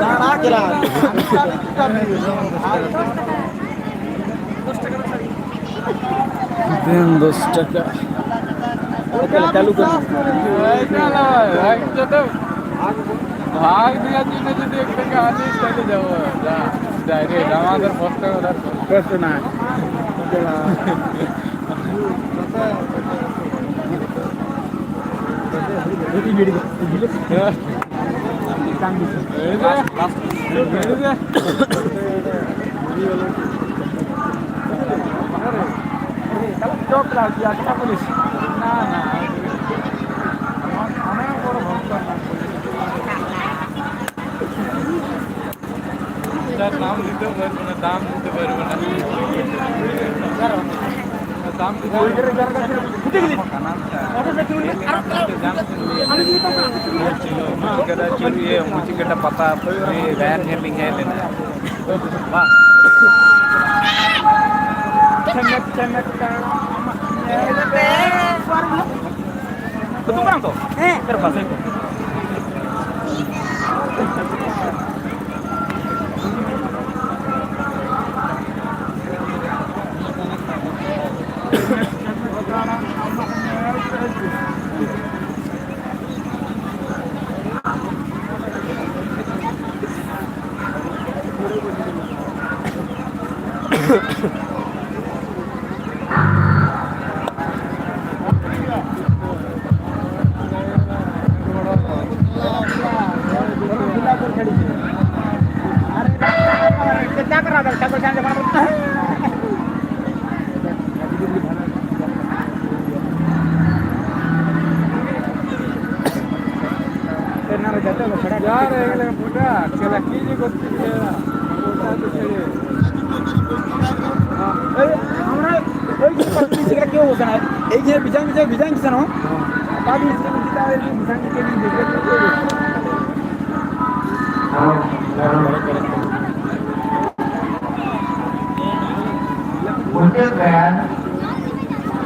ᱫᱮᱱ ᱫᱚᱥ ᱴᱟᱠᱟ᱾ ᱪᱟᱹᱞᱩ ᱠᱟᱱᱟ᱾ ᱵᱷᱟᱜᱽ ᱫᱤᱭᱟ ᱛᱩᱢᱱᱮ ᱡᱩᱫᱤ ᱮᱠ ᱴᱟᱠᱟ ᱟᱱᱤ ᱪᱟᱞᱮ ᱡᱟᱣ, ᱡᱟ, direct, ᱟᱢᱟᱫᱮᱨ ᱠᱚᱥᱴᱚ ᱠᱚ ᱫᱟᱨ ᱠᱚᱥᱴᱚ ᱱᱟ᱾ দাম দিতে পারবো না, দাম দিতে পারবো না। দাম দিতে পারবো না। ᱪᱮᱫ ᱠᱟᱫᱟ, ᱪᱮᱫ ᱤᱭᱟᱹ, ᱢᱩᱪᱤ ᱠᱟᱴᱟ ᱯᱟᱛᱟ, ᱩᱱᱤ ᱨᱟᱭᱟᱱ ᱧᱮᱞ ᱞᱤᱧ ᱦᱮᱡ ᱞᱮᱱᱟ᱾ ᱵᱟᱝ᱾ ᱪᱮᱢᱮᱠ, ᱪᱮᱢᱮᱠ, ᱪᱮᱢᱮᱠ᱾ ᱵᱟᱝ ᱛᱚ? ᱦᱮᱸ᱾ ᱪᱮᱫ ᱯᱟᱥᱮ ᱠᱚ? ಯಾರು ಹೇಗಲೇ ಪುಟ ಚಲ ಕೀಲಿ ಗೊತ್ತಿಲ್ಲ. ᱮᱭ ᱡᱮ ᱵᱤᱡᱟᱝ, ᱵᱤᱡᱟᱝ, ᱵᱤᱡᱟᱝ ᱠᱤᱥᱟᱱ ᱦᱚᱸ᱾ ᱟᱯᱟ ᱫᱤᱱ ᱥᱮ ᱵᱤᱡᱟᱝ ᱠᱤᱥᱟᱱ ᱦᱚᱸ᱾ ᱢᱩᱪᱟᱹᱫ ᱜᱟᱭᱟᱱ᱾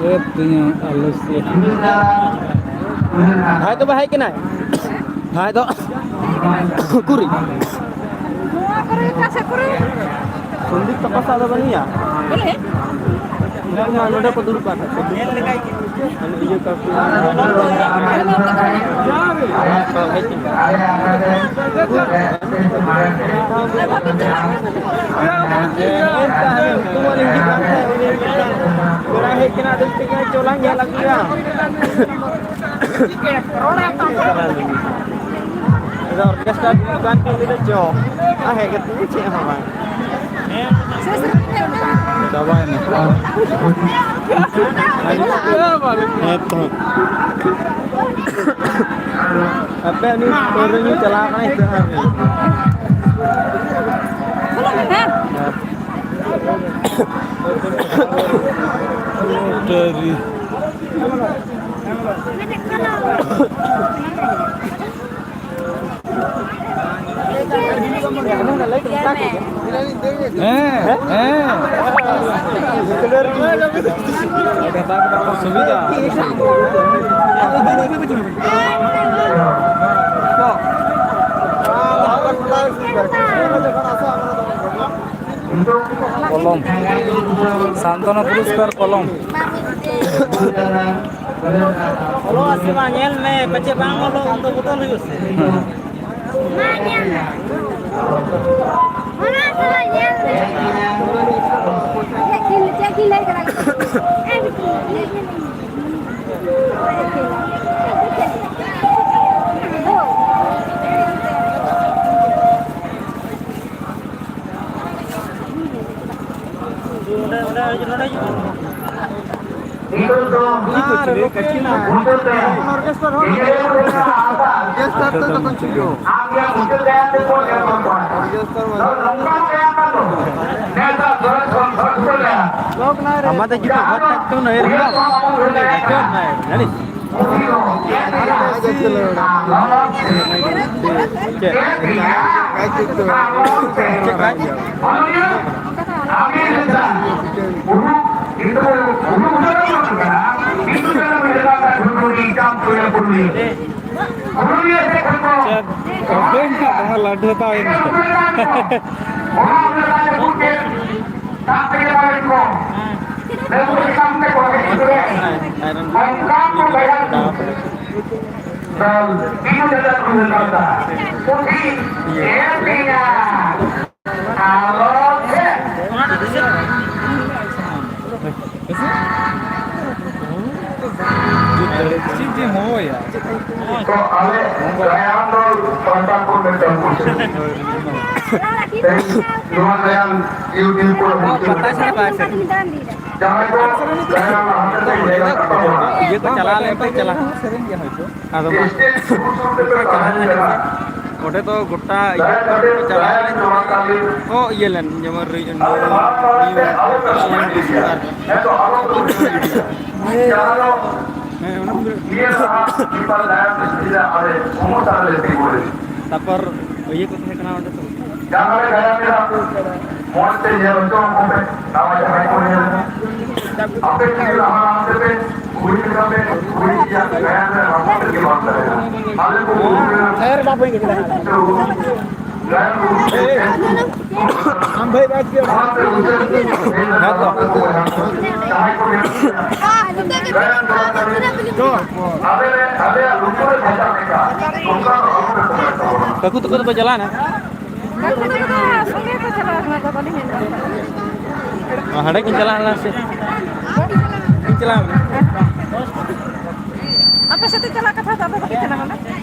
ᱮ ᱛᱤᱧᱟ ᱟᱞᱚ ᱥᱮ᱾ ᱵᱷᱟᱭ ᱫᱚ ᱵᱟᱭ ᱦᱮᱡ ᱠᱟᱱᱟᱭ? ᱵᱷᱟᱭ ᱫᱚ ᱩᱠᱩᱨᱤᱡ? ᱱᱚᱣᱟ ᱠᱚᱨᱮ, ᱚᱠᱟ ᱥᱮᱫ ᱠᱚᱨᱮ? ᱥᱚᱱᱫᱤᱯ ᱛᱟᱠᱚ ᱥᱟᱶ ᱫᱚ ᱵᱟᱹᱱᱩᱭᱟ? ᱵᱚᱞᱮ? ᱱᱚᱰᱮ ᱠᱚ ᱫᱩᱲᱩᱵ ᱠᱟᱱ ᱛᱟᱦᱮᱸᱫ᱾ ᱤᱭᱟᱹ ᱠᱟᱠᱚ᱾ ᱯᱮᱲᱟ ᱦᱮᱡ ᱠᱟᱱᱟ, ᱟᱫᱚ ᱪᱮᱫ ᱪᱚᱞᱟᱝ ᱧᱮᱞ ᱟᱹᱜᱩᱭᱟ᱾ ᱟᱫᱚ ᱚᱨᱠᱮᱥᱴᱨᱟ ᱫᱚᱠᱟᱱ ᱠᱚ ᱞᱟᱹᱭ ᱫᱟ ᱪᱚ, ᱟᱨ ᱦᱮᱡ ᱠᱟᱛᱮ ᱫᱚ ᱪᱮᱫ ᱦᱚᱸ ᱵᱟᱝ᱾ ᱪᱟᱵᱟᱭᱮᱱᱟ᱾ ᱦᱮᱸ ᱛᱚ᱾ ᱟᱯᱮ ᱩᱱᱤ ᱯᱟᱹᱣᱨᱟᱹ ᱧᱩ ᱪᱟᱞᱟᱣ ᱠᱟᱱᱟᱭ ᱥᱮ ᱵᱟᱝ? ᱦᱮᱸ, ᱦᱮᱸ᱾ ᱥᱩᱵᱤᱫᱷᱟ᱾ ᱠᱚᱞᱚᱢ᱾ ᱥᱟᱱᱛᱚᱱᱟ ᱯᱩᱨᱚᱥᱠᱟᱨ ᱠᱚᱞᱚᱢ᱾ ᱚᱞᱚᱜ ᱟᱥᱮ ᱵᱟᱝ? ᱧᱮᱞ ᱢᱮ, ᱯᱟᱪᱮᱫ ᱵᱟᱝ ᱚᱞᱚᱜ, ᱩᱱᱫᱚ ᱵᱚᱫᱚᱞ ᱦᱩᱭᱩᱜ ᱥᱮ᱾ ᱦᱮᱸ᱾ ᱱᱚᱰᱮ, ᱱᱚᱰᱮ, ᱱᱚᱰᱮ ᱦᱤᱡᱩᱜ ᱢᱮ᱾ ᱱᱤᱛᱚᱜ ᱫᱚ ᱢᱩᱪᱟᱹᱫ ᱨᱮ ᱚᱨᱠᱮᱥᱴᱟᱨ ᱦᱚᱸ ᱱᱤᱡᱮ ᱠᱚ ᱞᱟᱹᱭᱟ ᱟᱵᱟ᱾ ᱚᱨᱠᱮᱥᱴᱟᱨ ᱛᱮ ᱫᱚ ᱠᱚ ᱪᱤᱠᱟᱹᱭᱟ? ᱟᱢ ᱜᱮ ᱢᱩᱪᱟᱹᱫ ᱨᱮ ᱟᱢ ᱫᱚ ᱠᱚ ᱧᱮᱞ ᱠᱚᱣᱟ᱾ ᱚᱨᱠᱮᱥᱴᱟᱨ ᱢᱟ ᱛᱚ ᱱᱚᱝᱠᱟ ᱠᱚ ᱮᱢ ᱠᱟᱱ ᱫᱚ᱾ ᱱᱮᱛᱟᱨ ᱥᱚᱨᱮᱥ ᱠᱷᱚᱱ ᱥᱚᱨᱮᱥ ᱠᱚ ᱞᱟᱹᱭᱟ᱾ ᱟᱢᱟᱫᱟ ᱡᱩᱫᱤ ᱡᱟᱦᱟᱸ ᱦᱚᱲ ᱫᱚ ᱴᱷᱟᱠ ᱛᱮ ᱩᱱᱟᱹᱜ ᱮ ᱨᱩᱣᱟ, ᱩᱱᱤ ᱫᱚ ᱡᱟᱦᱟᱸ ᱡᱚᱢ ᱱᱟᱭ, ᱡᱟᱹᱱᱤᱡ᱾ ᱩᱱᱤ ᱫᱚ ᱪᱮᱫ ᱨᱮᱭᱟᱜ ᱪᱮᱫ? ᱪᱮᱫ ᱨᱮᱭᱟᱜ ᱪᱮᱫ ᱠᱟᱡ? ᱟᱢᱤᱨ ᱦᱟᱥᱟᱱ, ᱩᱨᱩ, ᱤᱧ ᱫᱚ ᱩᱨᱩ ᱩᱡᱟᱹᱲ ᱠᱟᱱᱟ, ᱤᱧ ᱫᱚ ᱩᱡᱟᱹᱲ ᱠᱟᱱᱟ, ᱩᱨᱩ ᱤᱧ ᱠᱟᱢ ᱠᱚᱭᱟ ᱯᱩᱨᱩᱞᱤᱭᱟᱹ᱾ ᱯᱩᱨᱩᱞᱤᱭᱟᱹ ᱥᱮᱫ ᱠᱷᱚᱱ ᱠᱚ ᱪᱮᱫ? ᱫᱚᱢᱮ ᱞᱟᱹᱰᱩ ᱦᱟᱛᱟᱣ ᱮᱱ᱾ ᱚᱱᱟ ᱩᱡᱟᱹᱲ ᱠᱟᱱᱟ, ᱯᱩᱨᱩᱞᱤᱭᱟᱹ ᱥᱮᱫ ᱠᱷᱚᱱ ᱠᱚ ᱫᱚᱢᱮ ᱞᱟᱹᱰᱩ ᱦᱟᱛᱟᱣ ᱮᱱ᱾ ᱚᱱᱠᱟ ᱠᱚ ᱵᱟᱭᱟ ᱫᱚᱞ ᱵᱤᱫᱩ ᱪᱟᱸᱫᱟᱱ ᱠᱚ ᱢᱮᱛᱟᱜᱼᱟ᱾ ᱯᱩᱛᱷᱤ ᱮᱢ ᱢᱮᱭᱟ᱾ ᱟᱞᱚ ᱪᱮᱫ? ᱪᱮᱫ ᱡᱮ ᱦᱚᱦᱚᱭᱟ? ᱛᱚ ᱟᱞᱮ ᱜᱟᱭᱟᱱ ᱫᱚᱞ ᱯᱟᱦᱴᱟ ᱠᱷᱚᱱ ᱢᱤᱫᱴᱟᱝ ᱯᱩᱛᱷᱤ᱾ ᱛᱮᱦᱮᱧ ᱱᱚᱣᱟ ᱜᱟᱭᱟᱱ YouTube ᱠᱚᱨᱮ ᱵᱚᱱ ᱯᱟᱛᱟ ᱪᱟᱞᱟᱜ ᱵᱟᱭ ᱥᱮᱱ᱾ ᱡᱟᱦᱟᱸᱭ ᱠᱚ ᱜᱟᱭᱟᱱ ᱞᱟᱦᱟ ᱛᱮᱠᱚ ᱧᱮᱞ ᱟᱠᱟᱫ ᱛᱟᱵᱚᱱᱟ᱾ ᱤᱭᱟᱹ ᱠᱚ ᱪᱟᱞᱟᱣ ᱞᱮᱱ ᱠᱷᱟᱱ ᱪᱟᱞᱟᱣ ᱦᱚᱸ ᱥᱮᱨᱮᱧ ᱜᱮᱭᱟ ᱦᱚᱭᱛᱳ᱾ ᱟᱫᱚ ᱢᱟ᱾ ᱥᱴᱮᱡ ᱥᱩᱨ ᱥᱩᱨ ᱛᱮᱯᱮ ᱛᱟᱦᱮᱱ ᱠᱟᱱᱟ᱾ ᱚᱸᱰᱮ ᱫᱚ ᱜᱚᱴᱟ ᱤᱭᱟᱹ ᱫᱟᱭᱟ ᱠᱟᱛᱮ ᱠᱚ ᱪᱟᱞᱟᱣ ᱫᱟᱭᱟ ᱞᱮᱱ ᱡᱚᱢᱟ ᱠᱟᱹᱢᱤ᱾ ᱠᱚ ᱤᱭᱟᱹ ᱞᱮᱱ, ᱡᱮᱢᱚᱱ ᱨᱤ-, ᱟᱞᱮ ᱢᱟᱲᱟᱝ ᱢᱟᱲᱟᱝ ᱛᱮ ᱟᱞᱮ ᱯᱮ ᱥᱚᱢᱚᱭ ᱤᱫᱤᱭᱟ᱾ ᱦᱮᱸ ᱛᱚ, ᱟᱞᱚ ᱯᱮ ᱩᱭᱦᱟᱹᱨ ᱤᱫᱤᱭᱟ᱾ ᱡᱟᱦᱟᱸ ᱫᱚ ᱦᱮᱸ, ᱚᱱᱟ ᱠᱚᱫᱚ ᱱᱤᱭᱟᱹ ᱫᱷᱟᱣ ᱱᱮᱯᱟᱞ ᱫᱟᱭᱟ ᱯᱮ ᱥᱤᱫᱟ ᱟᱞᱮ ᱠᱷᱚᱢᱚᱛᱟ ᱨᱮᱞᱮ ᱛᱤᱸᱜᱩ ᱞᱮᱱ᱾ ᱛᱟᱯᱚᱨ ᱤᱭᱟᱹ ᱠᱚ ᱛᱟᱦᱮᱸ ᱠᱟᱱᱟ ᱚᱸᱰᱮ ᱫᱚ᱾ ᱡᱟᱦᱟᱸ ᱞᱮᱠᱟ ᱢᱮᱱᱟᱜ, ᱢᱚᱡᱽ ᱛᱮ ᱧᱮᱞ ᱦᱚᱪᱚ ᱟᱠᱚ ᱯᱮ, ᱱᱟᱣᱟ ᱡᱟᱦᱟᱸᱭ ᱠᱚ ᱧᱮᱞ᱾ ᱟᱯᱮ ᱡᱩᱫᱤ ᱞᱟᱦᱟ ᱞᱟᱦᱟ ᱛᱮᱯᱮ ᱦᱩᱭ ᱞᱮᱠᱟ ᱯᱮ ᱦᱩᱭ ᱜᱮᱭᱟ, ᱜᱟᱭᱟᱱ ᱨᱮ ᱟᱵᱚ ᱛᱮᱜᱮ ᱵᱟᱝ ᱛᱟᱦᱮᱱᱟ᱾ ᱟᱞᱮ ᱠᱚ ᱦᱩᱭ ᱞᱮᱱᱟ᱾ ᱜᱟᱭᱟᱱ ᱦᱩᱭ ᱞᱮᱱᱟ᱾ ᱚᱱᱟᱛᱮ ᱩᱭᱦᱟᱹᱨ ᱦᱮᱸ ᱛᱚ᱾ ᱡᱟᱦᱟᱸᱭ ᱠᱚ ᱢᱮᱱᱟᱜ ᱯᱮᱭᱟ, ᱜᱟᱭᱟᱱ ᱛᱟᱞᱟ ᱛᱮ ᱟᱞᱮ ᱞᱮ, ᱟᱞᱮᱭᱟᱜ ᱞᱩᱛᱩᱨ ᱨᱮ ᱵᱷᱮᱡᱟ ᱞᱮᱠᱟ, ᱱᱚᱝᱠᱟ ᱫᱚ ᱟᱞᱚ ᱯᱮ ᱠᱚᱢᱮᱱᱴ ᱛᱟᱵᱚᱱᱟ᱾ ᱠᱟᱠᱩ ᱛᱟᱠᱚ ᱫᱚᱠᱚ ᱪᱟᱞᱟᱣᱱᱟ? ᱠᱟᱠᱩ ᱛᱟᱠᱚ ᱫᱚ ᱥᱚᱸᱜᱮ ᱠᱚ ᱪᱟᱞᱟᱣ ᱠᱟᱱᱟ, ᱟᱫᱚ ᱵᱟᱹᱞᱤᱧ ᱧᱮᱞ ᱧᱟᱢ ᱠᱟᱫᱟ᱾ ᱦᱟᱸᱰᱮ ᱠᱤᱱ ᱪᱟᱞᱟᱣ ᱞᱮᱱᱟ ᱥᱮ? ᱠᱤᱱ ᱪᱟᱞᱟᱣ ᱞᱮᱱᱟ? ᱟᱯᱮ ᱥᱟᱛᱮ ᱪᱟᱞᱟᱜ ᱠᱟᱛᱷᱟ ᱛᱚ, ᱟᱯᱮ ᱵᱟᱯᱮ ᱪᱟᱞᱟᱜ ᱠᱟᱱᱟ?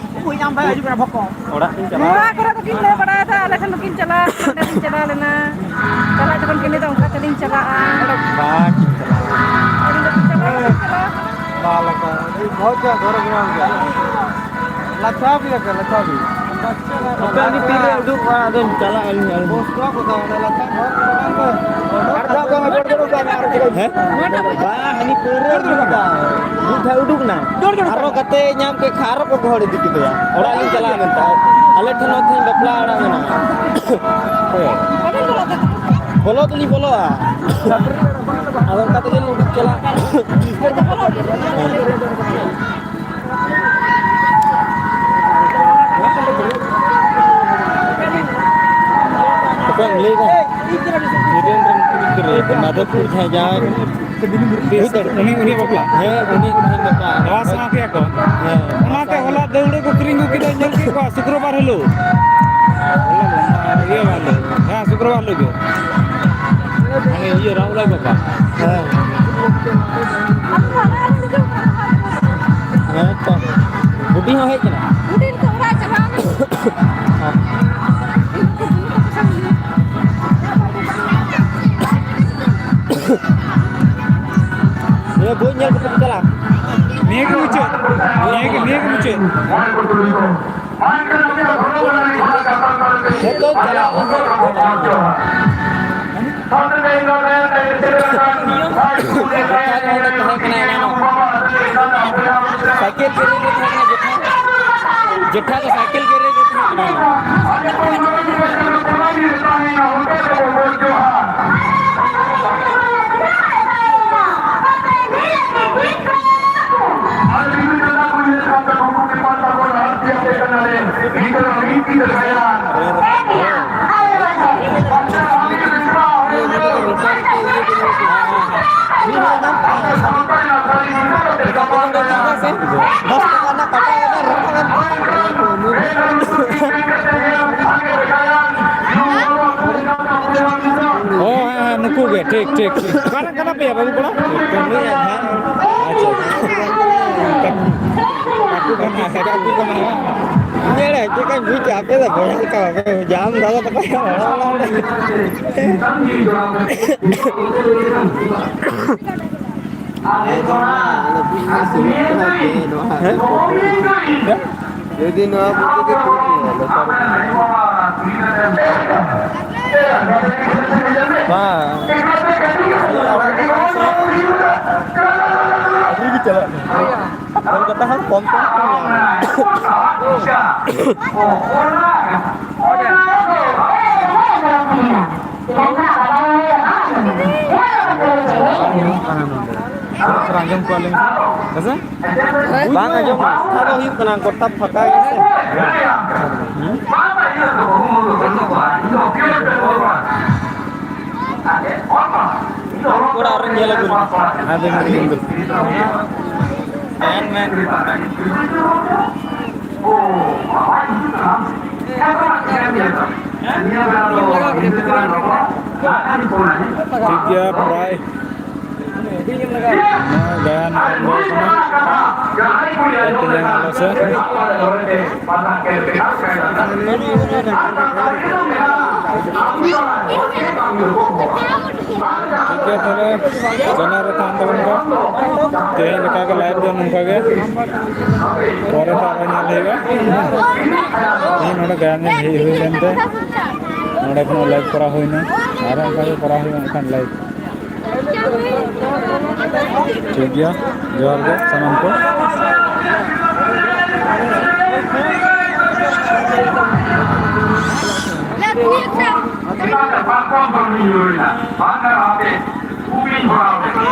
ᱩᱱᱤ ᱟᱢ ᱵᱷᱟᱭ ᱦᱤᱡᱩᱜ ᱠᱟᱱᱟ ᱵᱷᱚᱠᱚ᱾ ᱚᱲᱟᱜ ᱤᱧ ᱪᱟᱞᱟᱜᱼᱟ᱾ ᱱᱚᱣᱟ ᱠᱚᱨᱮ ᱫᱚ ᱠᱤᱱ ᱞᱟᱹᱭ ᱵᱟᱲᱟᱭᱮᱫᱟ, ᱟᱞᱮ ᱴᱷᱮᱱ ᱫᱚ ᱠᱤᱱ ᱪᱟᱞᱟᱜᱼᱟ, ᱚᱸᱰᱮ ᱠᱤᱱ ᱪᱟᱞᱟᱣ ᱞᱮᱱᱟ᱾ ᱪᱟᱞᱟᱜ ᱡᱚᱠᱷᱚᱱ ᱠᱤᱱ ᱞᱟᱹᱭ ᱮᱫᱟ, ᱚᱱᱠᱟ ᱛᱮᱞᱤᱧ ᱪᱟᱞᱟᱜᱼᱟ᱾ ᱵᱟᱝ ᱠᱤᱱ ᱪᱟᱞᱟᱜᱼᱟ᱾ ᱟᱹᱞᱤᱧ ᱫᱚ ᱠᱤᱱ ᱪᱟᱞᱟᱜᱼᱟ, ᱠᱤᱱ ᱪᱟᱞᱟᱜᱼᱟ᱾ ᱵᱟᱝ ᱞᱮᱠᱟ᱾ ᱵᱚᱦᱩᱛ ᱡᱳᱨ ᱜᱚᱨᱚᱢ ᱠᱟᱱᱟ᱾ ᱞᱟᱪᱷᱟ ᱵᱤ ᱞᱮᱠᱟ, ᱞᱟᱪᱷᱟ ᱵᱤ᱾ ᱦᱟᱯᱮ ᱩᱱᱤ ᱛᱤᱨᱮ ᱩᱰᱩᱠᱚᱜᱼᱟ, ᱟᱫᱚᱧ ᱪᱟᱞᱟᱜ ᱟᱹᱞᱤᱧ᱾ ᱦᱮᱸ? ᱵᱟᱝ, ᱦᱟᱹᱱᱤ ᱯᱟᱹᱣᱨᱟᱹ ᱩᱰᱩᱠ ᱮᱫᱟ᱾ ᱢᱤᱫ ᱫᱷᱟᱣ ᱩᱰᱩᱠ ᱮᱱᱟ᱾ ᱟᱨᱚ ᱜᱟᱛᱮ ᱧᱟᱢ ᱠᱮᱫ ᱠᱷᱟᱱ ᱟᱨᱚ ᱠᱚ ᱜᱚᱦᱚᱲ ᱤᱫᱤ ᱠᱮᱫᱮᱭᱟ᱾ ᱚᱲᱟᱜ ᱞᱤᱧ ᱪᱟᱞᱟᱜᱼᱟ ᱢᱮᱱᱛᱮ᱾ ᱟᱞᱮ ᱴᱷᱮᱱ ᱦᱚᱸ ᱛᱮᱦᱮᱧ ᱵᱟᱯᱞᱟ ᱚᱲᱟᱜ ᱢᱮᱱᱟᱜᱼᱟ᱾ ᱦᱳᱭ᱾ ᱵᱚᱞᱚ ᱫᱚᱞᱤᱧ ᱵᱚᱞᱚᱜᱼᱟ᱾ ᱟᱫᱚ ᱚᱱᱠᱟ ᱛᱮᱜᱮ ᱞᱤᱧ ᱩᱰᱩᱠ ᱪᱟᱞᱟᱜᱼᱟ᱾ ᱚᱠᱚᱭᱮᱢ ᱞᱟᱹᱭᱫᱟ? ᱵᱤᱨᱮᱱ ᱨᱮᱱ ᱠᱩᱲᱤ ᱜᱤᱫᱽᱨᱟᱹ, ᱢᱟᱫᱷᱚᱵᱽᱯᱩᱨ ᱡᱟᱦᱟᱸᱭ ᱡᱟᱶᱟᱭ ᱠᱟᱱᱟ᱾ ᱵᱩᱡᱽ ᱫᱟᱲᱮᱭᱟᱜ ᱩᱱᱤ, ᱩᱱᱤᱭᱟᱜ ᱵᱟᱯᱞᱟ? ᱦᱮᱸ, ᱩᱱᱤ ᱛᱮᱦᱮᱧ ᱵᱟᱯᱞᱟ᱾ ᱱᱚᱣᱟ ᱥᱟᱶ ᱜᱮᱭᱟ ᱠᱚ? ᱦᱮᱸ᱾ ᱚᱱᱟᱛᱮ ᱦᱚᱞᱟ ᱫᱟᱹᱣᱲᱟᱹ ᱠᱚ ᱠᱤᱨᱤᱧ ᱟᱹᱜᱩ ᱠᱮᱫᱟ, ᱧᱮᱞ ᱠᱮᱫ ᱠᱚᱣᱟ ᱥᱩᱠᱨᱚᱵᱟᱨ ᱦᱤᱞᱳᱜ᱾ ᱦᱚᱞᱟ ᱫᱚ ᱵᱟᱝ, ᱤᱭᱟᱹ ᱵᱟᱨ ᱦᱤᱞᱳᱜ᱾ ᱦᱮᱸ, ᱥᱩᱠᱨᱚᱵᱟᱨ ᱦᱤᱞᱳᱜ ᱜᱮ᱾ ᱢᱟᱱᱮ ᱤᱭᱟᱹ ᱨᱟᱢᱞᱟᱞ ᱵᱟᱯᱞᱟ᱾ ᱦᱮᱸ᱾ ᱦᱮᱸ ᱛᱚ᱾ ᱵᱩᱰᱤ ᱦᱚᱸ ᱦᱮᱡ ᱠᱟᱱᱟ? ᱵᱩᱰᱤ ᱱᱤᱛᱚᱜ ᱚᱲᱟᱜ ᱪᱟᱞᱟᱣ ᱱᱟ᱾ ᱦᱮᱸ᱾ ᱱᱤᱭᱟᱹ ᱵᱳᱭ ᱧᱮᱞ ᱠᱟᱛᱮ ᱯᱮ ᱪᱟᱞᱟᱜᱼᱟ? ᱱᱤᱭᱟᱹ ᱜᱮ ᱢᱩᱪᱟᱹᱫ᱾ ᱱᱤᱭᱟᱹ ᱜᱮ, ᱱᱤᱭᱟᱹ ᱜᱮ ᱢᱩᱪᱟᱹᱫ᱾ ᱦᱮᱸ ᱛᱚ, ᱪᱟᱞᱟᱜ ᱟᱹᱞᱤᱧ ᱦᱟᱸᱜ᱾ ᱡᱮᱴᱷᱟ ᱫᱚ ᱚᱸᱰᱮ ᱛᱟᱦᱮᱸ ᱠᱟᱱᱟ ᱮᱱᱟᱱᱚᱜ᱾ ᱥᱟᱭᱠᱮᱞ ᱜᱮᱨᱮᱡᱽ ᱨᱮ ᱛᱟᱦᱮᱸ ᱠᱟᱱᱟ ᱡᱮᱴᱷᱟ᱾ ᱡᱮᱴᱷᱟ ᱫᱚ ᱥᱟᱭᱠᱮᱞ ᱜᱮᱨᱮᱡᱽ ᱨᱮ ᱛᱟᱦᱮᱸ ᱠᱟᱱᱟ᱾ ᱫᱚᱥ ᱴᱟᱠᱟ ᱨᱮᱱᱟᱜ ᱠᱟᱴᱟ ᱠᱟᱛᱮ ᱨᱟᱠᱟᱵ ᱮᱱ᱾ ᱚ, ᱦᱮᱸ, ᱦᱮᱸ, ᱱᱩᱠᱩ ᱜᱮ, ᱴᱷᱤᱠ, ᱴᱷᱤᱠ, ᱴᱷᱤᱠ᱾ ᱚᱠᱟ ᱨᱮᱱ ᱠᱟᱱᱟ ᱯᱮᱭᱟ ᱵᱟᱹᱵᱩ ᱠᱚᱲᱟ? ᱟᱪᱪᱷᱟ, ᱟᱪᱪᱷᱟ᱾ ᱧᱮᱞᱮ, ᱪᱮᱫ ᱞᱮᱠᱟᱧ ᱵᱩᱡᱽ ᱠᱮᱫᱟ, ᱟᱯᱮ ᱫᱚ ᱵᱚᱭᱦᱟ ᱞᱮᱠᱟ ᱵᱟᱯᱮ ᱵᱩᱡᱟ᱾ ᱟᱢ ᱫᱟᱫᱟ ᱛᱟᱠᱚ ᱦᱚᱲ ᱚᱲᱟᱜ ᱨᱮ᱾ ᱡᱩᱫᱤ ᱱᱚᱣᱟ ᱵᱩᱫᱽᱫᱷᱤ ᱜᱮ ᱴᱷᱤᱠ ᱜᱮᱭᱟ, ᱞᱚᱥᱚᱫ ᱵᱟᱝ᱾ ᱟᱹᱰᱤ ᱜᱮ ᱪᱟᱞᱟᱜ ᱠᱟᱱᱟ᱾ ᱠᱳᱞᱠᱟᱛᱟ ᱦᱚᱸ ᱠᱚᱢ ᱠᱚᱢ ᱠᱚ ᱧᱟᱢᱟ᱾ ᱟᱸᱡᱚᱢ ᱠᱚᱣᱟᱞᱤᱧ᱾ ᱦᱮᱸᱥᱮ? ᱵᱟᱝ ᱟᱸᱡᱚᱢᱚᱜ ᱠᱟᱱᱟ᱾ ᱠᱟᱛᱷᱟ ᱫᱚ ᱦᱩᱭᱩᱜ ᱠᱟᱱᱟ, ᱜᱚᱴᱟ ᱯᱷᱟᱸᱠᱟ ᱜᱮᱭᱟ ᱥᱮ᱾ ᱦᱩᱸ? ᱚᱲᱟᱜ ᱨᱮ ᱧᱮᱞ ᱟᱹᱜᱩ ᱞᱮᱜᱮ᱾ ᱟᱫᱚ ᱢᱮᱱ, ᱢᱮᱱ᱾ ᱴᱷᱤᱠ ᱜᱮᱭᱟ, ᱯᱨᱟᱭ ᱱᱚᱣᱟ ᱜᱟᱭᱟᱱ ᱟᱨᱟᱢᱵᱚ ᱠᱟᱱᱟ᱾ ᱛᱮᱦᱮᱧ ᱟᱞᱮ ᱥᱮᱫ᱾ ᱴᱷᱤᱠ ᱜᱮᱭᱟ, ᱛᱟᱦᱞᱮ ᱪᱮᱱᱮᱞ ᱨᱮ ᱛᱟᱦᱮᱱ ᱛᱟᱵᱚᱱ ᱯᱮ᱾ ᱛᱮᱦᱮᱧ ᱞᱮᱠᱟ ᱜᱮ ᱞᱟᱭᱤᱵᱷ ᱫᱚ ᱱᱚᱝᱠᱟ ᱜᱮ, ᱯᱚᱨᱮ ᱛᱮ ᱟᱨᱦᱚᱸ ᱧᱮᱞ ᱦᱩᱭᱩᱜᱼᱟ᱾ ᱛᱮᱦᱮᱧ ᱱᱚᱰᱮ ᱜᱟᱭᱟᱱ ᱧᱮᱞ ᱦᱮᱡ ᱦᱩᱭ ᱞᱮᱱᱛᱮ ᱱᱚᱰᱮ ᱠᱷᱚᱱᱟᱜ ᱞᱟᱭᱤᱵᱷ ᱠᱚᱨᱟᱣ ᱦᱩᱭᱱᱟ, ᱟᱨᱦᱚᱸ ᱚᱱᱠᱟ ᱜᱮ ᱠᱚᱨᱟᱣ ᱦᱩᱭᱩᱜᱼᱟ ᱮᱱᱠᱷᱟᱱ ᱞᱟᱭᱤᱵᱷ᱾ ᱴᱷᱤᱠ ᱜᱮᱭᱟ, ᱡᱚᱦᱟᱨ ᱜᱮ ᱥᱟᱱᱟᱢ ᱠᱚ᱾ ᱪᱮᱛᱟᱱ ᱨᱮ ᱯᱟᱨᱠᱚᱢ ᱠᱷᱚᱱ ᱞᱤᱧ ᱧᱩᱨᱩᱭᱮᱱᱟ᱾ ᱵᱟᱝ ᱜᱟᱱᱚᱜᱼᱟ, ᱦᱟᱯᱮ, ᱩᱵ ᱞᱤᱧ ᱵᱷᱚᱨᱟᱣ ᱞᱮᱜᱮ᱾